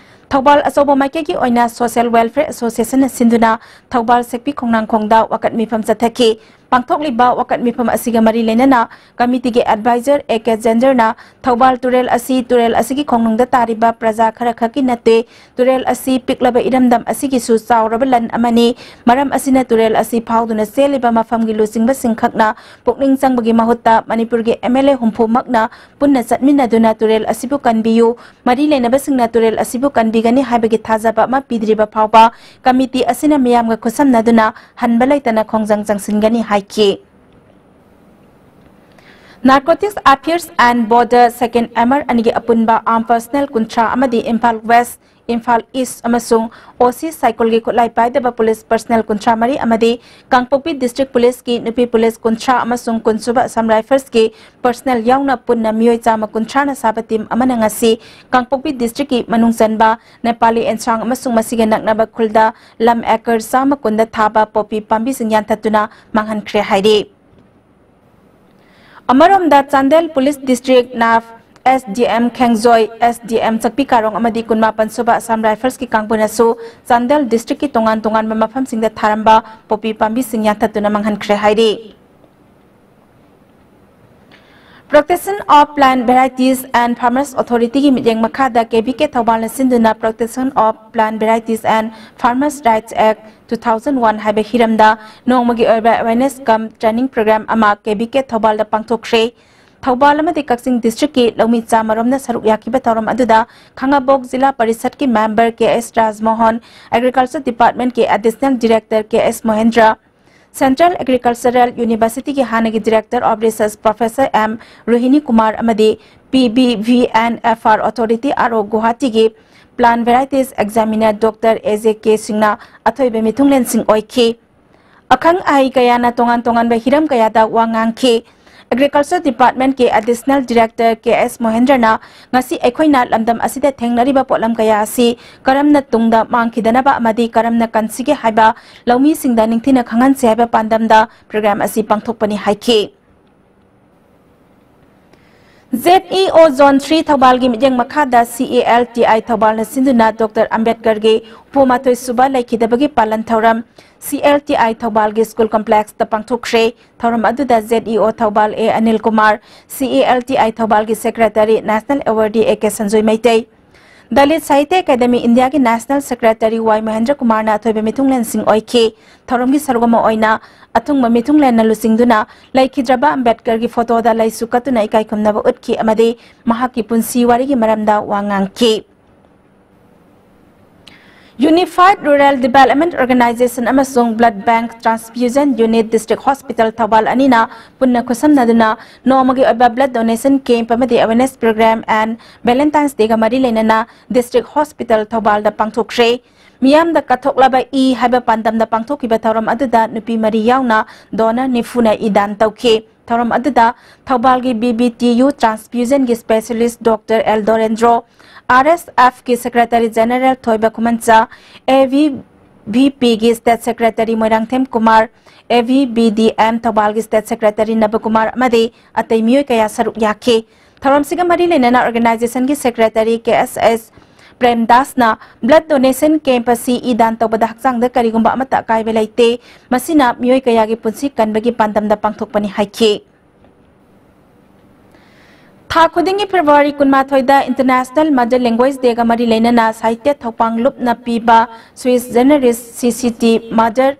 ꯊꯧꯕꯥꯜ ꯑꯆꯧꯕ ꯃꯥꯏꯀꯩꯒꯤ ꯑꯣꯏꯅ Social Welfare Associationꯅ ꯁꯤꯟꯗꯨꯅ ꯊꯧꯕꯥꯜ ꯁꯦꯛꯄꯤ ꯈꯣꯡꯅꯥꯡꯈꯣꯡꯗ ꯋꯥꯀꯠ ꯃꯤꯐꯝ ꯆꯠꯊꯈꯤ꯫ ꯄꯥꯡꯊꯣꯛꯂꯤꯕ ꯋꯥꯀꯠ ꯃꯤꯐꯝ ꯑꯁꯤꯒ ꯃꯔꯤ ꯂꯩꯅꯅ committeeꯒꯤ advisor A K ꯖꯦꯟꯗꯔꯅ ꯊꯧꯕꯥꯜ ꯇꯨꯔꯦꯜ ꯑꯁꯤ ꯇꯨꯔꯦꯜ ꯑꯁꯤꯒꯤ ꯈꯣꯡꯅꯨꯡꯗ ꯇꯥꯔꯤꯕ ꯄ꯭ꯔꯖꯥ ꯈꯔ ꯈꯛꯀꯤ ꯅꯠꯇꯦ, ꯇꯨꯔꯦꯜ ꯑꯁꯤ ꯄꯤꯛꯂꯕ ꯏꯔꯝꯗꯝ ꯑꯁꯤꯒꯤꯁꯨ ꯆꯥꯎꯔꯕ ꯂꯟ ꯑꯃꯅꯤ꯫ ꯃꯔꯝ ꯑꯁꯤꯅ ꯇꯨꯔꯦꯜ ꯑꯁꯤ ꯐꯥꯎꯗꯨꯅ ꯆꯦꯜꯂꯤꯕ ꯃꯐꯝꯒꯤ ꯂꯨꯆꯤꯡꯕꯁꯤꯡ ꯈꯛꯅ ꯄꯨꯛꯅꯤꯡ ꯆꯪꯕꯒꯤ ꯃꯍꯨꯠꯇ ꯃꯅꯤꯄꯨꯔꯒꯤ M L A ꯍꯨꯝꯐꯨꯃꯛꯅ ꯄꯨꯟꯅ ꯆꯠꯃꯤꯟꯅꯗꯨꯅ ꯇꯨꯔꯦꯜ ꯑꯁꯤꯕꯨ ꯀꯟꯕꯤꯌꯨ, ꯃꯔꯤ ꯂꯩꯅꯕꯁꯤꯡꯅ ꯇꯨꯔꯦꯜ ꯑꯁꯤꯕꯨ ꯀꯟꯕꯤꯒꯅꯤ ꯍꯥꯏꯕꯒꯤ ꯊꯥꯖꯕ ꯑꯃ ꯄꯤꯗ꯭ꯔꯤꯕ ꯐꯥꯎꯕ committee ꯑꯁꯤꯅ ꯃꯤꯌꯥꯝꯒ ꯈꯨꯠꯁꯝꯅꯗꯨꯅ ꯍꯟꯕ ꯂꯩꯇꯅ ꯈꯣꯡꯖꯪ ꯆꯪꯁꯤꯟꯒꯅꯤ ꯍꯥꯏꯈꯤ꯫ Narcotics Affairs and Border Second M R ꯑꯅꯤꯒꯤ ꯑꯄꯨꯟꯕ armed personnel ꯀꯨꯟꯊ꯭ꯔꯥ ꯑꯃꯗꯤ ꯏꯝꯐꯥꯜ West, ꯏꯝꯐꯥꯜ East ꯑꯃꯁꯨꯡ O C ꯁꯥꯏꯀꯜꯒꯤ ꯈꯨꯠꯂꯥꯏ ꯄꯥꯏꯗꯕ police personnel ꯀꯨꯟꯊ꯭ꯔꯥ ꯃꯔꯤ ꯑꯃꯗꯤ ꯀꯥꯡꯄꯣꯛꯄꯤ District Policeꯀꯤ ꯅꯨꯄꯤ police ꯀꯨꯟꯊ꯭ꯔꯥ ꯑꯃꯁꯨꯡ ꯀꯨꯟꯁꯨꯕ Assam Riflesꯀꯤ personnel ꯌꯥꯎꯅ ꯄꯨꯟꯅ ꯃꯤꯑꯣꯏ ꯆꯥꯝꯃ ꯀꯨꯟꯊ꯭ꯔꯥꯅ ꯁꯥꯕ team ꯑꯃꯅ ꯉꯁꯤ ꯀꯥꯡꯄꯣꯛꯄꯤ Districtꯀꯤ ꯃꯅꯨꯡ ꯆꯟꯕ ꯅꯦꯄꯥꯂꯤ ꯑꯦꯟꯁꯥꯡ ꯑꯃꯁꯨꯡ ꯃꯁꯤꯒ ꯅꯛꯅꯕ ꯈꯨꯜꯗ ꯂꯝ acre ꯆꯥꯝꯃ ꯀꯨꯟꯗ ꯊꯥꯕ poppy ꯄꯥꯝꯕꯤꯁꯤꯡ ꯌꯥꯟꯊꯠꯇꯨꯅ ꯃꯥꯡꯍꯟꯈ꯭ꯔꯦ ꯍꯥꯏꯔꯤ꯫ ꯑꯃꯔꯣꯝꯗ Chandel Police Districtꯅ S D M ꯈꯦꯡꯖꯣꯏ, S D M ꯆꯛꯄꯤ ꯀꯥꯔꯣꯡ ꯑꯃꯗꯤ ꯀꯨꯟꯃꯥꯄꯟ ꯁꯨꯕ Assam Riflesꯀꯤ ꯀꯥꯡꯕꯨꯅꯁꯨ ꯆꯥꯟꯗꯦꯜ Districtꯀꯤ ꯇꯣꯉꯥꯟ ꯇꯣꯉꯥꯟꯕ ꯃꯐꯝꯁꯤꯡꯗ ꯊꯥꯔꯝꯕ poppy ꯄꯥꯝꯕꯤꯁꯤꯡ ꯌꯥꯟꯊꯠꯇꯨꯅ ꯃꯥꯡꯍꯟꯈ꯭ꯔꯦ ꯍꯥꯏꯔꯤ꯫ Protection of Plant Varieties and Farmers Authority ꯒꯤ ꯃꯤꯠꯌꯦꯡ ꯃꯈꯥꯗ K V K ꯊꯧꯕꯥꯜꯅ ꯁꯤꯟꯗꯨꯅ Protection of Plant Varieties and Farmers Rights Act two thousand one ꯍꯥꯏꯕ ꯍꯤꯔꯝꯗ ꯅꯣꯡꯃꯒꯤ ꯑꯣꯏꯕ awareness cum training program ꯑꯃ K V K ꯊꯧꯕꯥꯜꯗ ꯄꯥꯡꯊꯣꯛꯈ꯭ꯔꯦ꯫ ꯊꯧꯕꯥꯜ ꯑꯃꯗꯤ ꯀꯛꯆꯤꯡ district ꯀꯤ ꯂꯧꯃꯤ ꯆꯥꯃꯔꯣꯝꯅ ꯁꯔꯨꯛ ꯌꯥꯈꯤꯕ ꯊꯧꯔꯝ ꯑꯗꯨꯗ ꯈꯥꯉꯕꯣꯛ ꯖꯤꯂꯥ ꯄꯔꯤꯁꯠꯀꯤ member K S ꯔꯥꯖꯃꯣꯍꯟ, Agriculture Department ꯀꯤ Additional Director K S ꯃꯣꯍꯦꯟꯗ꯭ꯔ, Central Agricultural University ꯒꯤ ꯍꯥꯟꯅꯒꯤ Director of Research Professor M ꯔꯣꯍꯤꯅꯤ Kumar ꯑꯃꯗꯤ P B V and F R Authority R O ꯒꯨꯋꯥꯍꯥꯇꯤꯒꯤ Plant Varieties Examiner Doctor A J K ꯁꯤꯡꯅ ꯑꯊꯣꯏꯕ ꯃꯤꯊꯨꯡꯂꯦꯟꯁꯤꯡ ꯑꯣꯏꯈꯤ꯫ ꯑꯈꯪ ꯑꯍꯩ ꯀꯌꯥꯅ ꯇꯣꯉꯥꯟ ꯇꯣꯉꯥꯟꯕ ꯍꯤꯔꯝ ꯀꯌꯥꯗ ꯋꯥ ꯉꯥꯡꯈꯤ꯫ Agriculture Department ꯀꯤ Additional Director K S ꯃꯣꯍꯦꯟꯗ꯭ꯔꯅ ꯉꯁꯤ ꯑꯩꯈꯣꯏꯅ ꯂꯝꯗꯝ ꯑꯁꯤꯗ ꯊꯦꯡꯅꯔꯤꯕ ꯄꯣꯠꯂꯝ ꯀꯌꯥ ꯑꯁꯤ ꯀꯔꯝꯅ ꯇꯨꯡꯗ ꯃꯥꯡꯈꯤꯗꯅꯕ ꯑꯃꯗꯤ ꯀꯔꯝꯅ ꯀꯟꯁꯤꯒꯦ ꯍꯥꯏꯕ ꯂꯧꯃꯤꯁꯤꯡꯗ ꯅꯤꯡꯊꯤꯅ ꯈꯪꯍꯟꯁꯤ ꯍꯥꯏꯕ ꯄꯥꯟꯗꯝꯗ program ꯑꯁꯤ ꯄꯥꯡꯊꯣꯛꯄꯅꯤ ꯍꯥꯏꯈꯤ꯫ Z E O Zone three ꯊꯧꯕꯥꯜꯒꯤ ꯃꯤꯠꯌꯦꯡ ꯃꯈꯥꯗ C A L T I ꯊꯧꯕꯥꯜꯅ ꯁꯤꯟꯗꯨꯅ Doctor ꯑꯝꯕꯦꯗꯀꯔꯒꯤ ꯍꯨꯝꯐꯨ ꯃꯥꯊꯣꯏ ꯁꯨꯕ ꯂꯩꯈꯤꯗꯕꯒꯤ ꯄꯥꯂꯟ ꯊꯧꯔꯝ C L T I ꯊꯧꯕꯥꯜꯒꯤ school complex ꯇ ꯄꯥꯡꯊꯣꯛꯈ꯭ꯔꯦ꯫ ꯊꯧꯔꯝ ꯑꯗꯨꯗ Z E O Thoubal A Anil Kumar, C A L T I ꯊꯧꯕꯥꯜꯒꯤ secretary, national awardee A K Sanjoy Meitei, Dalit Sahitya Academy India ꯒꯤ national secretary Y ꯃꯍꯦꯟꯗ꯭ꯔ ꯀꯨꯃꯥꯔꯅ ꯑꯊꯣꯏꯕ ꯃꯤꯊꯨꯡꯂꯦꯟꯁꯤꯡ ꯑꯣꯏꯈꯤ꯫ ꯊꯧꯔꯝꯒꯤ ꯁꯔꯨꯛ ꯑꯃ ꯑꯣꯏꯅ ꯑꯊꯨꯡꯕ ꯃꯤꯊꯨꯡꯂꯦꯟꯅ ꯂꯨꯆꯤꯡꯗꯨꯅ ꯂꯩꯈꯤꯗ꯭ꯔꯕ ꯑꯝꯕꯦꯗꯀꯔꯒꯤ photo ꯗ ꯂꯩꯁꯨ ꯀꯠꯇꯨꯅ ꯏꯀꯥꯏ ꯈꯨꯝꯅꯕ ꯎꯠꯈꯤ ꯑꯃꯗꯤ ꯃꯍꯥꯛꯀꯤ ꯄꯨꯟꯁꯤ ꯋꯥꯔꯤꯒꯤ ꯃꯔꯝꯗ ꯋꯥ ꯉꯥꯡꯈꯤ꯫ Unified Rural Development Organization ꯑꯃꯁꯨꯡ Blood Bank Transfusion Unit District Hospital Thoubal ꯑꯅꯤꯅ ꯄꯨꯟꯅ ꯈꯨꯠꯁꯝꯅꯗꯨꯅ ꯅꯣꯡꯃꯒꯤ ꯑꯣꯏꯕ blood donation camp ꯑꯃꯗꯤ awareness program and Valentine's Day ꯒ ꯃꯔꯤ ꯂꯩꯅꯅ District Hospital ꯊꯧꯕꯥꯜꯗ ꯄꯥꯡꯊꯣꯛꯈ꯭ꯔꯦ꯫ ꯃꯤꯌꯥꯝꯗ ꯀꯠꯊꯣꯛꯂꯕ ꯏ ꯍꯥꯏꯕ ꯄꯥꯟꯗꯝꯗ ꯄꯥꯡꯊꯣꯛꯈꯤꯕ ꯊꯧꯔꯝ ꯑꯗꯨꯗ ꯅꯨꯄꯤ ꯃꯔꯤ ꯌꯥꯎꯅ donor ꯅꯤꯐꯨꯅ ꯏ ꯗꯥꯟ ꯇꯧꯈꯤ꯫ ꯊꯧꯔꯝ ꯑꯗꯨꯗ ꯊꯧꯕꯥꯜꯒꯤ B B T U transfusion ꯒꯤ specialist Doctor L Dorendro, R S F ꯀꯤ secretary general ꯊꯣꯏꯕ ꯈꯨꯃꯟꯆꯥ, A V V P ꯒꯤ state secretary Moirangthem Kumar, A V B D M ꯊꯧꯕꯥꯜꯒꯤ state secretary ꯅꯕꯀꯨꯃꯥꯔ ꯑꯃꯗꯤ ꯑꯇꯩ ꯃꯤꯑꯣꯏ ꯀꯌꯥ ꯁꯔꯨꯛ ꯌꯥꯈꯤ꯫ ꯊꯧꯔꯝꯁꯤꯒ ꯃꯔꯤ ꯂꯩꯅꯅ organization ꯒꯤ secretary K S S ꯄ꯭ꯔꯦꯝꯗꯥꯁꯅ blood donation camp ꯑꯁꯤ ꯏ ꯗꯥꯟ ꯇꯧꯕꯗ ꯍꯛꯆꯥꯡꯗ ꯀꯔꯤꯒꯨꯝꯕ ꯑꯃꯠꯇ ꯑꯀꯥꯏꯕ ꯂꯩꯇꯦ, ꯃꯁꯤꯅ ꯃꯤꯑꯣꯏ ꯀꯌꯥꯒꯤ ꯄꯨꯟꯁꯤ ꯀꯟꯕꯒꯤ ꯄꯥꯟꯗꯝꯗ ꯄꯥꯡꯊꯣꯛꯄꯅꯤ ꯍꯥꯏꯈꯤ꯫ ꯊꯥ ꯈꯨꯗꯤꯡꯒꯤ ꯐꯦꯕ꯭ꯔꯨꯋꯥꯔꯤ ꯀꯨꯟꯃꯥꯊꯣꯏꯗ International Mother Language Dayꯒ ꯃꯔꯤ ꯂꯩꯅꯅ ꯁꯥꯍꯤꯇ꯭ꯌ ꯊꯧꯄꯥꯡ ꯂꯨꯞꯅ ꯄꯤꯕ Sui Generis C C T Mother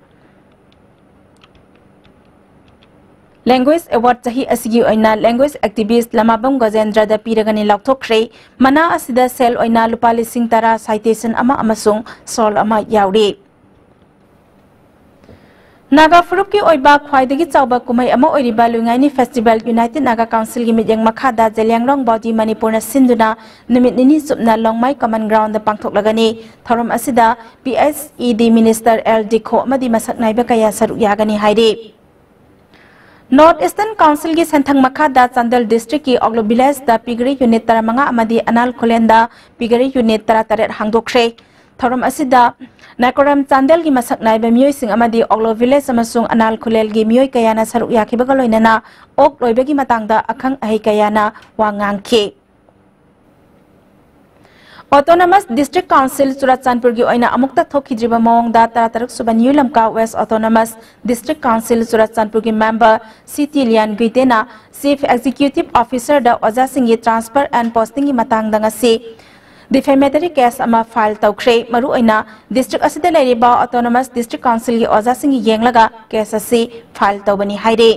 Language Award ꯆꯍꯤ ꯑꯁꯤꯒꯤ ꯑꯣꯏꯅ language activist ꯂꯃꯥꯕꯝ ꯒꯖꯦꯟꯗ꯭ꯔꯗ ꯄꯤꯔꯒꯅꯤ ꯂꯥꯎꯊꯣꯛꯈ꯭ꯔꯦ꯫ ꯃꯅꯥ ꯑꯁꯤꯗ ꯁꯦꯜ ꯑꯣꯏꯅ ꯂꯨꯄꯥ ꯂꯤꯁꯤꯡ ꯇꯔꯥ, citation ꯑꯃ ꯑꯃꯁꯨꯡ shawl ꯑꯃ ꯌꯥꯎꯔꯤ꯫ ꯅꯥꯒꯥ ꯐꯨꯔꯨꯞꯀꯤ ꯑꯣꯏꯕ ꯈ꯭ꯋꯥꯏꯗꯒꯤ ꯆꯥꯎꯕ ꯀꯨꯝꯍꯩ ꯑꯃ ꯑꯣꯏꯔꯤꯕ ꯂꯨꯏꯉꯥꯏꯅꯤ Festival United Naga Councilꯒꯤ ꯃꯤꯠꯌꯦꯡ ꯃꯈꯥꯗ ꯖꯦꯂꯤꯌꯥꯡꯔꯣꯡ ꯕꯥꯎꯗꯤ ꯃꯅꯤꯄꯨꯔꯅ ꯁꯤꯟꯗꯨꯅ ꯅꯨꯃꯤꯠ ꯅꯤꯅꯤ ꯆꯨꯞꯅ ꯂꯣꯡꯃꯥꯏ Common Groundꯗ ꯄꯥꯡꯊꯣꯛꯂꯒꯅꯤ꯫ ꯊꯧꯔꯝ ꯑꯁꯤꯗ P S E D Minister L ꯗꯤꯈꯣ ꯑꯃꯗꯤ ꯃꯁꯛ ꯅꯥꯏꯕ ꯀꯌꯥ ꯁꯔꯨꯛ ꯌꯥꯒꯅꯤ ꯍꯥꯏꯔꯤ꯫ North Eastern Councilꯒꯤ ꯁꯦꯟꯊꯪ ꯃꯈꯥꯗ ꯆꯥꯟꯗꯦꯜ districtꯀꯤ ꯑꯣꯒ꯭ꯂꯣ villageꯗ piggery unit ꯇꯔꯥꯃꯉꯥ ꯑꯃꯗꯤ ꯑꯅꯥꯜ ꯈꯨꯂꯦꯟꯗ piggery unit ꯇꯔꯥꯇꯔꯦꯠ ꯍꯥꯡꯗꯣꯛꯈ꯭ꯔꯦ꯫ ꯊꯧꯔꯝ ꯑꯁꯤꯗ ꯅꯥꯏꯀꯣꯔꯝ ꯆꯥꯟꯗꯦꯜꯒꯤ ꯃꯁꯛ ꯅꯥꯏꯕ ꯃꯤꯑꯣꯏꯁꯤꯡ ꯑꯃꯗꯤ ꯑꯣꯒ꯭ꯂꯣ village ꯑꯃꯁꯨꯡ ꯑꯅꯥꯜ ꯈꯨꯂꯦꯜꯒꯤ ꯃꯤꯑꯣꯏ ꯀꯌꯥꯅ ꯁꯔꯨꯛ ꯌꯥꯈꯤꯕꯒ ꯂꯣꯏꯅꯅ ꯑꯣꯛ ꯂꯣꯏꯕꯒꯤ ꯃꯇꯥꯡꯗ ꯑꯈꯪ ꯑꯍꯩ ꯀꯌꯥꯅ ꯋꯥ ꯉꯥꯡꯈꯤ꯫ Autonomous District Council ꯆꯨꯔꯥꯆꯥꯟꯄꯨꯔꯒꯤ ꯑꯣꯏꯅ ꯑꯃꯨꯛꯇ ꯊꯣꯛꯈꯤꯗ꯭ꯔꯤꯕ ꯃꯑꯣꯡꯗ ꯇꯔꯥꯇꯔꯨꯛ ꯁꯨꯕ new Lamka West Autonomous District Council ꯆꯨꯔꯥꯆꯥꯟꯄꯨꯔꯒꯤ member C T ꯂꯤꯌꯥꯟ ꯒꯨꯏꯇꯦꯅ Chief Executive Officerꯗ ꯑꯣꯖꯥꯁꯤꯡꯒꯤ transfer and postingꯒꯤ ꯃꯇꯥꯡꯗ ꯉꯁꯤ defamatory case ꯑꯃ file ꯇꯧꯈ꯭ꯔꯦ꯫ ꯃꯔꯨꯑꯣꯏꯅ district ꯑꯁꯤꯗ ꯂꯩꯔꯤꯕ Autonomous District Councilꯒꯤ ꯑꯣꯖꯥꯁꯤꯡꯒꯤ ꯌꯦꯡꯂꯒ case ꯑꯁꯤ file ꯇꯧꯕꯅꯤ ꯍꯥꯏꯔꯤ꯫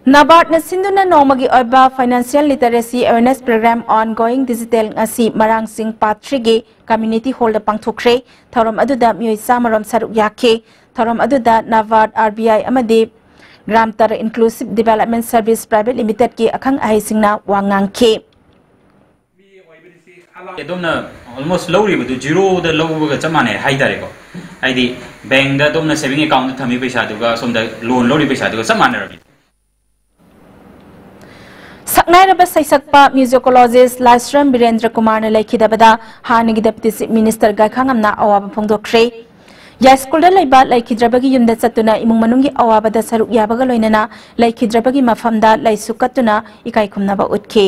NABARDꯅ ꯁꯤꯟꯗꯨꯅ ꯅꯣꯡꯃꯒꯤ ꯑꯣꯏꯕ Financial Literacy Awareness Program Ongoing Digital ꯉꯁꯤ ꯃꯔꯥꯡꯁꯤꯡ Part threeꯒꯤ Community Hallꯗ ꯄꯥꯡꯊꯣꯛꯈ꯭ꯔꯦ꯫ ꯊꯧꯔꯝ ꯑꯗꯨꯗ ꯃꯤꯑꯣꯏ ꯆꯥꯝꯃ ꯔꯣꯝ ꯁꯔꯨꯛ ꯌꯥꯈꯤ꯫ ꯊꯧꯔꯝ ꯑꯗꯨꯗ NABARD, R B I ꯑꯃꯗꯤ Gram Tara Inclusive Development Service Private Limitedꯀꯤ ꯑꯈꯪ ꯑꯍꯩꯁꯤꯡꯅ ꯋꯥ ꯉꯥꯡꯈꯤ꯫ ꯑꯗꯣꯝꯅ almost ꯂꯧꯔꯤꯕꯗꯨ zeroꯗ ꯂꯧꯕꯒ ꯆꯞ ꯃꯥꯟꯅꯩ ꯍꯥꯏꯇꯥꯔꯦꯀꯣ꯫ ꯍꯥꯏꯗꯤ bankꯗ ꯑꯗꯣꯝꯅ saving accountꯗ ꯊꯝꯃꯤ ꯄꯩꯁꯥꯗꯨꯒ ꯁꯣꯝꯗ loan ꯂꯧꯔꯤ ꯄꯩꯁꯥꯗꯨꯒ ꯆꯞ ꯃꯥꯟꯅꯔꯕꯅꯤ꯫ ꯁꯛꯅꯥꯏꯔꯕ ꯁꯩꯁꯛꯄ musicologist ꯂꯥꯏꯁ꯭ꯔꯝ ꯕꯤꯔꯦꯟꯗ꯭ꯔ ꯀꯨꯃꯥꯔꯅ ꯂꯩꯈꯤꯗꯕꯗ ꯍꯥꯟꯅꯒꯤ Deputy Chief Minister ꯒꯥꯏꯈꯥꯉꯝꯅ ꯑꯋꯥꯕ ꯐꯣꯡꯗꯣꯛꯈ꯭ꯔꯦ꯫ ꯌꯥꯏꯁ꯭ꯀꯨꯜꯗ ꯂꯩꯕ ꯂꯩꯈꯤꯗ꯭ꯔꯕꯒꯤ ꯌꯨꯝꯗ ꯆꯠꯇꯨꯅ ꯏꯃꯨꯡ ꯃꯅꯨꯡꯒꯤ ꯑꯋꯥꯕꯗ ꯁꯔꯨꯛ ꯌꯥꯕꯒ ꯂꯣꯏꯅꯅ ꯂꯩꯈꯤꯗ꯭ꯔꯕꯒꯤ ꯃꯐꯝꯗ ꯂꯩꯁꯨ ꯀꯠꯇꯨꯅ ꯏꯀꯥꯏ ꯈꯨꯝꯅꯕ ꯎꯠꯈꯤ꯫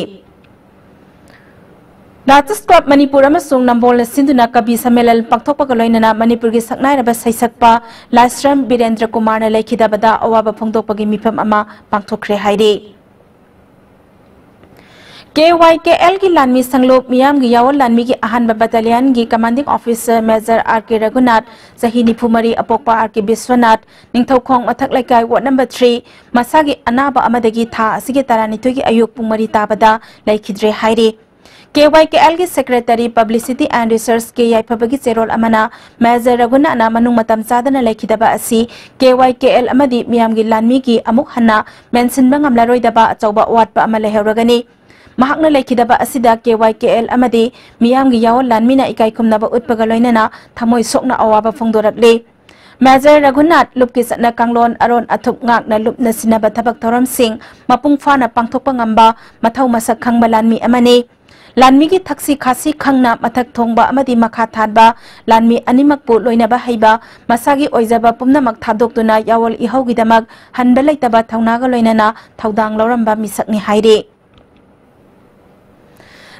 Writers Club ꯃꯅꯤꯄꯨꯔ ꯑꯃꯁꯨꯡ ꯅꯝꯕꯣꯜꯅ ꯁꯤꯟꯗꯨꯅ ꯀꯕꯤ ꯁꯝꯃꯦꯂꯟ ꯄꯥꯡꯊꯣꯛꯄꯒ ꯂꯣꯏꯅꯅ ꯃꯅꯤꯄꯨꯔꯒꯤ ꯁꯛꯅꯥꯏꯔꯕ ꯁꯩꯁꯛꯄ ꯂꯥꯏꯁ꯭ꯔꯝ ꯕꯤꯔꯦꯟꯗ꯭ꯔ ꯀꯨꯃꯥꯔꯅ ꯂꯩꯈꯤꯗꯕꯗ ꯑꯋꯥꯕ ꯐꯣꯡꯗꯣꯛꯄꯒꯤ ꯃꯤꯐꯝ ꯑꯃ ꯄꯥꯡꯊꯣꯛꯈ꯭ꯔꯦ ꯍꯥꯏꯔꯤ꯫ ꯀꯦ ꯋꯥꯏ ꯀꯦ ꯑꯦꯜꯒꯤ ꯂꯥꯟꯃꯤ ꯁꯪꯂꯨꯞ ꯃꯤꯌꯥꯝꯒꯤ ꯌꯥꯑꯣꯟ ꯂꯥꯟꯃꯤꯒꯤ ꯑꯍꯥꯟꯕ ꯕꯠꯇꯥꯂꯤꯌꯟꯒꯤ commanding officer Major R K Raghunath, ꯆꯍꯤ ꯅꯤꯐꯨ ꯃꯔꯤ, ꯑꯄꯣꯛꯄ R K Biswanath, ꯅꯤꯡꯊꯧꯈꯣꯡ ꯃꯊꯛ ꯂꯩꯀꯥꯏ, ward number three, ꯃꯁꯥꯒꯤ ꯑꯅꯥꯕ ꯑꯃꯗꯒꯤ ꯊꯥ ꯑꯁꯤꯒꯤ ꯇꯔꯥꯅꯤꯊꯣꯏꯒꯤ ꯑꯌꯨꯛ ꯄꯨꯡ ꯃꯔꯤ ꯇꯥꯕꯗ ꯂꯩꯈꯤꯗ꯭ꯔꯦ ꯍꯥꯏꯔꯤ꯫ K Y K algae secretary publicity and research ꯀꯦ ꯌꯥꯏꯐꯕꯒꯤ ꯆꯦꯔꯣꯜ ꯑꯃꯅ, Major Raghunathꯅ ꯃꯅꯨꯡ ꯃꯇꯝ ꯆꯥꯗꯅ ꯂꯩꯈꯤꯗꯕ ꯑꯁꯤ ꯀꯦ ꯋꯥꯏ ꯀꯦ ꯑꯦꯜ ꯑꯃꯗꯤ ꯃꯤꯌꯥꯝꯒꯤ ꯂꯥꯟꯃꯤꯒꯤ ꯑꯃꯨꯛ ꯍꯟꯅ ꯃꯦꯟꯁꯤꯟꯕ ꯉꯝꯂꯔꯣꯏꯗꯕ ꯑꯆꯧꯕ ꯑꯋꯥꯠꯄ ꯑꯃ ꯂꯩꯍꯧꯔꯒꯅꯤ꯫ ꯃꯍꯥꯛꯅ ꯂꯩꯈꯤꯗꯕ ꯑꯁꯤꯗ ꯀꯦ ꯋꯥꯏ ꯀꯦ ꯑꯦꯜ ꯑꯃꯗꯤ ꯃꯤꯌꯥꯝꯒꯤ ꯌꯥꯑꯣꯟ ꯂꯥꯟꯃꯤꯅ ꯏꯀꯥꯏ ꯈꯨꯝꯅꯕ ꯎꯠꯄꯒ ꯂꯣꯏꯅꯅ ꯊꯃꯣꯏ ꯁꯣꯛꯅ ꯑꯋꯥꯕ ꯐꯣꯡꯗꯣꯔꯛꯂꯤ꯫ Major Raghunath ꯂꯨꯞꯀꯤ ꯆꯠꯅ ꯀꯥꯡꯂꯣꯟ, ꯑꯔꯣꯟ ꯑꯊꯨꯞ ꯉꯥꯛꯅ ꯂꯨꯞꯅ ꯁꯤꯟꯅꯕ ꯊꯕꯛ ꯊꯧꯔꯝꯁꯤꯡ ꯃꯄꯨꯡ ꯐꯥꯅ ꯄꯥꯡꯊꯣꯛꯄ ꯉꯝꯕ, ꯃꯊꯧ ꯃꯁꯛ ꯈꯪꯕ ꯂꯥꯟꯃꯤ ꯑꯃꯅꯤ꯫ ꯂꯥꯟꯃꯤꯒꯤ ꯊꯛꯁꯤ ꯈꯥꯁꯤ ꯈꯪꯅ ꯃꯊꯛ ꯊꯣꯡꯕ ꯑꯃꯗꯤ ꯃꯈꯥ ꯊꯥꯟꯕ ꯂꯥꯟꯃꯤ ꯑꯅꯤꯃꯛꯄꯨ ꯂꯣꯏꯅꯕ ꯍꯩꯕ, ꯃꯁꯥꯒꯤ ꯑꯣꯏꯖꯕ ꯄꯨꯝꯅꯃꯛ ꯊꯥꯗꯣꯛꯇꯨꯅ ꯌꯥꯑꯣꯜ ꯏꯍꯧꯒꯤꯗꯃꯛ ꯍꯟꯕ ꯂꯩꯇꯕ ꯊꯧꯅꯥꯒ ꯂꯣꯏꯅꯅ ꯊꯧꯗꯥꯡ ꯂꯧꯔꯝꯕ ꯃꯤꯁꯛꯅꯤ ꯍꯥꯏꯔꯤ꯫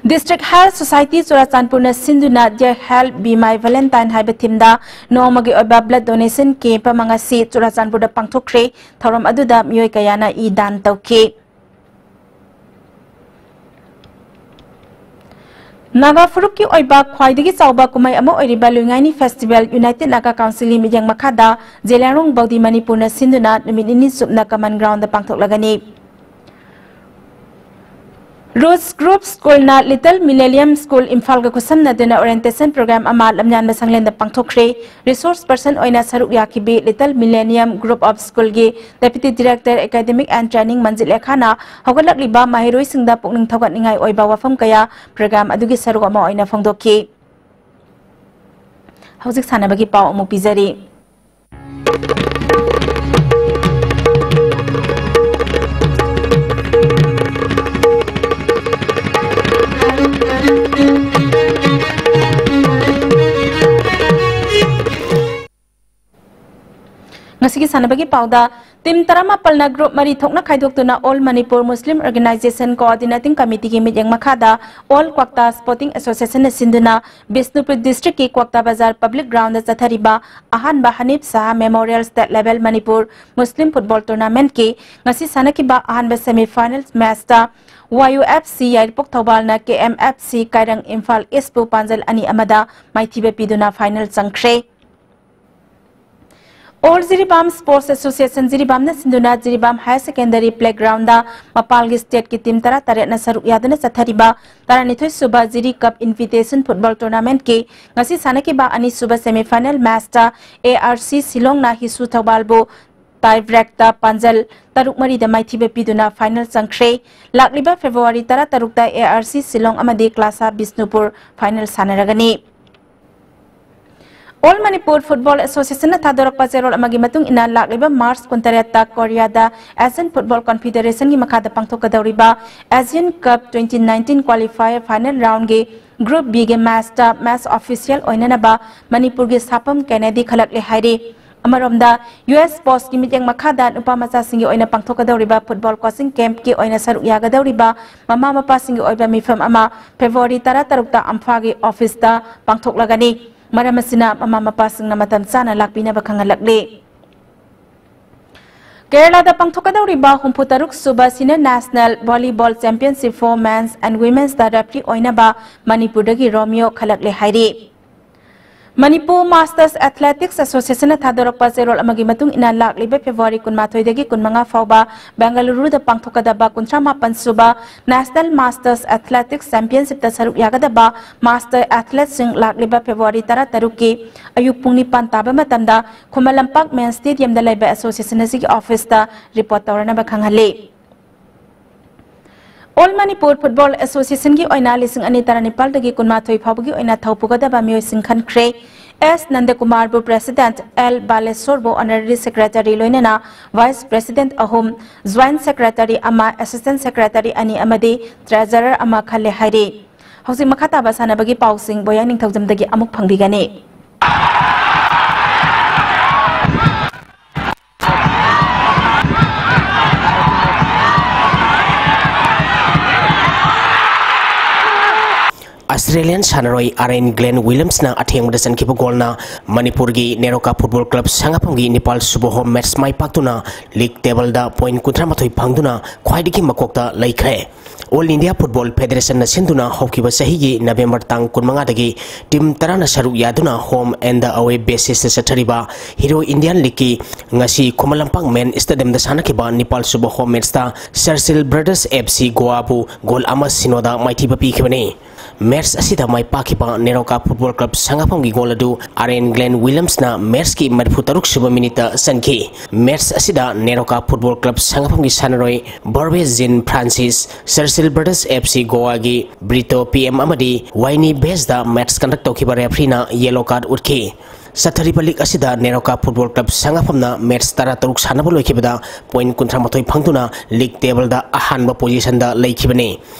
District Health Society ꯆꯨꯔꯥꯆꯥꯟꯄꯨꯔꯅ ꯁꯤꯟꯗꯨꯅ Dear Health Be My Valentine ꯍꯥꯏꯕ themeꯗ ꯅꯣꯡꯃꯒꯤ ꯑꯣꯏꯕ blood donation camp ꯑꯃ ꯉꯁꯤ ꯆꯨꯔꯥꯆꯥꯟꯄꯨꯔꯗ ꯄꯥꯡꯊꯣꯛꯈ꯭ꯔꯦ꯫ ꯊꯧꯔꯝ ꯑꯗꯨꯗ ꯃꯤꯑꯣꯏ ꯀꯌꯥꯅ ꯏ ꯗꯥꯟ ꯇꯧꯈꯤ꯫ ꯅꯥꯒꯥ ꯐꯨꯔꯨꯞꯀꯤ ꯑꯣꯏꯕ ꯈ꯭ꯋꯥꯏꯗꯒꯤ ꯆꯥꯎꯕ ꯀꯨꯝꯍꯩ ꯑꯃ ꯑꯣꯏꯔꯤꯕ ꯂꯨꯏꯉꯥꯏꯅꯤ Festival United Naga Councilꯒꯤ ꯃꯤꯠꯌꯦꯡ ꯃꯈꯥꯗ ꯖꯦꯂꯤꯌꯥꯡꯔꯣꯡ ꯕꯧꯗꯤ ꯃꯅꯤꯄꯨꯔꯅ ꯁꯤꯟꯗꯨꯅ ꯅꯨꯃꯤꯠ ꯅꯤꯅꯤ ꯆꯨꯞꯅ Common Groundꯗ ꯄꯥꯡꯊꯣꯛꯂꯒꯅꯤ꯫ Roots Group Schoolꯅ Little Millennium School ꯏꯝꯐꯥꯜꯒ ꯈꯨꯠꯁꯝꯅꯗꯨꯅ orientation program ꯑꯃ ꯂꯝꯌꯥꯟꯕ ꯁꯪꯂꯦꯟꯗ ꯄꯥꯡꯊꯣꯛꯈ꯭ꯔꯦ꯫ Resource person ꯑꯣꯏꯅ ꯁꯔꯨꯛ ꯌꯥꯈꯤꯕꯤ Little Millennium Group of Schoolꯒꯤ Deputy Director Academic and Training ꯃꯟꯖꯤꯠ ꯂꯦꯈꯥꯅ ꯍꯧꯒꯠꯂꯛꯂꯤꯕ ꯃꯍꯩꯔꯣꯏꯁꯤꯡꯗ ꯄꯨꯛꯅꯤꯡ ꯊꯧꯒꯠꯅꯤꯡꯉꯥꯏ ꯑꯣꯏꯕ ꯋꯥꯐꯝ ꯀꯌꯥ program ꯑꯗꯨꯒꯤ ꯁꯔꯨꯛ ꯑꯃ ꯑꯣꯏꯅ ꯐꯣꯡꯗꯣꯛꯈꯤ꯫ ꯍꯧꯖꯤꯛ ꯁꯥꯟꯅꯕꯒꯤ ꯄꯥꯎ ꯑꯃꯨꯛ ꯄꯤꯖꯔꯤ꯫ ꯉꯁꯤꯒꯤ ꯁꯥꯟꯅꯕꯒꯤ ꯄꯥꯎꯗ, team ꯇꯔꯥꯃꯥꯄꯜꯅ group ꯃꯔꯤ ꯊꯣꯛꯅ ꯈꯥꯏꯗꯣꯛꯇꯨꯅ All Manipur Muslim Organization Coordinating Committeeꯒꯤ ꯃꯤꯠꯌꯦꯡ ꯃꯈꯥꯗ All Kwakta Sporting Associationꯅ ꯁꯤꯟꯗꯨꯅ ꯕꯤꯁꯅꯨꯄꯨꯔ districtꯀꯤ ꯀ꯭ꯋꯥꯛꯇꯥ ꯕꯖꯥꯔ public groundꯗ ꯆꯠꯊꯔꯤꯕ ꯑꯍꯥꯟꯕ ꯍꯅꯤꯐ ꯁꯍꯥ Memorial State Level Manipur Muslim Football Tournamentꯀꯤ ꯉꯁꯤ ꯁꯥꯟꯅꯈꯤꯕ ꯑꯍꯥꯟꯕ semi final matchꯇ Y U F C ꯌꯥꯏꯔꯤꯄꯣꯛ ꯊꯧꯕꯥꯜꯅ K M F C ꯀꯥꯏꯔꯪ Imphal Eastꯄꯨ ꯄꯥꯟꯖꯜ ꯑꯅꯤ ꯑꯃꯗ ꯃꯥꯏꯊꯤꯕ ꯄꯤꯗꯨꯅ final ꯆꯪꯈ꯭ꯔꯦ꯫ All Jiribam Sports Association ꯖꯤꯔꯤꯕꯥꯝꯅ ꯁꯤꯟꯗꯨꯅ ꯖꯤꯔꯤꯕꯥꯝ Higher Secondary Playgroundꯗ ꯃꯄꯥꯜꯒꯤ stateꯀꯤ team ꯇꯔꯥꯇꯔꯦꯠꯅ ꯁꯔꯨꯛ ꯌꯥꯗꯨꯅ ꯆꯠꯊꯔꯤꯕ ꯇꯔꯥꯅꯤꯊꯣꯏ ꯁꯨꯕ ꯖꯤꯔꯤ Cup Invitation Football Tournamentꯀꯤ ꯉꯁꯤ ꯁꯥꯟꯅꯈꯤꯕ ꯑꯅꯤꯁꯨꯕ semi final matchꯇ A R C ꯁꯤꯂꯣꯡꯅ ꯍꯤꯁꯨ ꯊꯧꯕꯥꯜꯕꯨ tie breakꯇ ꯄꯥꯟꯖꯜ ꯇꯔꯨꯛ ꯃꯔꯤꯗ ꯃꯥꯏꯊꯤꯕ ꯄꯤꯗꯨꯅ final ꯆꯪꯈ꯭ꯔꯦ꯫ ꯂꯥꯛꯂꯤꯕ February ꯇꯔꯥꯇꯔꯨꯛꯇ A R C Shillong ꯑꯃꯗꯤ ꯀ꯭ꯂꯥꯁꯥ Bishnupur final ꯁꯥꯟꯅꯔꯒꯅꯤ꯫ All Manipur Football Associationꯅ ꯊꯥꯗꯣꯔꯛꯄ ꯆꯦꯔꯣꯜ ꯑꯃꯒꯤ ꯃꯇꯨꯡ ꯏꯟꯅ, ꯂꯥꯛꯂꯤꯕ March ꯀꯨꯟꯇꯔꯦꯠꯇ ꯀꯣꯔꯤꯌꯥꯗ Asian Football Confederationꯒꯤ ꯃꯈꯥꯗ ꯄꯥꯡꯊꯣꯛꯀꯗꯧꯔꯤꯕ Asian Cup twenty nineteen qualifier final roundꯒꯤ Group Bꯒꯤ matchꯇ match official ꯑꯣꯏꯅꯅꯕ ꯃꯅꯤꯄꯨꯔꯒꯤ ꯁꯥꯄꯝ ꯀꯦꯅꯦꯗꯤ ꯈꯜꯂꯛꯂꯦ ꯍꯥꯏꯔꯤ꯫ ꯑꯃꯔꯣꯝꯗ, U S Sportsꯀꯤ ꯃꯤꯠꯌꯦꯡ ꯃꯈꯥꯗ ꯅꯨꯄꯥ ꯃꯆꯥꯁꯤꯡꯒꯤ ꯑꯣꯏꯅ ꯄꯥꯡꯊꯣꯛꯀꯗꯧꯔꯤꯕ football coaching campꯀꯤ ꯑꯣꯏꯅ ꯁꯔꯨꯛ ꯌꯥꯒꯗꯧꯔꯤꯕ ꯃꯃꯥ ꯃꯄꯥꯁꯤꯡꯒꯤ ꯑꯣꯏꯕ ꯃꯤꯐꯝ ꯑꯃ February ꯇꯔꯥꯇꯔꯨꯛꯇ ꯑꯝꯐꯥꯒꯤ officeꯇ ꯄꯥꯡꯊꯣꯛꯂꯒꯅꯤ꯫ ꯃꯔꯝ ꯑꯁꯤꯅ ꯃꯃꯥ ꯃꯄꯥꯁꯤꯡꯅ ꯃꯇꯝ ꯆꯥꯅ ꯂꯥꯛꯄꯤꯅꯕ ꯈꯪꯍꯜꯂꯛꯂꯤ꯫ ꯀꯦꯔꯂꯥꯗ ꯄꯥꯡꯊꯣꯛꯀꯗꯧꯔꯤꯕ ꯍꯨꯝꯐꯨꯇꯔꯨꯛ ꯁꯨꯕ Senior National Volleyball Championship for Men's and Women'sꯇ referee ꯑꯣꯏꯅꯕ ꯃꯅꯤꯄꯨꯔꯗꯒꯤ ꯔꯣꯃꯤꯌꯣ ꯈꯜꯂꯛꯂꯦ ꯍꯥꯏꯔꯤ꯫ Manipur Masters Athletics Associationꯅ ꯊꯥꯗꯣꯔꯛꯄ ꯆꯦꯔꯣꯜ ꯑꯃꯒꯤ ꯃꯇꯨꯡ ꯏꯟꯅ, ꯂꯥꯛꯂꯤꯕ February ꯀꯨꯟꯃꯥꯊꯣꯏꯗꯒꯤ ꯀꯨꯟꯃꯉꯥ ꯐꯥꯎꯕ ꯕꯦꯡꯒꯂꯨꯔꯨꯗ ꯄꯥꯡꯊꯣꯛꯀꯗꯕ ꯀꯨꯟꯊ꯭ꯔꯥ ꯃꯥꯄꯟ ꯁꯨꯕ National Masters Athletics Championshipꯇ ꯁꯔꯨꯛ ꯌꯥꯒꯗꯕ master athleteꯁꯤꯡ ꯂꯥꯛꯂꯤꯕ February ꯇꯔꯥꯇꯔꯨꯛꯀꯤ ꯑꯌꯨꯛ ꯄꯨꯡ ꯅꯤꯄꯥꯟ ꯇꯥꯕ ꯃꯇꯝꯗ ꯈꯨꯃꯟ ꯂꯝꯄꯥꯛ main stadiumꯗ ꯂꯩꯕ association ꯑꯁꯤꯒꯤ officeꯇ report ꯇꯧꯔꯅꯕ ꯈꯪꯍꯜꯂꯤ꯫ All Manipur Football Associationꯒꯤ ꯑꯣꯏꯅ ꯂꯤꯁꯤꯡ ꯑꯅꯤ ꯇꯔꯥꯅꯤꯄꯥꯜꯗꯒꯤ ꯀꯨꯟꯃꯥꯊꯣꯏ ꯐꯥꯎꯕꯒꯤ ꯑꯣꯏꯅ ꯊꯧ ꯄꯨꯒꯗꯕ ꯃꯤꯑꯣꯏꯁꯤꯡ ꯈꯟꯈ꯭ꯔꯦ꯫ S ꯅꯟꯗꯀꯨꯃꯥꯔꯕꯨ president, L ꯕꯥꯂꯦꯁꯣꯔꯕꯨ honorary secretary, ꯂꯣꯏꯅꯅ vice president ꯑꯍꯨꯝ, joint secretary ꯑꯃ, assistant secretary ꯑꯅꯤ ꯑꯃꯗꯤ treasurer ꯑꯃ ꯈꯜꯂꯦ ꯍꯥꯏꯔꯤ꯫ ꯍꯧꯖꯤꯛ ꯃꯈꯥ ꯇꯥꯕ ꯁꯥꯟꯅꯕꯒꯤ ꯄꯥꯎꯁꯤꯡ ꯕꯣꯌꯥ ꯅꯤꯡꯊꯧꯖꯝꯗꯒꯤ ꯑꯃꯨꯛ ꯐꯪꯕꯤꯒꯅꯤ꯫ ꯑꯁꯇ꯭ꯔꯦꯂꯤꯌꯥꯟ ꯁꯥꯟꯅꯔꯣꯏ ꯑꯥꯔ ꯑꯦꯟ ꯒ꯭ꯂꯦꯟ ꯋꯤꯂꯤꯌꯝꯁꯅ ꯑꯊꯦꯡꯕꯗ ꯆꯟꯈꯤꯕ ꯒꯣꯜꯅ ꯃꯅꯤꯄꯨꯔꯒꯤ ꯅꯦꯔꯣꯀꯥ ꯐꯨꯠꯕꯣꯜ ꯀ꯭ꯂꯕ ꯁꯉꯥꯐꯝꯒꯤ ꯅꯤꯄꯥꯜ ꯁꯨꯕ ꯍꯣꯝ ꯃꯦꯠꯆ ꯃꯥꯏ ꯄꯥꯛꯇꯨꯅ ꯂꯤꯒ ꯇꯦꯕꯜꯗ ꯄꯣꯏꯟꯠ ꯀꯨꯟꯊ꯭ꯔꯥ ꯃꯥꯊꯣꯏ ꯐꯪꯗꯨꯅ ꯈ꯭ꯋꯥꯏꯗꯒꯤ ꯃꯀꯣꯛꯇ ꯂꯩꯈ꯭ꯔꯦ꯫ ꯑꯣꯜ ꯏꯟꯗꯤꯌꯥ ꯐꯨꯠꯕꯣꯜ ꯐꯦꯗꯦꯔꯦꯁꯟꯅ ꯁꯤꯟꯗꯨꯅ ꯍꯧꯈꯤꯕ ꯆꯍꯤꯒꯤ ꯅꯕꯦꯝꯕꯔ ꯇꯥꯡ ꯀꯨꯟꯃꯉꯥꯗꯒꯤ ꯇꯤꯝ ꯇꯔꯥꯅ ꯁꯔꯨꯛ ꯌꯥꯗꯨꯅ ꯍꯣꯝ ꯑꯦꯟ ꯗ ꯑꯋꯦ ꯕꯦꯁꯤꯁꯇ ꯆꯠꯊꯔꯤꯕ ꯍꯤꯔꯣ ꯏꯟꯗꯤꯌꯥꯟ ꯂꯤꯒꯀꯤ ꯉꯁꯤ ꯈꯨꯃꯟ ꯂꯝꯄꯥꯛ ꯃꯦꯟ ꯁ꯭ꯇꯦꯗꯤꯌꯝꯗ ꯁꯥꯟꯅꯈꯤꯕ ꯅꯤꯄꯥꯜ ꯁꯨꯕ ꯍꯣꯝ ꯃꯦꯠꯆꯇ ꯆꯔꯆꯤꯜ ꯕ꯭ꯔꯗꯔꯁ ꯑꯦꯐ ꯁꯤ ꯒꯣꯋꯥꯕꯨ ꯒꯣꯜ ꯑꯃ ꯁꯤꯅꯣꯗ ꯃꯥꯏꯊꯤꯕ ꯄꯤꯈꯤꯕꯅꯤ꯫ ꯃꯦꯠꯆ ꯑꯁꯤꯗ ꯃꯥꯏ ꯄꯥꯛꯈꯤꯕ ꯅꯦꯔꯣꯀꯥ ꯐꯨꯠꯕꯣꯜ ꯀ꯭ꯂꯕ ꯁꯉꯥꯐꯝꯒꯤ ꯒꯣꯜ ꯑꯗꯨ ꯑꯥꯔ ꯑꯦꯟ ꯒ꯭ꯂꯦꯟ ꯋꯤꯂꯤꯌꯝꯁꯅ ꯃꯦꯠꯆꯀꯤ ꯃꯔꯤꯐꯨ ꯇꯔꯨꯛ ꯁꯨꯕ ꯃꯤꯅꯤꯠꯇ ꯆꯟꯈꯤ꯫ ꯃꯦꯠꯆ ꯑꯁꯤꯗ ꯅꯦꯔꯣꯀꯥ ꯐꯨꯠꯕꯣꯜ ꯀ꯭ꯂꯕ ꯁꯉꯥꯐꯝꯒꯤ ꯁꯥꯟꯅꯔꯣꯏ ꯕꯣꯔꯕꯦ ꯖꯤꯟ ꯐ꯭ꯔꯥꯟꯁꯤꯁ, ꯆꯔꯆꯤꯜ ꯕ꯭ꯔꯗꯔꯁ ꯑꯦꯐ ꯁꯤ ꯒꯣꯋꯥꯒꯤ ꯕ꯭ꯔꯤꯇꯣ ꯄꯤ ꯑꯦꯝ ꯑꯃꯗꯤ ꯋꯥꯏꯅꯤ ꯕꯦꯁꯇ ꯃꯦꯠꯆ ꯀꯟꯗꯛ ꯇꯧꯈꯤꯕ ꯔꯦꯐ꯭ꯔꯤꯅ ꯌꯦꯂꯣ ꯀꯥꯔꯗ ꯎꯠꯈꯤ꯫ ꯆꯠꯊꯔꯤꯕ ꯂꯤꯒ ꯑꯁꯤꯗ ꯅꯦꯔꯣꯀꯥ ꯐꯨꯠꯕꯣꯜ ꯀ꯭ꯂꯕ ꯁꯉꯥꯐꯝꯅ ꯃꯦꯠꯆ ꯇꯔꯥꯇꯔꯨꯛ ꯁꯥꯟꯅꯕ ꯂꯣꯏꯈꯤꯕꯗ ꯄꯣꯏꯟꯠ ꯀꯨꯟꯊ꯭ꯔꯥ ꯃꯥꯊꯣꯏ ꯐꯪꯗꯨꯅ ꯂꯤꯒ ꯇꯦꯕꯜꯗ ꯑꯍꯥꯟꯕ ꯄꯣꯖꯤꯁꯟꯗ ꯂꯩꯈꯤꯕꯅꯤ꯫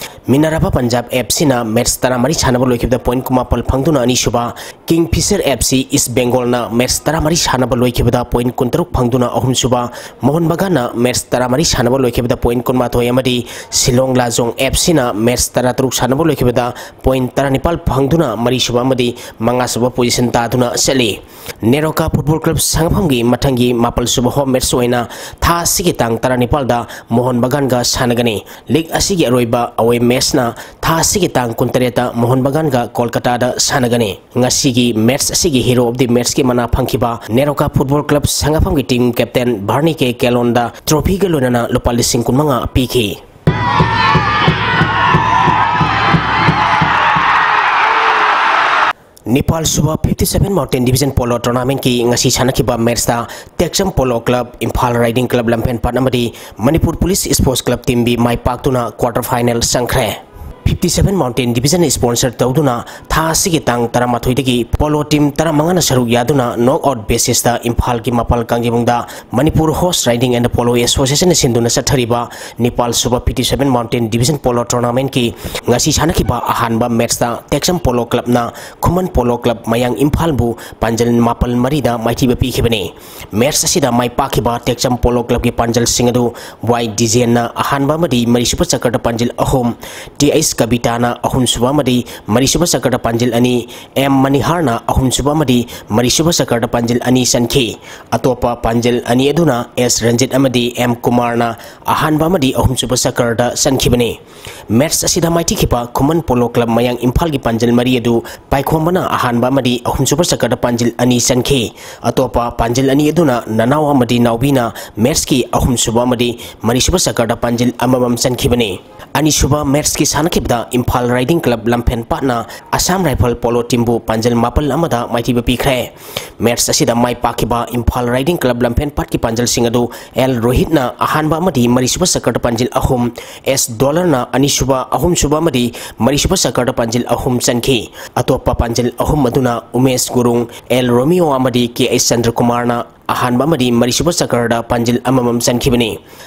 ꯃꯤꯅꯔꯚꯥ ꯄꯟꯖꯥꯕ ꯑꯦꯐ ꯁꯤꯅ ꯃꯦꯠꯆ ꯇꯔꯥꯃꯔꯤ ꯁꯥꯟꯅꯕ ꯂꯣꯏꯈꯤꯕꯗ ꯄꯣꯏꯟꯠ ꯀꯨꯟꯃꯥꯄꯜ ꯐꯪꯗꯨꯅ ꯑꯅꯤꯁꯨꯕ, ꯀꯤꯡ ꯐꯤꯁꯔ ꯑꯦꯐ ꯁꯤ ꯏꯁ ꯕꯦꯡꯒꯣꯜꯅ ꯃꯦꯠꯆ ꯇꯔꯥꯃꯔꯤ ꯁꯥꯟꯅꯕ ꯂꯣꯏꯈꯤꯕꯗ ꯄꯣꯏꯟꯠ ꯀꯨꯟꯇꯔꯨꯛ ꯐꯪꯗꯨꯅ ꯑꯍꯨꯝꯁꯨꯕ, ꯃꯣꯍꯟ ꯕꯒꯥꯟꯅ ꯃꯦꯠꯆ ꯇꯔꯥꯃꯔꯤ ꯁꯥꯟꯅꯕ ꯂꯣꯏꯈꯤꯕꯗ ꯄꯣꯏꯟꯠ ꯀꯨꯟꯃꯥꯊꯣꯏ ꯑꯃꯗꯤ ꯁꯤꯂꯣꯡ ꯂꯥꯖꯣꯡ ꯑꯦꯐ ꯁꯤꯅ ꯃꯦꯠꯆ ꯇꯔꯥꯇꯔꯨꯛ ꯁꯥꯟꯅꯕ ꯂꯣꯏꯈꯤꯕꯗ ꯄꯣꯏꯟꯠ ꯇꯔꯥꯅꯤꯄꯥꯜ ꯐꯪꯗꯨꯅ ꯃꯔꯤꯁꯨꯕ ꯑꯃꯗꯤ ꯃꯉꯥꯁꯨꯕ ꯄꯣꯖꯤꯁꯟ ꯇꯥꯗꯨꯅ ꯆꯠꯂꯤ꯫ ꯅꯦꯔꯣꯀꯥ ꯐꯨꯠꯕꯣꯜ ꯀ꯭ꯂꯕ ꯁꯉꯥꯐꯝꯒꯤ ꯃꯊꯪꯒꯤ ꯃꯥꯄꯜ ꯁꯨꯕ ꯍꯣꯝ ꯃꯦꯠꯆ ꯑꯣꯏꯅ ꯊꯥ ꯑꯁꯤꯒꯤ ꯇꯥꯡ ꯇꯔꯥꯅꯤꯄꯥꯜꯗ ꯃꯣꯍꯟ ꯕꯒꯥꯟꯒ ꯁꯥꯟꯅꯒꯅꯤ꯫ ꯂꯤꯒ ꯑꯁꯤꯒꯤ ꯑꯔꯣꯏꯕ ꯑꯋꯦ ꯃꯦꯠꯆꯅ ꯊꯥ ꯑꯁꯤꯒꯤ ꯇꯥꯡ ꯀꯨꯟꯇꯔꯦꯠꯇ ꯃꯣꯍꯟ ꯕꯒꯥꯟꯒ ꯀꯣꯜꯀꯇꯥꯗ ꯁꯥꯟꯅꯒꯅꯤ꯫ ꯉꯁꯤꯒꯤ ꯃꯦꯠꯆ ꯑꯁꯤꯒꯤ ꯍꯤꯔꯣ ꯑꯣꯐ ꯗꯤ ꯃꯦꯠꯆꯀꯤ ꯃꯅꯥ ꯐꯪꯈꯤꯕ ꯅꯦꯔꯣꯀꯥ ꯐꯨꯠꯕꯣꯜ ꯀ꯭ꯂꯕ ꯁꯉꯥꯐꯝꯒꯤ ꯇꯤꯝ ꯀꯦꯞꯇꯦꯟ ꯚꯥꯔꯅꯤ ꯀꯦ ꯀꯦꯂꯣꯟꯗ ꯇ꯭ꯔꯣꯐꯤꯒ ꯂꯣꯏꯅꯅ ꯂꯨꯄꯥ ꯂꯤꯁꯤꯡ ꯀꯨꯟꯃꯉꯥ ꯄꯤꯈꯤ꯫ ꯅꯤꯄꯥꯜ ꯁꯨꯕ fifty seven Mountain Division Polo Tournamentꯀꯤ ꯉꯁꯤ ꯁꯥꯟꯅꯈꯤꯕ ꯃꯦꯠꯆꯇ Tekcham polo club, Imphal riding club Lamphelpat ꯑꯃꯗꯤ ꯃꯅꯤꯄꯨꯔ ꯄꯨꯂꯤꯁ ꯁ꯭ꯄꯣꯔꯠꯁ ꯀ꯭ꯂꯕ ꯇꯤꯝꯕꯤ ꯃꯥꯏ ꯄꯥꯛꯇꯨꯅ ꯀ꯭ꯋꯥꯔꯇꯔ ꯐꯥꯏꯅꯦꯜ ꯆꯪꯈ꯭ꯔꯦ꯫ Fifty seven Mountain Division sponsor ꯇꯧꯗꯨꯅ ꯊꯥ ꯑꯁꯤꯒꯤ ꯇꯥꯡ ꯇꯔꯥꯃꯥꯊꯣꯏꯗꯒꯤ ꯄꯣꯂꯣ ꯇꯤꯝ ꯇꯔꯥꯃꯉꯥꯅ ꯁꯔꯨꯛ ꯌꯥꯗꯨꯅ ꯅꯣꯛ ꯑꯥꯎꯠ ꯕꯦꯁꯤꯁꯇ ꯏꯝꯐꯥꯜꯒꯤ ꯃꯄꯥꯜ ꯀꯥꯡꯖꯩꯕꯨꯡꯗ Manipur horse riding and polo ꯑꯦꯁꯣꯁꯤꯌꯦꯁꯟꯅ ꯁꯤꯟꯗꯨꯅ ꯆꯠꯊꯔꯤꯕ ꯅꯤꯄꯥꯜ ꯁꯨꯕ fifty seven Mountain Division Polo Tournamentꯀꯤ ꯉꯁꯤ ꯁꯥꯟꯅꯈꯤꯕ ꯑꯍꯥꯟꯕ ꯃꯦꯠꯆꯇ ꯇꯦꯛꯆꯝ ꯄꯣꯂꯣ ꯀ꯭ꯂꯕꯅ ꯈꯨꯃꯟ ꯄꯣꯂꯣ ꯀ꯭ꯂꯕ ꯃꯌꯥꯡ ꯏꯝꯐꯥꯜꯕꯨ ꯄꯥꯟꯖꯜ ꯃꯥꯄꯜ ꯃꯔꯤꯗ ꯃꯥꯏꯊꯤꯕ ꯄꯤꯈꯤꯕꯅꯤ꯫ ꯃꯦꯠꯆ ꯑꯁꯤꯗ ꯃꯥꯏ ꯄꯥꯛꯈꯤꯕ ꯇꯦꯛꯆꯝ ꯄꯣꯂꯣ ꯀ꯭ꯂꯕꯀꯤ ꯄꯥꯟꯖꯜꯁꯤꯡ ꯑꯗꯨ ꯋꯥꯏ ꯗꯤꯖꯦꯟꯅ ꯑꯍꯥꯟꯕ ꯑꯃꯗꯤ ꯃꯔꯤꯁꯨꯕ ꯆꯀꯔꯗ ꯄꯥꯟꯖꯜ ꯑꯍꯨꯝ, ꯇꯤ ꯑꯩꯆ ꯀꯕꯤꯇꯥꯅ ꯑꯍꯨꯝꯁꯨꯕ ꯑꯃꯗꯤ ꯃꯔꯤꯁꯨꯕ ꯆꯀ꯭ꯔꯗ ꯄꯥꯟꯖꯤꯜ ꯑꯅꯤ, ꯑꯦꯝ ꯃꯅꯤꯍꯥꯔꯅ ꯑꯍꯨꯝꯁꯨꯕ ꯑꯃꯗꯤ ꯃꯔꯤꯁꯨꯕ ꯆꯀ꯭ꯔꯗ ꯄꯥꯟꯖꯤꯜ ꯑꯅꯤ ꯆꯟꯈꯤ꯫ ꯑꯇꯣꯞꯄ ꯄꯥꯟꯖꯤꯜ ꯑꯅꯤ ꯑꯗꯨꯅ ꯑꯦꯁ ꯔꯟꯖꯤꯠ ꯑꯃꯗꯤ ꯑꯦꯝ ꯀꯨꯃꯥꯔꯅ ꯑꯍꯥꯟꯕ ꯑꯃꯗꯤ ꯑꯍꯨꯝꯁꯨꯕ ꯆꯀ꯭ꯔꯗ ꯆꯟꯈꯤꯕꯅꯤ꯫ ꯃꯦꯠꯆ ꯑꯁꯤꯗ ꯃꯥꯏꯊꯤꯈꯤꯕ ꯈꯨꯃꯟ ꯄꯣꯂꯣ ꯀ꯭ꯂꯕ ꯃꯌꯥꯡ ꯏꯝꯐꯥꯜꯒꯤ ꯄꯥꯟꯖꯤꯜ ꯃꯔꯤ ꯑꯗꯨ ꯄꯥꯏꯈꯣꯝꯕꯅ ꯑꯍꯥꯟꯕ ꯑꯃꯗꯤ ꯑꯍꯨꯝꯁꯨꯕ ꯆꯀ꯭ꯔꯗ ꯄꯥꯟꯖꯤꯜ ꯑꯅꯤ ꯆꯟꯈꯤ꯫ ꯑꯇꯣꯞꯄ ꯄꯥꯟꯖꯤꯜ ꯑꯅꯤ ꯑꯗꯨꯅ ꯅꯅꯥꯎ ꯑꯃꯗꯤ ꯅꯥꯎꯕꯤꯅ ꯃꯦꯠꯆꯀꯤ ꯑꯍꯨꯝꯁꯨꯕ ꯑꯃꯗꯤ ꯃꯔꯤꯁꯨꯕ ꯆꯀ꯭ꯔꯗ ꯄꯥꯟꯖꯤꯜ ꯑꯃꯃꯝ ꯆꯟꯈꯤꯕꯅꯤ꯫ ꯑꯅꯤꯁꯨꯕ ꯃꯦꯠꯆꯀꯤ ꯁꯥꯟꯅꯈꯤꯕꯗ ꯏꯝꯐꯥꯜ ꯔꯥꯏꯗꯤꯡ ꯀ꯭ꯂꯕ ꯂꯝꯐꯦꯟ ꯄꯥꯠꯅ ꯑꯁꯥꯝ ꯔꯥꯏꯐꯜ ꯄꯣꯂꯣ ꯇꯤꯝꯕꯨ ꯄꯥꯟꯖꯤꯜ ꯃꯥꯄꯜ ꯑꯃꯗ ꯃꯥꯏꯊꯤꯕ ꯄꯤꯈ꯭ꯔꯦ꯫ ꯃꯦꯠꯆ ꯑꯁꯤꯗ ꯃꯥꯏ ꯄꯥꯛꯈꯤꯕ ꯏꯝꯐꯥꯜ ꯔꯥꯏꯗꯤꯡ ꯀ꯭ꯂꯕ ꯂꯝꯐꯦꯟ ꯄꯥꯠꯀꯤ ꯄꯥꯟꯖꯤꯜꯁꯤꯡ ꯑꯗꯨ ꯑꯦꯜ ꯔꯣꯍꯤꯠꯅ ꯑꯍꯥꯟꯕ ꯑꯃꯗꯤ ꯃꯔꯤꯁꯨꯕ ꯆꯀ꯭ꯔꯗ ꯄꯥꯟꯖꯤꯜ ꯑꯍꯨꯝ, ꯑꯦꯁ ꯗꯣꯂꯔꯅ ꯑꯅꯤꯁꯨꯕ, ꯑꯍꯨꯝꯁꯨꯕ ꯑꯃꯗꯤ ꯃꯔꯤꯁꯨꯕ ꯆꯀ꯭ꯔꯗ ꯄꯥꯟꯖꯤꯜ ꯑꯍꯨꯝ ꯆꯟꯈꯤ꯫ ꯑꯇꯣꯞꯄ ꯄꯥꯟꯖꯤꯜ ꯑꯍꯨꯝ ꯑꯗꯨꯅ ꯎꯃꯦꯁ ꯒꯨꯔꯨꯡ, ꯑꯦꯜ ꯔꯣꯃꯤꯌꯣ ꯑꯃꯗꯤ ꯀꯦ ꯑꯩꯆ ꯆꯟꯗ꯭ꯔꯀꯨꯃꯥꯔꯅ ꯑꯍꯥꯟꯕ ꯑꯃꯗꯤ ꯃꯔꯤꯁꯨꯕ ꯆꯀ꯭ꯔꯗ ꯄꯥꯟꯖꯤꯜ ꯑꯃꯃꯝ ꯆꯟꯈꯤꯕꯅꯤ꯫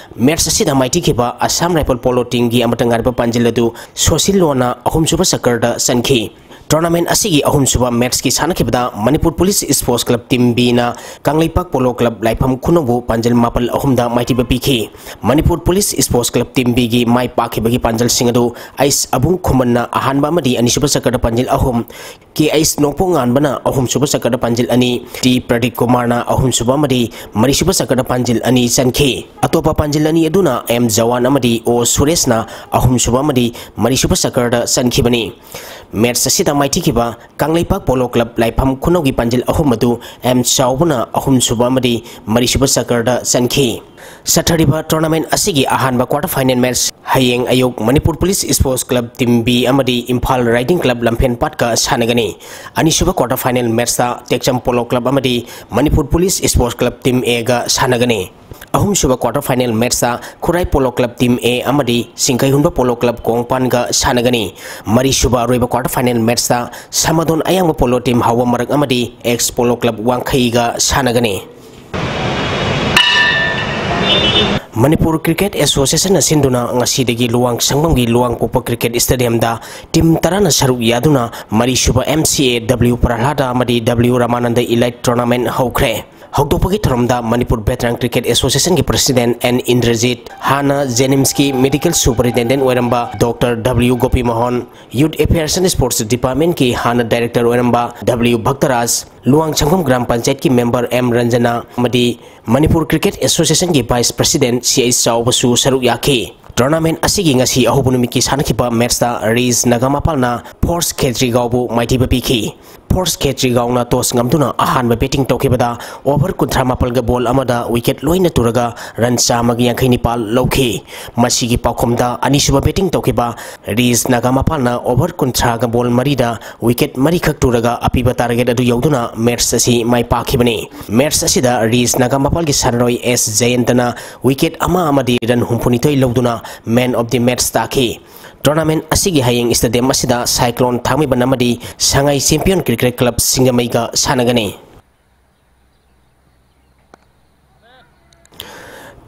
ꯃꯦꯠꯆ ꯑꯁꯤꯗ ꯃꯥꯏꯊꯤꯈꯤꯕ ꯑꯁꯥꯝ ꯔꯥꯏꯐꯜ ꯄꯣꯂꯣ ꯇꯤꯝꯒꯤ ꯑꯃꯠꯇ ꯉꯥꯏꯔꯕ ꯄꯥꯟꯖꯤꯜ ꯑꯗꯨ ꯁꯣꯁꯤꯜꯂꯣꯅ ꯑꯍꯨꯝꯁꯨꯕ ꯆꯀ꯭ꯔꯗ ꯆꯟꯈꯤ꯫ ꯇꯣꯔꯅꯥꯃꯦꯟ ꯑꯁꯤꯒꯤ ꯑꯍꯨꯝꯁꯨꯕ ꯃꯦꯠꯆꯀꯤ ꯁꯥꯟꯅꯈꯤꯕꯗ Manipur police sports club team ꯕꯤꯅ ꯀꯪꯂꯩꯄꯥꯛ ꯄꯣꯂꯣ ꯀ꯭ꯂꯕ ꯂꯥꯏꯐꯝ ꯈꯨꯅꯧꯕꯨ ꯄꯥꯟꯖꯤꯜ ꯃꯥꯄꯜ ꯑꯍꯨꯝꯗ ꯃꯥꯏꯊꯤꯕ ꯄꯤꯈꯤ꯫ Manipur police sports club team ꯕꯤꯒꯤ ꯃꯥꯏ ꯄꯥꯛꯈꯤꯕꯒꯤ ꯄꯥꯟꯖꯜꯁꯤꯡ ꯑꯗꯨ ꯑꯩꯁ ꯑꯕꯨꯡ ꯈꯨꯃꯟꯅ ꯑꯍꯥꯟꯕ ꯑꯃꯗꯤ ꯑꯅꯤꯁꯨꯕ ꯆꯀ꯭ꯔꯗ ꯄꯥꯟꯖꯤꯜ ꯑꯍꯨꯝ, ꯀꯦ ꯑꯩꯁ ꯅꯣꯡꯄꯣꯛ ꯉꯥꯟꯕꯅ ꯑꯍꯨꯝꯁꯨꯕ ꯆꯀ꯭ꯔꯗ ꯄꯥꯟꯖꯤꯜ ꯑꯅꯤ, ꯇꯤ ꯄ꯭ꯔꯗꯤꯞ ꯀꯨꯃꯥꯔꯅ ꯑꯍꯨꯝꯁꯨꯕ ꯑꯃꯗꯤ ꯃꯔꯤꯁꯨꯕ ꯆꯀ꯭ꯔꯗ ꯄꯥꯟꯖꯤꯜ ꯑꯅꯤ ꯆꯟꯈꯤ꯫ ꯑꯇꯣꯞꯄ ꯄꯥꯟꯖꯤꯜ ꯑꯅꯤ ꯑꯗꯨꯅ ꯑꯦꯝ ꯖꯋꯥꯟ ꯑꯃꯗꯤ ꯑꯣ ꯁꯨꯔꯦꯁꯅ ꯑꯍꯨꯝꯁꯨꯕ ꯑꯃꯗꯤ ꯃꯔꯤꯁꯨꯕ ꯆꯀ꯭ꯔꯗ ꯆꯟꯈꯤꯕꯅꯤ꯫ ꯃꯦꯠꯆ ꯑꯁꯤꯗ ꯃꯥꯏꯊꯤꯈꯤꯕ ꯀꯪꯂꯩꯄꯥꯛ ꯄꯣꯂꯣ ꯀ꯭ꯂꯕ ꯂꯥꯏꯐꯝ ꯈꯨꯅꯧꯒꯤ ꯄꯥꯟꯖꯤꯜ ꯑꯍꯨꯝ ꯑꯗꯨ ꯑꯦꯝ ꯆꯥꯎꯕꯅ ꯑꯍꯨꯝꯁꯨꯕ ꯑꯃꯗꯤ ꯃꯔꯤꯁꯨꯕ ꯆꯀ꯭ꯔꯗ ꯆꯟꯈꯤ꯫ ꯆꯠꯊꯔꯤꯕ ꯇꯣꯔꯅꯥꯃꯦꯟ ꯑꯁꯤꯒꯤ ꯑꯍꯥꯟꯕ ꯀ꯭ꯋꯥꯇꯔ ꯐꯥꯏꯅꯦꯜ ꯃꯦꯠꯆ ꯍꯌꯦꯡ ꯑꯌꯨꯛ Manipur police sports club team B ꯑꯃꯗꯤ ꯏꯝꯐꯥꯜ ꯔꯥꯏꯗꯤꯡ ꯀ꯭ꯂꯕ ꯂꯝꯐꯦꯟ ꯄꯥꯠꯀ ꯁꯥꯟꯅꯒꯅꯤ꯫ ꯑꯅꯤꯁꯨꯕ ꯀ꯭ꯋꯥꯇꯔ ꯐꯥꯏꯅꯦꯜ ꯃꯦꯠꯆꯇ ꯇꯦꯛꯆꯝ ꯄꯣꯂꯣ ꯀ꯭ꯂꯕ ꯑꯃꯗꯤ Manipur police sports club team ꯑꯦꯒ ꯁꯥꯟꯅꯒꯅꯤ꯫ ꯑꯍꯨꯝꯁꯨꯕ ꯀ꯭ꯋꯥꯇꯔ ꯐꯥꯏꯅꯦꯜ ꯃꯦꯠꯆꯇ Khurai polo club team A ꯑꯃꯗꯤ ꯆꯤꯡꯈꯩꯍꯨꯟꯕ ꯄꯣꯂꯣ ꯀ꯭ꯂꯕ ꯀꯣꯡꯄꯥꯟꯒ ꯁꯥꯟꯅꯒꯅꯤ꯫ ꯃꯔꯤꯁꯨꯕ ꯑꯔꯣꯏꯕ ꯀ꯭ꯋꯥꯇꯔ ꯐꯥꯏꯅꯦꯜ ꯃꯦꯠꯆꯇ ꯁꯃꯥꯗꯣꯟ ꯑꯌꯥꯡꯕ ꯄꯣꯂꯣ ꯇꯤꯝ ꯍꯥꯎꯕ ꯃꯔꯛ ꯑꯃꯗꯤ ꯑꯦꯛꯁ ꯄꯣꯂꯣ ꯀ꯭ꯂꯕ ꯋꯥꯡꯈꯩꯒ ꯁꯥꯟꯅꯒꯅꯤ꯫ ꯃꯅꯤꯄꯨꯔ ꯀ꯭ꯔꯤꯀꯦꯠ ꯑꯦꯁꯣꯁꯤꯌꯦꯁꯟꯅ ꯁꯤꯟꯗꯨꯅ ꯉꯁꯤꯗꯒꯤ ꯂꯨꯋꯥꯡ ꯁꯪꯕꯝꯒꯤ ꯂꯨꯋꯥꯡꯄꯣꯛꯄ ꯀ꯭ꯔꯤꯀꯦꯠ ꯁ꯭ꯇꯦꯗꯤꯌꯝꯗ ꯇꯤꯝ ꯇꯔꯥꯅ ꯁꯔꯨꯛ ꯌꯥꯗꯨꯅ ꯃꯔꯤꯁꯨꯕ ꯑꯦꯝ ꯁꯤ ꯑꯦ ꯗꯕ꯭ꯂꯤꯎ ꯄ꯭ꯔꯍꯂꯥꯗ ꯑꯃꯗꯤ ꯗꯕ꯭ꯂꯤꯎ ꯔꯃꯥꯅꯟꯗ ꯏꯂꯥꯏꯠ ꯇꯣꯔꯅꯥꯃꯦꯟ ꯍꯧꯈ꯭ꯔꯦ꯫ ꯍꯧꯗꯣꯛꯄꯒꯤ ꯊꯧꯔꯝꯗ ꯃꯅꯤꯄꯨꯔ ꯚꯦꯇꯔꯥꯟ ꯀ꯭ꯔꯤꯀꯦꯠ ꯑꯦꯁꯣꯁꯤꯌꯦꯁꯟꯒꯤ ꯄ꯭ꯔꯁꯤꯗꯦꯟꯠ ꯑꯦꯟ ꯏꯟꯗ꯭ꯔꯖꯤꯠ, ꯍꯥꯟꯅ ꯖꯦꯅꯤꯝꯁꯀꯤ ꯃꯦꯗꯤꯀꯦꯜ ꯁꯨꯄꯔꯤꯟꯇꯦꯟꯗꯦꯟꯠ ꯑꯣꯏꯔꯝꯕ doctor W Gopimohan, youth affairs and sports ꯗꯤꯄꯥꯔꯠꯃꯦꯟꯠꯀꯤ ꯍꯥꯟꯅ ꯗꯥꯏꯔꯦꯛꯇꯔ ꯑꯣꯏꯔꯝꯕ ꯗꯕ꯭ꯂꯤꯎ ꯚꯛꯇꯔꯥꯖ, ꯂꯨꯋꯥꯡ ꯁꯪꯒꯝ ꯒ꯭ꯔꯥꯝ ꯄꯟꯆꯥꯌꯠꯀꯤ ꯃꯦꯝꯕꯔ ꯑꯦꯝ ꯔꯟꯖꯅꯥ ꯑꯃꯗꯤ ꯃꯅꯤꯄꯨꯔ ꯀ꯭ꯔꯤꯀꯦꯠ ꯑꯦꯁꯣꯁꯤꯌꯦꯁꯟꯒꯤ ꯚꯥꯏꯁ ꯄ꯭ꯔꯁꯤꯗꯦꯟꯠ ꯁꯤ ꯑꯩꯆ ꯆꯥꯎꯕꯁꯨ ꯁꯔꯨꯛ ꯌꯥꯈꯤ꯫ ꯇꯣꯔꯅꯥꯃꯦꯟꯠ ꯑꯁꯤꯒꯤ ꯉꯁꯤ ꯑꯍꯧꯕ ꯅꯨꯃꯤꯠꯀꯤ ꯁꯥꯟꯅꯈꯤꯕ ꯃꯦꯠꯆꯇ ꯔꯤꯁ ꯅꯥꯒꯥꯃꯄꯥꯜꯅ ꯐꯣꯔꯁ ꯈꯦꯇ꯭ꯔꯤꯒꯥꯎꯕꯨ ꯃꯥꯏꯊꯤꯕ ꯄꯤꯈꯤ꯫ ꯐꯣꯔꯁ ꯈꯦꯇ꯭ꯔꯤꯒꯥꯎꯅ ꯇꯣꯁ ꯉꯝꯗꯨꯅ ꯑꯍꯥꯟꯕ ꯕꯦꯇꯤꯡ ꯇꯧꯈꯤꯕꯗ ꯑꯣꯚꯔ ꯀꯨꯟꯊ꯭ꯔꯥ ꯃꯥꯄꯜꯒ ꯕꯣꯜ ꯑꯃꯗ ꯋꯤꯀꯦꯠ ꯂꯣꯏꯅ ꯇꯨꯔꯒ ꯔꯟ ꯆꯥꯝꯃꯒ ꯌꯥꯡꯈꯩ ꯅꯤꯄꯥꯜ ꯂꯧꯈꯤ꯫ ꯃꯁꯤꯒꯤ ꯄꯥꯎꯈꯨꯝꯗ ꯑꯅꯤꯁꯨꯕ ꯕꯦꯇꯤꯡ ꯇꯧꯈꯤꯕ ꯔꯤꯁ ꯅꯥꯒꯥꯃꯄꯥꯜꯅ ꯑꯣꯚꯔ ꯀꯨꯟꯊ꯭ꯔꯥꯒ ꯕꯣꯜ ꯃꯔꯤꯗ ꯋꯤꯀꯦꯠ ꯃꯔꯤꯈꯛ ꯇꯨꯔꯒ ꯑꯄꯤꯕ ꯇꯥꯔꯒꯦꯠ ꯑꯗꯨ ꯌꯧꯗꯨꯅ ꯃꯦꯠꯆ ꯑꯁꯤ ꯃꯥꯏ ꯄꯥꯛꯈꯤꯕꯅꯤ꯫ ꯃꯦꯠꯆ ꯑꯁꯤꯗ ꯔꯤꯁ ꯅꯥꯒꯥꯃꯄꯥꯜꯒꯤ ꯁꯥꯟꯅꯔꯣꯏ ꯑꯦꯁ ꯖꯌꯟꯇꯅ ꯋꯤꯀꯦꯠ ꯑꯃ ꯑꯃꯗꯤ ꯔꯟ ꯍꯨꯝꯐꯨꯅꯤꯊꯣꯏ ꯂꯧꯗꯨꯅ ꯃꯦꯟ ꯑꯣꯐ ꯗꯤ ꯃꯦꯠꯆ ꯇꯥꯈꯤ꯫ ꯇꯣꯔꯅꯥꯃꯦꯟꯠ ꯑꯁꯤꯒꯤ ꯍꯌꯦꯡ ꯁ꯭ꯇꯦꯗꯤꯌꯝ ꯑꯁꯤꯗ ꯁꯥꯏꯀ꯭ꯂꯣꯟ ꯊꯥꯡꯃꯩꯕꯟ ꯑꯃꯗꯤ ꯁꯉꯥꯏ ꯆꯦꯝꯄꯤꯌꯟ ꯀ꯭ꯔꯤꯀꯦꯠ ꯀ꯭ꯂꯕ ꯁꯤꯡꯖꯃꯩꯒ ꯁꯥꯟꯅꯒꯅꯤ꯫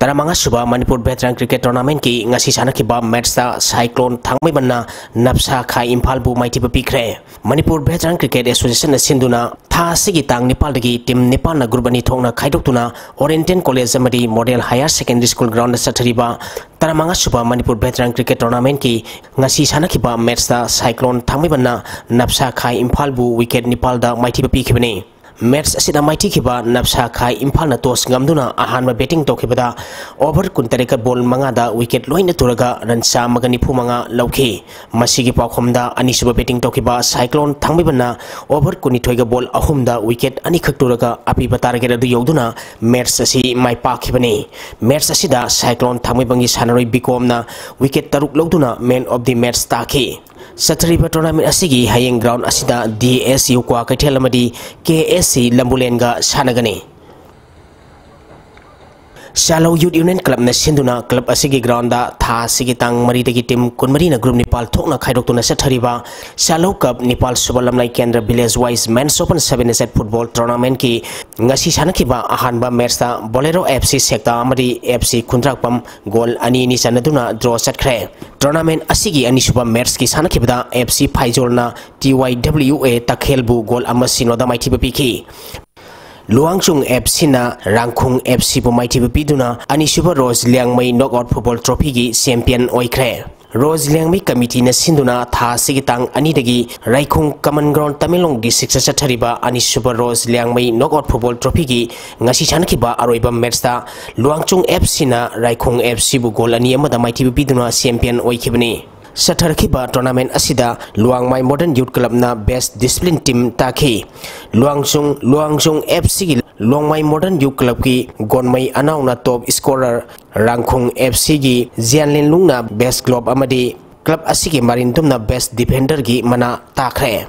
ꯇꯔꯥꯃꯉꯥ ꯁꯨꯕ ꯃꯅꯤꯄꯨꯔ ꯚꯦꯇꯔꯥꯟ ꯀ꯭ꯔꯤꯀꯦꯠ ꯇꯣꯔꯅꯥꯃꯦꯟꯠꯀꯤ ꯉꯁꯤ ꯁꯥꯟꯅꯈꯤꯕ ꯃꯦꯠꯆꯇ ꯁꯥꯏꯀ꯭ꯂꯣꯟ ꯊꯥꯡꯃꯩꯕꯟꯅ ꯅꯞꯁꯥ ꯈꯥ ꯏꯝꯐꯥꯜꯕꯨ ꯃꯥꯏꯊꯤꯕ ꯄꯤꯈ꯭ꯔꯦ꯫ ꯃꯅꯤꯄꯨꯔ ꯚꯦꯇꯔꯥꯟ ꯀ꯭ꯔꯤꯀꯦꯠ ꯑꯦꯁꯣꯁꯤꯌꯦꯁꯟꯅ ꯁꯤꯟꯗꯨꯅ ꯊꯥ ꯑꯁꯤꯒꯤ ꯇꯥꯡ ꯅꯤꯄꯥꯜꯗꯒꯤ ꯇꯤꯝ ꯅꯤꯄꯥꯜꯅ ꯒ꯭ꯔꯨꯞ ꯑꯅꯤ ꯊꯣꯛꯅ ꯈꯥꯏꯗꯣꯛꯇꯨꯅ ꯑꯣꯔꯤꯌꯦꯟꯇꯦꯜ ꯀꯣꯂꯦꯖ ꯑꯃꯗꯤ model higher secondary school ground ꯆꯠꯊꯔꯤꯕ ꯇꯔꯥꯃꯉꯥ ꯁꯨꯕ ꯃꯅꯤꯄꯨꯔ ꯚꯦꯇꯔꯥꯟ ꯀ꯭ꯔꯤꯀꯦꯠ ꯇꯣꯔꯅꯥꯃꯦꯟꯠꯀꯤ ꯉꯁꯤ ꯁꯥꯟꯅꯈꯤꯕ ꯃꯦꯠꯆꯇ ꯁꯥꯏꯀ꯭ꯂꯣꯟ ꯊꯥꯡꯃꯩꯕꯟꯅ ꯅꯞꯁꯥ ꯈꯥ ꯏꯝꯐꯥꯜꯕꯨ ꯋꯤꯀꯦꯠ ꯅꯤꯄꯥꯜꯗ ꯃꯥꯏꯊꯤꯕ ꯄꯤꯈꯤꯕꯅꯤ꯫ ꯃꯦꯠꯆ ꯑꯁꯤꯗ ꯃꯥꯏꯊꯤꯈꯤꯕ ꯅꯞꯁꯥ ꯈꯥ ꯏꯝꯐꯥꯜꯅ ꯇꯣꯁ ꯉꯝꯗꯨꯅ ꯑꯍꯥꯟꯕ ꯕꯦꯇꯤꯡ ꯇꯧꯈꯤꯕꯗ ꯑꯣꯚꯔ ꯀꯨꯟꯇꯔꯦꯠꯀ ꯕꯣꯜ ꯃꯉꯥꯗ ꯋꯤꯀꯦꯠ ꯂꯣꯏꯅ ꯇꯨꯔꯒ ꯔꯟ ꯆꯥꯝꯃꯒ ꯅꯤꯐꯨ ꯃꯉꯥ ꯂꯧꯈꯤ꯫ ꯃꯁꯤꯒꯤ ꯄꯥꯎꯈꯨꯝꯗ ꯑꯅꯤꯁꯨꯕ ꯕꯦꯇꯤꯡ ꯇꯧꯈꯤꯕ ꯁꯥꯏꯀ꯭ꯂꯣꯟ ꯊꯥꯡꯃꯩꯕꯟꯅ ꯑꯣꯚꯔ ꯀꯨꯟꯅꯤꯊꯣꯏꯒ ꯕꯣꯜ ꯑꯍꯨꯝꯗ ꯋꯤꯀꯦꯠ ꯑꯅꯤꯈꯛ ꯇꯨꯔꯒ ꯑꯄꯤꯕ ꯇꯥꯔꯒꯦꯠ ꯑꯗꯨ ꯌꯧꯗꯨꯅ ꯃꯦꯠꯆ ꯑꯁꯤ ꯃꯥꯏ ꯄꯥꯛꯈꯤꯕꯅꯤ꯫ ꯃꯦꯠꯆ ꯑꯁꯤꯗ ꯁꯥꯏꯀ꯭ꯂꯣꯟ ꯊꯥꯡꯃꯩꯕꯟꯒꯤ ꯁꯥꯟꯅꯔꯣꯏ ꯕꯤꯀꯣꯝꯅ ꯋꯤꯀꯦꯠ ꯇꯔꯨꯛ ꯂꯧꯗꯨꯅ ꯃꯦꯟ ꯑꯣꯐ ꯗꯤ ꯃꯦꯠꯆ ꯇꯥꯈꯤ꯫ ꯆꯠꯊꯔꯤꯕ ꯇꯣꯔꯅꯥꯃꯦꯟꯠ ꯑꯁꯤꯒꯤ ꯍꯌꯦꯡ ꯒ꯭ꯔꯥꯎꯟ ꯑꯁꯤꯗ ꯗꯤ ꯑꯦꯁ ꯌꯨ ꯀ꯭ꯋꯥꯀꯩꯊꯦꯜ ꯑꯃꯗꯤ ꯀꯦ ꯑꯦꯁ ꯁꯤ ꯂꯝꯕꯨꯂꯦꯟꯒ ꯁꯥꯟꯅꯒꯅꯤ꯫ ꯁꯤꯌꯥꯂꯧ Youth Union Clubꯅ ꯁꯤꯟꯗꯨꯅ club ꯑꯁꯤꯒꯤ groundꯗ ꯊꯥ ꯑꯁꯤꯒꯤ ꯇꯥꯡ ꯃꯔꯤꯗꯒꯤ team ꯀꯨꯟꯃꯔꯤꯅ group ꯅꯤꯄꯥꯜ ꯊꯣꯛꯅ ꯈꯥꯏꯗꯣꯛꯇꯨꯅ ꯆꯠꯊꯔꯤꯕ ꯁꯤꯌꯥꯂꯧ Cup ꯅꯤꯄꯥꯜ ꯁꯨꯕ ꯂꯝꯂꯥꯏ ꯀꯦꯟꯗ꯭ꯔ Village Wise Men's Open seven a side football tournamentꯀꯤ ꯉꯁꯤ ꯁꯥꯟꯅꯈꯤꯕ ꯑꯍꯥꯟꯕ matchꯇ Bolero F C ꯁꯦꯛꯇꯥ ꯑꯃꯗꯤ F C ꯈꯨꯟꯗ꯭ꯔꯥꯛꯄꯝ goal ꯑꯅꯤ ꯑꯅꯤ ꯆꯟꯅꯗꯨꯅ draw ꯆꯠꯈ꯭ꯔꯦ꯫ Tournament ꯑꯁꯤꯒꯤ ꯑꯅꯤꯁꯨꯕ matchꯀꯤ ꯁꯥꯟꯅꯈꯤꯕꯗ F C ꯐꯥꯏꯖꯣꯜꯅ T Y W A ꯇꯈꯦꯜꯕꯨ goal ꯑꯃ ꯁꯤꯅꯣꯗ ꯃꯥꯏꯊꯤꯕ ꯄꯤꯈꯤ꯫ ꯂꯨꯋꯥꯡꯆꯨꯡ F Cꯅ ꯔꯥꯡꯈꯨꯡ F Cꯕꯨ ꯃꯥꯏꯊꯤꯕ ꯄꯤꯗꯨꯅ ꯑꯅꯤꯁꯨꯕ rose Liangmai knockout football trophyꯒꯤ champion ꯑꯣꯏꯈ꯭ꯔꯦ꯫ ꯔꯣꯖ ꯂꯤꯌꯥꯡꯃꯩ committeeꯅ ꯁꯤꯟꯗꯨꯅ ꯊꯥ ꯑꯁꯤꯒꯤ ꯇꯥꯡ ꯑꯅꯤꯗꯒꯤ ꯔꯥꯏꯈꯣꯡ Common Ground ꯇꯃꯦꯡꯂꯣꯡ districtꯇ ꯆꯠꯊꯔꯤꯕ ꯑꯅꯤꯁꯨꯕ ꯔꯣꯖ ꯂꯤꯌꯥꯡꯃꯩ knockout football trophyꯒꯤ ꯉꯁꯤ ꯁꯥꯟꯅꯈꯤꯕ ꯑꯔꯣꯏꯕ matchꯇ ꯂꯨꯋꯥꯡꯆꯨꯡ F Cꯅ ꯔꯥꯏꯈꯣꯡ F Cꯕꯨ goal ꯑꯅꯤ ꯑꯃꯗ ꯃꯥꯏꯊꯤꯕ ꯄꯤꯗꯨꯅ champion ꯑꯣꯏꯈꯤꯕꯅꯤ꯫ ꯆꯠꯊꯔꯛꯈꯤꯕ tournament ꯑꯁꯤꯗ ꯂꯨꯋꯥꯡꯃꯥꯏ Modern Youth Clubꯅ best discipline team ꯇꯥꯈꯤ꯫ ꯂꯨꯋꯥꯡꯆꯨꯡ, ꯂꯨꯋꯥꯡꯆꯨꯡ F Cꯒꯤ ꯂꯨꯋꯥꯡꯃꯥꯏ Modern Youth Clubꯀꯤ ꯒꯣꯟꯃꯩ ꯑꯅꯥꯎꯅ top scorer, ꯔꯥꯡꯈꯨꯡ F Cꯒꯤ ꯖꯤꯌꯥꯟꯂꯦꯟꯂꯨꯡꯅ best glove ꯑꯃꯗꯤ club ꯑꯁꯤꯒꯤ ꯃꯔꯤꯟꯗꯨꯝꯅ best defenderꯒꯤ ꯃꯅꯥ ꯇꯥꯈ꯭ꯔꯦ꯫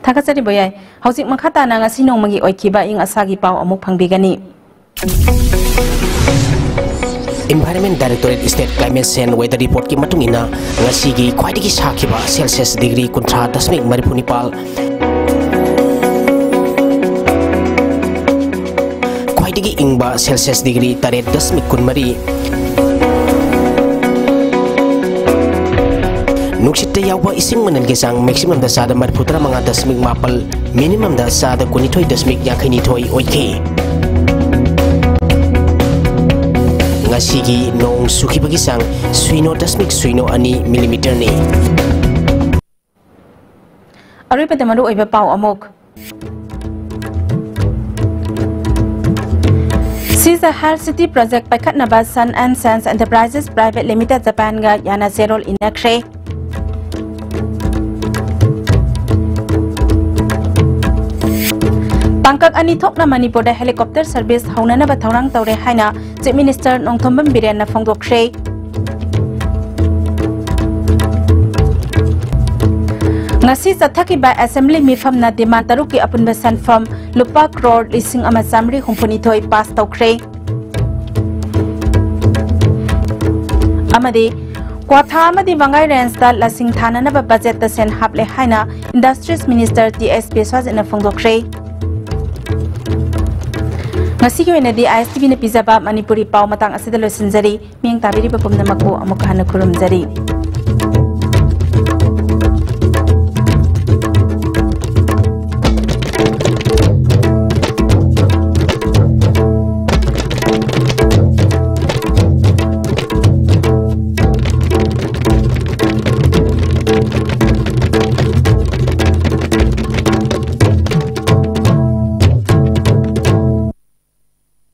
ꯊꯥꯒꯠꯆꯔꯤ ꯕꯣꯌꯥꯏ꯫ ꯍꯧꯖꯤꯛ ꯃꯈꯥ ꯇꯥꯅ ꯉꯁꯤ ꯅꯣꯡꯃꯒꯤ ꯑꯣꯏꯈꯤꯕ ꯑꯏꯪ ꯑꯁꯥꯒꯤ ꯄꯥꯎ ꯑꯃꯨꯛ ꯐꯪꯕꯤꯒꯅꯤ꯫ Environment Directorate State Climate Change Weather Reportꯀꯤ ꯃꯇꯨꯡ ꯏꯟꯅ, ꯉꯁꯤꯒꯤ ꯈ꯭ꯋꯥꯏꯗꯒꯤ ꯁꯥꯈꯤꯕ Celsius degree ꯀꯨꯟꯊ꯭ꯔꯥ ꯗꯁꯃꯤꯛ ꯃꯔꯤꯐꯨ ꯅꯤꯄꯥꯜ, ꯈ꯭ꯋꯥꯏꯗꯒꯤ ꯏꯪꯕ Celsius degree ꯇꯔꯦꯠ ꯗꯁꯃꯤꯛ ꯀꯨꯟꯃꯔꯤ, ꯅꯨꯡꯁꯤꯠꯇ ꯌꯥꯎꯕ ꯏꯁꯤꯡ ꯃꯅꯤꯜꯒꯤ ꯆꯥꯡ maximumꯗ ꯆꯥꯗ ꯃꯔꯤꯐꯨ ꯇꯔꯥꯃꯉꯥ ꯗꯁꯃꯤꯛ ꯃꯥꯄꯜ, minimumꯗ ꯆꯥꯗ ꯀꯨꯟꯅꯤꯊꯣꯏ ꯗꯁꯃꯤꯛ ꯌꯥꯡꯈꯩꯅꯤꯊꯣꯏ ꯑꯣꯏꯈꯤ꯫ ꯉꯁꯤꯒꯤ ꯅꯣꯡ ꯆꯨꯈꯤꯕꯒꯤ ꯆꯥꯡ ꯁꯨꯏꯅꯣ ꯗꯁꯃꯤꯛ ꯁꯨꯏꯅꯣ ꯑꯅꯤ millimeterꯅꯤ꯫ ꯑꯔꯣꯏꯕꯗ ꯃꯔꯨꯑꯣꯏꯕ ꯄꯥꯎ ꯑꯃꯨꯛ꯫ ꯁꯤꯖ Health City Project ꯄꯥꯏꯈꯠꯅꯕ Sun and Sons Enterprises Private Limited ꯖꯄꯥꯟꯒ ꯌꯥꯅ ꯆꯦꯔꯣꯜ ꯏꯟꯅꯈ꯭ꯔꯦ꯫ ꯇꯥꯡꯀꯛ ꯑꯅꯤ ꯊꯣꯛꯅ ꯃꯅꯤꯄꯨꯔꯗ helicopter service ꯍꯧꯅꯅꯕ ꯊꯧꯔꯥꯡ ꯇꯧꯔꯦ ꯍꯥꯏꯅ Chief Minister ꯅꯣꯡꯊꯣꯝꯕꯝ ꯕꯤꯔꯦꯟꯅ ꯐꯣꯡꯗꯣꯛꯈ꯭ꯔꯦ꯫ ꯉꯁꯤ ꯆꯠꯊꯈꯤꯕ assembly ꯃꯤꯐꯝꯅ demand ꯇꯔꯨꯛꯀꯤ ꯑꯄꯨꯟꯕ ꯁꯦꯟꯐꯝ ꯂꯨꯄꯥ ꯀ꯭ꯔꯣꯔ ꯂꯤꯁꯤꯡ ꯑꯃ ꯆꯥꯃꯔꯤ ꯍꯨꯝꯐꯨꯅꯤꯊꯣꯏ pass ꯇꯧꯈ꯭ꯔꯦ꯫ ꯑꯃꯗꯤ ꯀ꯭ꯋꯥꯊꯥ ꯑꯃꯗꯤ ꯃꯉꯥꯏ rangeꯇ ꯂꯁꯤꯡ ꯊꯥꯅꯅꯕ budgetꯇ ꯁꯦꯟ ꯍꯥꯞꯂꯦ ꯍꯥꯏꯅ Industries Minister ꯇꯤ ꯑꯦꯁ ꯕꯤꯁ꯭ꯋꯖꯤꯠꯅ ꯐꯣꯡꯗꯣꯛꯈ꯭ꯔꯦ꯫ ꯉꯁꯤꯒꯤ ꯑꯣꯏꯅꯗꯤ ꯑꯥꯏ ꯑꯦꯁ ꯇꯤ ꯚꯤꯅ ꯄꯤꯖꯕ ꯃꯅꯤꯄꯨꯔꯤ ꯄꯥꯎ ꯃꯇꯥꯡ ꯑꯁꯤꯗ ꯂꯣꯏꯁꯤꯟꯖꯔꯤ꯫ ꯃꯤꯠꯌꯦꯡ ꯇꯥꯕꯤꯔꯤꯕ ꯄꯨꯝꯅꯃꯛꯄꯨ ꯑꯃꯨꯛ ꯍꯟꯅ ꯈꯨꯔꯨꯝꯖꯔꯤ꯫